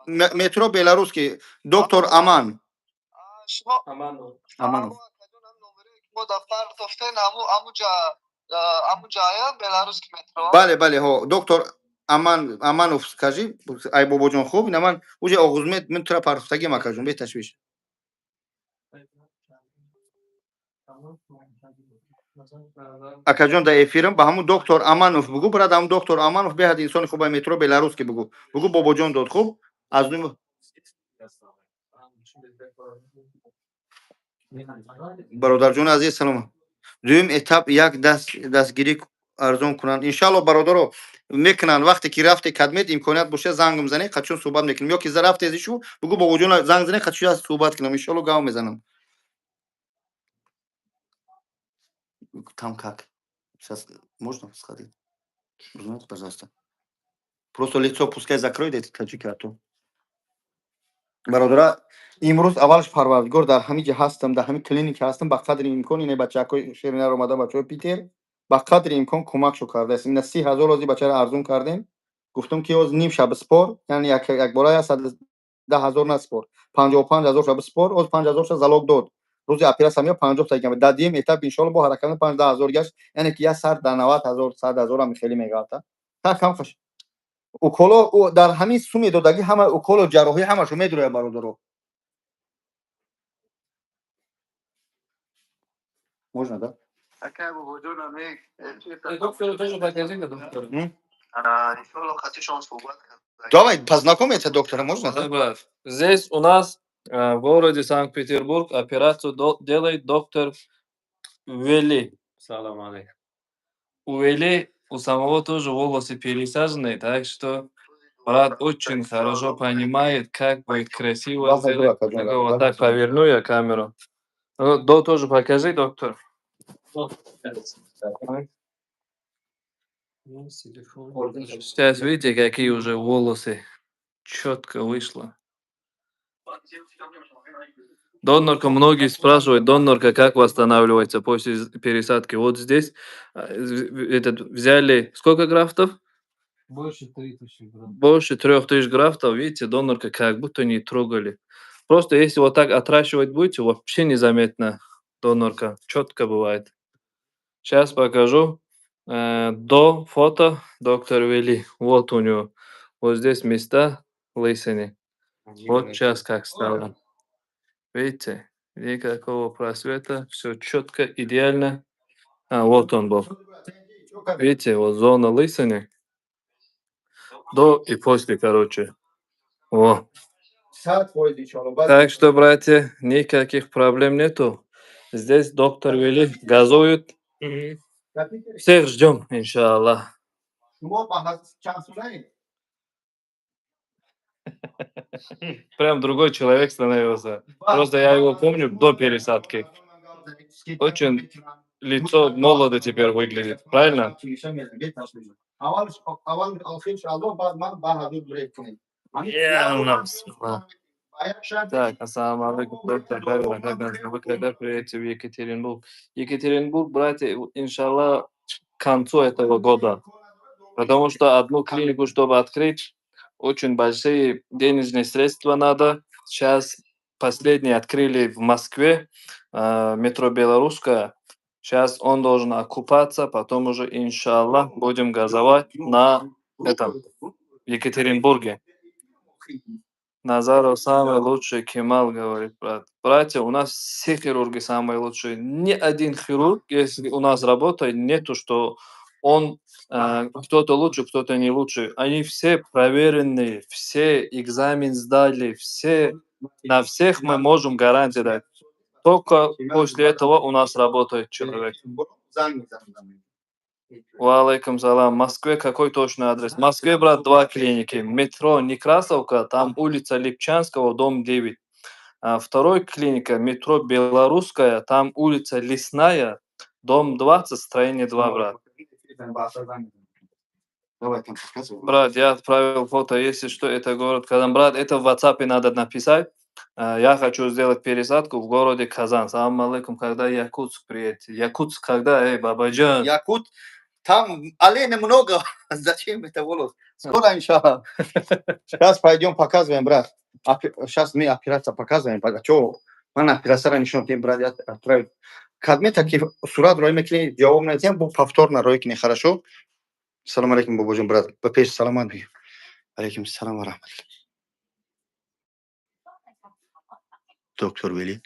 метро Беларусский, доктор Аман Аманов. Мо дафтар тофтен ҳамуҷая Беларусский метро. Бале, бале, ҳо, доктор Аман Аманов, скажи, ай бобоҷон, хуб, ина ман уже оғузмед, ман тура партофтагиам, акаҷон, беташвиш. Акаҷон, дар эфирам ба ҳамун доктор Аманов бугӯ, брат, ҳамун доктор Аманов беҳад инсони хуб, метро Беларусский бугӯ, бугӯ бобоҷон дод, хуб, аз бародарҷони азиз, салом. Дуюм этап як дастгирӣ арзон кунанд, иншалло, бародаро, мекунанд. Вақте ки рафте кадмед, имконият боша, зангм занед, қачон суҳбат мекунем, ё ки рафте шу, бугӯ бобоҷон занг занед, қачон суҳбат кунам, иншалло, гав мезанам. Там как сейчас можно сходить? Узнайте, пожалуйста, просто лицо пускай закроет эти таджики, а то бародара, имрӯз аввалаш парвардигор, дар ҳамин ҷа ҳастам, дар ҳамин клиника ҳастам, ба қадри имкон ине бачаҳакои ширинар омадан, бачаҳои Питер, ба қадри имкон кӯмакшо кардаастем. Ина 30 000 ози бачаро арзон кардем, гуфтам ки оз ним шаб спор, яъне якбора 110 000 наспор, 55 000 шаб спор, оз 5000 ша залог дод, рӯзи операция меё 50 та гам. Дар дуюм этап, иншоалло, бо ҳаракат 5-10 ҳазор гашт, яъне ки як сар дар 90 000, 100 000 ам хеле меғалта. Кам қаш уколо дар ҳамин суми додагӣ ҳама уколо, ҷарроҳӣ, ҳамашо медурояд, бародаро. Можно, да? Акай бобоҷон, ами Доктору тоже покажи, доктор. Иншоалло, қатишон суҳбат кардам. Давай, познакомиться доктора можно, да? Брат, здесь у нас в городе Санкт-Петербург операцию делает доктор Вели. Салам алейкум. У Вели у самого тоже волосы пересаженные, так что брат очень хорошо понимает, как будет красиво сделать. Вот так поверну я камеру. Ну, до тоже покажи, доктор. Так. Сейчас видите, какие уже волосы. Четко вышло. Донорка, многие спрашивают, донорка как восстанавливается после пересадки. Вот здесь этот, взяли сколько графтов? Больше 3000 графтов. Больше 3000 графтов, видите, донорка как будто не трогали. Просто если вот так отращивать будете, вообще незаметно донорка. Четко бывает. Сейчас покажу. До фото доктор Вели. Вот у него. Вот здесь места лысины. Вот сейчас как стало. Видите? Никакого просвета. Все четко, идеально. А, вот он был. Видите, вот зона лысины. До и после, короче. Во. Так что, братья, никаких проблем нету. Здесь доктор Вели газует. Всех ждем, иншаллах. Шумо ба чанд солаед? Прям другой человек становился. Просто я его помню до пересадки. Очень лицо молодо теперь выглядит, правильно? Аввал аввал охир баъд ман ба ҳазур брек кунем. Я Так, ассаламу алейкум, доктор. Вы когда приедете в Екатеринбург? Екатеринбург, братья, иншаллах, к концу этого года. Потому что одну клинику, чтобы открыть, очень большие денежные средства надо. Сейчас последний открыли в Москве, метро Белорусская. Сейчас он должен окупаться, потом уже, иншаллах, будем газовать на этом, в Екатеринбурге. Назаров самый лучший, Кемал говорит, брат. Братья, у нас все хирурги самые лучшие. Ни один хирург, если у нас работает, нету, что он кто-то лучше, кто-то не лучше. Они все проверенные, все экзамен сдали, все, на всех мы можем гарантию дать. Только после этого у нас работает человек. Ва салам. В Москве какой точный адрес? В Москве, брат, два клиники. Метро Некрасовка, там улица Липчанского, дом 9. А второй клиника, метро Белорусская, там улица Лесная, дом 20, строение 2, брат. Давай там показывай. Брат, я отправил фото, если что, это город Казан. Брат, это в WhatsApp надо написать. Я хочу сделать пересадку в городе Казан. Салам алейкум, когда Якутск приедете? Якутск когда, эй, Бабаджан? Якут, там оленей много. Зачем это волос? Скоро, иншаллах. Сейчас пойдем показываем, брат. Сейчас мы операция показываем. Чё? Ман операция нишон дем, брат, я отправил. Кадмета ки сурат рой мекунӣ, ҷавоб надиҳам, бо повторно рой кунӣ, хорошо? Салом алейкум, бобоҷон, брат. Ба пеш саломат бигӣ. Алейкум салом ва раҳматуллоҳ. Доктор Вели,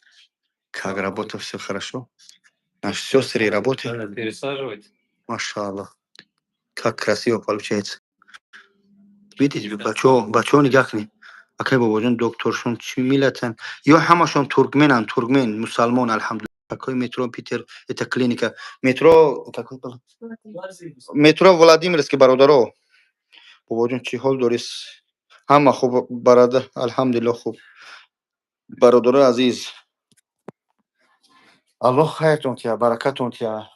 как работа, все хорошо? Наши сестры работают. Пересаживать. Машаллах. Как красиво получается. Видите, бачо, бачо нигоҳ кунед. Акай бобоҷон, докторшон чӣ миллатан? Ё ҳамашон туркменан, туркмен, мусалмон, алҳамдулиллах. Какой метро Питер? Это клиника. Метро какой был? Метро Владимирский, бародаро. Бобоҷон, чӣ ҳол дорӣ? Ҳама хуб, бародар, алҳамдулиллах, хуб. Бародарои азиз, Аллоҳ хайртон тия, баракатон тия.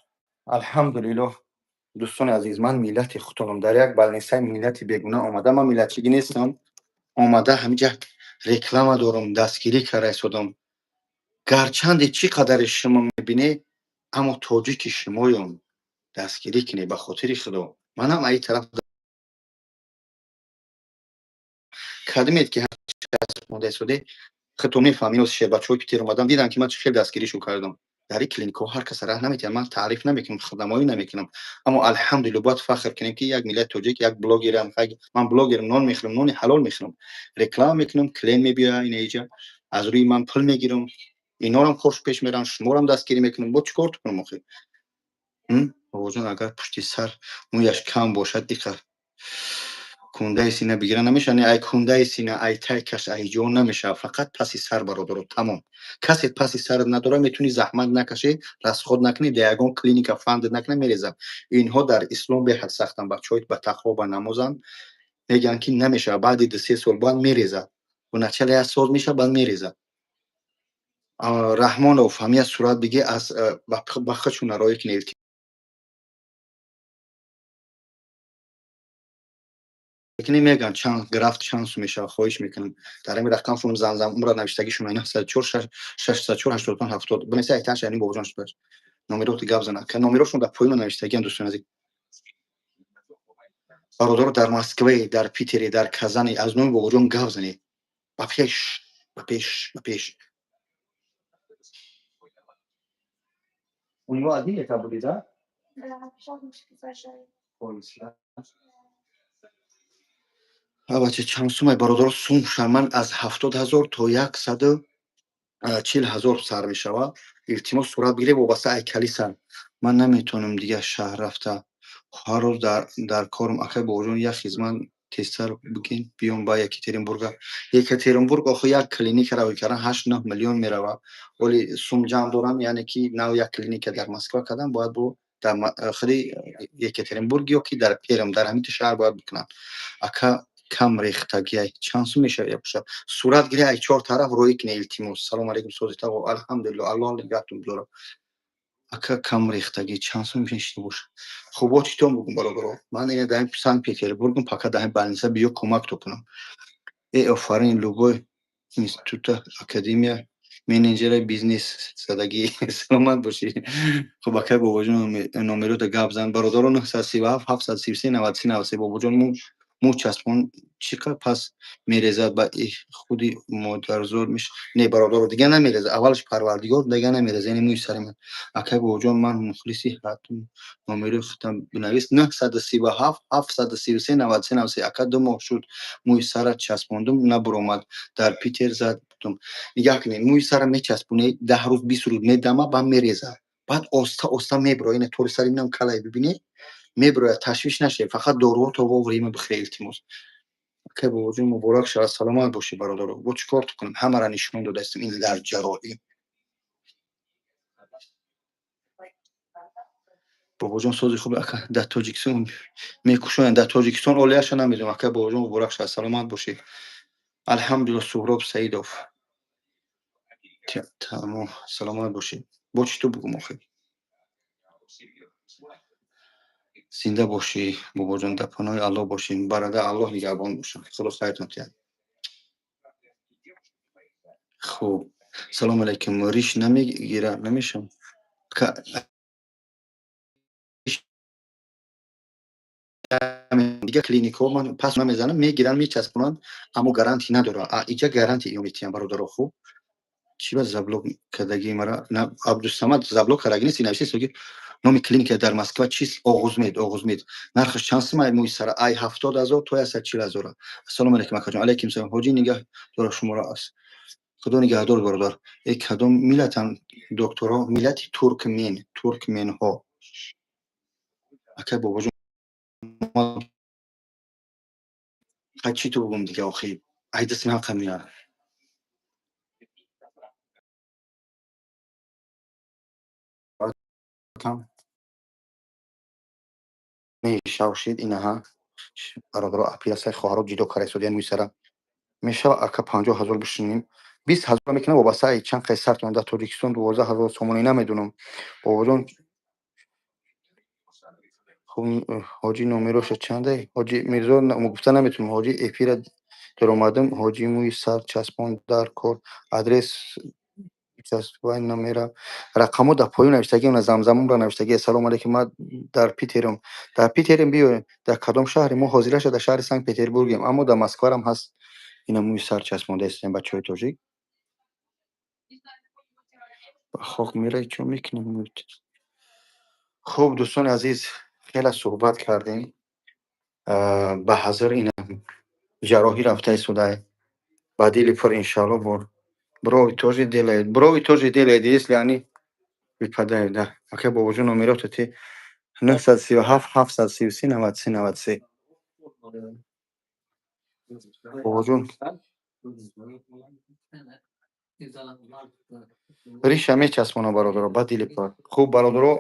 Алҳамдулиллоҳ. Дӯстони азиз, ман миллати худтонам дар як больницаи миллати бегуна омада, ман миллатчигӣ нестам. Омада ҳамиҷа реклама дорам, дастгирӣ карда истодам. Гарчанде чӣ қадаре шумо мебинед, аммо тоҷики шумоём, дастгирӣ кунед ба хотири Худо. Манам аи тараф кадмед ки монда истоде, худтон мефаҳмед, шербачаҳои Питер омадан дидам, ки ман чӣ хел дастгиришон кардам. Дар ин клиникаҳо ҳар каса раҳ наметиҳам, ман таъриф намекунам, худнамоӣ намекунам, аммо алҳамдулилло бояд фахр кунем, ки як миллати тоҷик, як блогерам, ман блогерам, нон мехӯрам, нони ҳалол мехӯрам, реклама мекунам, клиент мебиёяд инаиҷа, аз рӯи ман пул мегирам, инорам хуш пеш мерам, шуморам дастгирӣ мекунам, бо чӣ кор кунам охир? Бобоҷон, агар пушти сар мӯяш кам бошад, диқа Кундаи сина бигира намешава, не, ай кундаи сина, ай тай каш, ай ҷо намешава, фақат паси сар, бародаро, тамом. Касе паси сарат надора, метавонӣ заҳмат накашӣ, расход накунӣ, дар ягон клиника фанд накунӣ, мереза. Инҳо дар ислом беҳад сахтанд, бачаҳои ба тақво, ба намозанд, мегӯянд, ки намешава, баъди 2-3 сол баъд мереза. Вначале як соз мешава, баъд мереза. Раҳмонов, ҳамия сурат бигӣ, аз ба худшона роӣ кунед. Мегӯянд, чанд графт чанд сум мешавад, хоҳиш мекунам. Дар ҳамин рақам фун замзам умра навиштагишон 904 604 85 70. Бинеса, айтан шайни бобоҷон шудаш. Номероти гап зана. Номерошон дар поёна навиштагиам, дӯстони азиз. Бародаро, дар Москве, дар Питере, дар Казани аз номи бобоҷон гап занед. Ба пеш, ба пеш, ба пеш. У него один это будет, да? Да, пожалуйста. Бача, чанд сумай, бародаро, сум шарман аз 70 000 то 140 000 сар мешавад. Илтимос, сурат бигиред, вобаста ай кали сар. Ман наметавонам дигар шаҳр рафта, ҳар рӯз дар корам. Акай бобоҷон, як хизмат тезтар бигин, биём ба Екатеринбурга. Екатеринбург охи як клиника равӣ кардан 8-9 миллион мерава. Оли сум ҷамъ дорам, яъне ки нав як клиника дар Москва кардам, бояд бо дар худи Екатеринбург ё ки дар Перм, дар ҳамин шаҳр бояд бикунам. Ака, кам рехтагиай чанд сум мешавад? Бошад, сурат гире, ай чор тараф роӣ куне, илтимос. Салому алейкум, сози тағо, алҳамдулилло, Аллоҳ нигаҳтон бидорад. Ака, кам рехтагӣ чанд сум мешида бошад? Хуб, бо читон бугум, бародаро? Ман ина дар Санкт Петербургум, пока дар больница, биё кӯмакто кунам. Э, офарин, любой института, академия менеҷера бизнес задагӣ, саломат бошӣ. Хуб, акай бобоҷон, номерота гап зан. Бародаро, 937 733 93 93. Бобоҷон, мӯ часпон чӣ қадр пас мерезад, ба худи модарзод меш? Не, бародаро, дига намерезад, аввалаш Парвардигор, дига намерезад, яъне мӯи сари ман. Акай бобоҷон, ман мухлиси ҳатм, номерои худам бинавис: 937 733 93 93. Ака, 2 моҳ шуд, мӯи сара часпондум, набуромад, дар Питер зад будум. Нигаҳ кунед, мӯи сара мечаспонед, 10 рӯз, 20 рӯз медама, баъд мерезад, баъд оста оста мебирояд. Ина тори сари минам калай, бибинед, мебирояд. Ташвиш нашед, фақат доруҳото вовремя бихӯре, илтимос. Акай бобоҷон, муборак шавад, саломат бошӣ, бародаро. Бо чӣ кор кунам, ҳамаро нишон додаистам. Ин дар ҷарроҳӣ, бобоҷон, сози хуб. Ака, дар Тоҷикистон мекушоянд? Дар Тоҷикистон олияша намедонам. Акай бобоҷон, муборак шавад, саломат бошӣ, алҳамдулилло. Суҳроб Саидов, тамом, саломат бошӣ. Бо чӣ ту бугум охир? Зинда бошӣ, бобоҷон, дар паноҳи Аллоҳ бошӣ, бародар, Аллоҳ нигаҳбон бошад, Худо хайртон диҳад. Хуб, салому алайкум. Риш намегира, намешавам. Дигар клиникҳо ман пас намезанам, мегиранд, мечаспонанд, аммо гарантӣ надорад. А иҷа гарантия ё метиҳам, бародаро. Хуб, чӣ ба заблок кардагии мара? Абдусамад, заблок кардаги нест, навиштаст ки номи клиника дар Москва чист? Оғузмед, Оғузмед. Нархаш чанд сум? Ай мӯи сара ай 70 000 то 140 000. Ассалому алайкум, акаҷон. Алайкум салом. Ҳоҷӣ, нигаҳ дора шуморо, аз Худо нигаҳдор, бародар. Э, кадом миллатан докторо? Миллати туркмен, туркменҳо. Акай бобоҷон, хай, чӣ ту бугум дига охи? Ай дасти ман қамия. Мешавшид инаҳа, бародаро, оператсияи хоҳаро ҷудо карда истодиян мӯи сара. Мешава, ака, 50 000 бишинем, 20 000 мекунам, вобаста ай чанд қай сартон. Дар Тоҷикистон 12 000 сомонӣ, намедонам, бобоҷон. Хуб, ҳоҷӣ, номероша чанде? Ҳоҷи Мирзо, гуфта наметавонам. Ҳоҷӣ, эфира даромадам. Ҳоҷӣ, мӯи сар часпон дар кор, адрес часпвай номера, рақамҳо дар поён навиштагӣ, на замзамонро навиштагӣ. Салому алейкум, ман дар Питерам. Дар Питерем, биёем. Дар кадом шаҳре? Мо ҳозираша дар шаҳри Санкт Петербургем, аммо дар Москварам ҳаст. Ина мӯи сар часпонда истем, бачаҳои тоҷик. Ба хок мераи, чо мекунем? Хуб, дӯстони азиз, хеле суҳбат кардем. Ба ҳазир ина ҷарроҳӣ рафта истодай. Ба дили пур, иншалло. Бор брови тоже делает, брови тоже делает, если они выпадают, да. Акай бобоҷон, номерота ти: 937 733 93 93. Бобоҷон, риша мечаспона, бародаро, ба дили пок. Хуб, бародаро,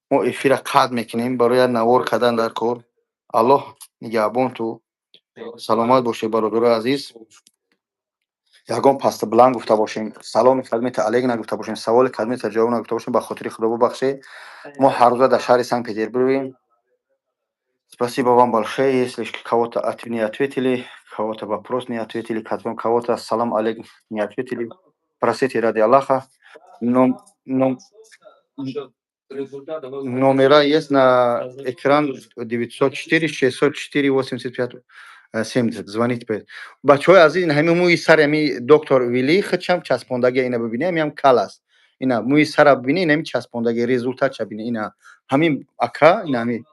мо эфира қатъ мекунем барои як навор кардан дар кор. Аллоҳ нигаҳбон ту, саломат бошед, бародарои азиз. Ягон пасту баланд гуфта бошем, саломи кадмета алейк нагуфта бошем, саволи кадмета ҷавоб нагуфта бошем, ба хотири Худо бубахшед. Мо ҳаррӯза дар шаҳри Санкт Петербургем. Спасибо вам большое. Если кого-то не ответили, кого-то вопрос не ответили, кого-то салам алейк не ответили, простите ради Аллаха. Но номера есть на экран: 904 604 85 70. Звоните. Бачаҳои азиз, ин ҳамин мӯи сари ҳами доктор Вили худшам часпондаги. Ина бибинед, ҳамиам кал аст. Ина мӯи сара бибинед, ин ҳами часпондаги, результатша бинед. Ина ҳамин ака, ина ҳами,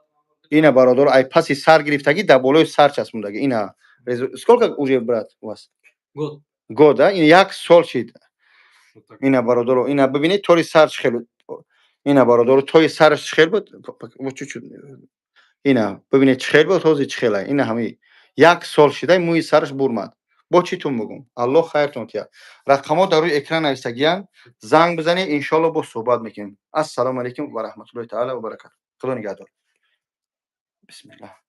ина, бародаро, ай паси сар гирифтагӣ, дар болои сар часпондагӣ. Ина сколько уже, брат, у вас? Год. Год, а? Ин як сол шид. Ина, бародаро, ина бибинед, тори сар чӣ хел. Ина, бародаро, тои сараш чӣ хел буд. Чуть-чуть. Ина бибинед, чӣ хел буд, ҳозир чӣ хела. Ина ҳами як сол шида, мӯи сараш бурмад. Бо чӣ тун бугум? Аллоҳ хайртон тиҳад. Рақамҳо дар рӯи экран навистагиянд, занг бизанед, иншоалло боз суҳбат мекунем. Ассалому алайкум ва раҳматуллоҳи таала ва баракату. Худо нигаҳдор. Бисмиллаҳ.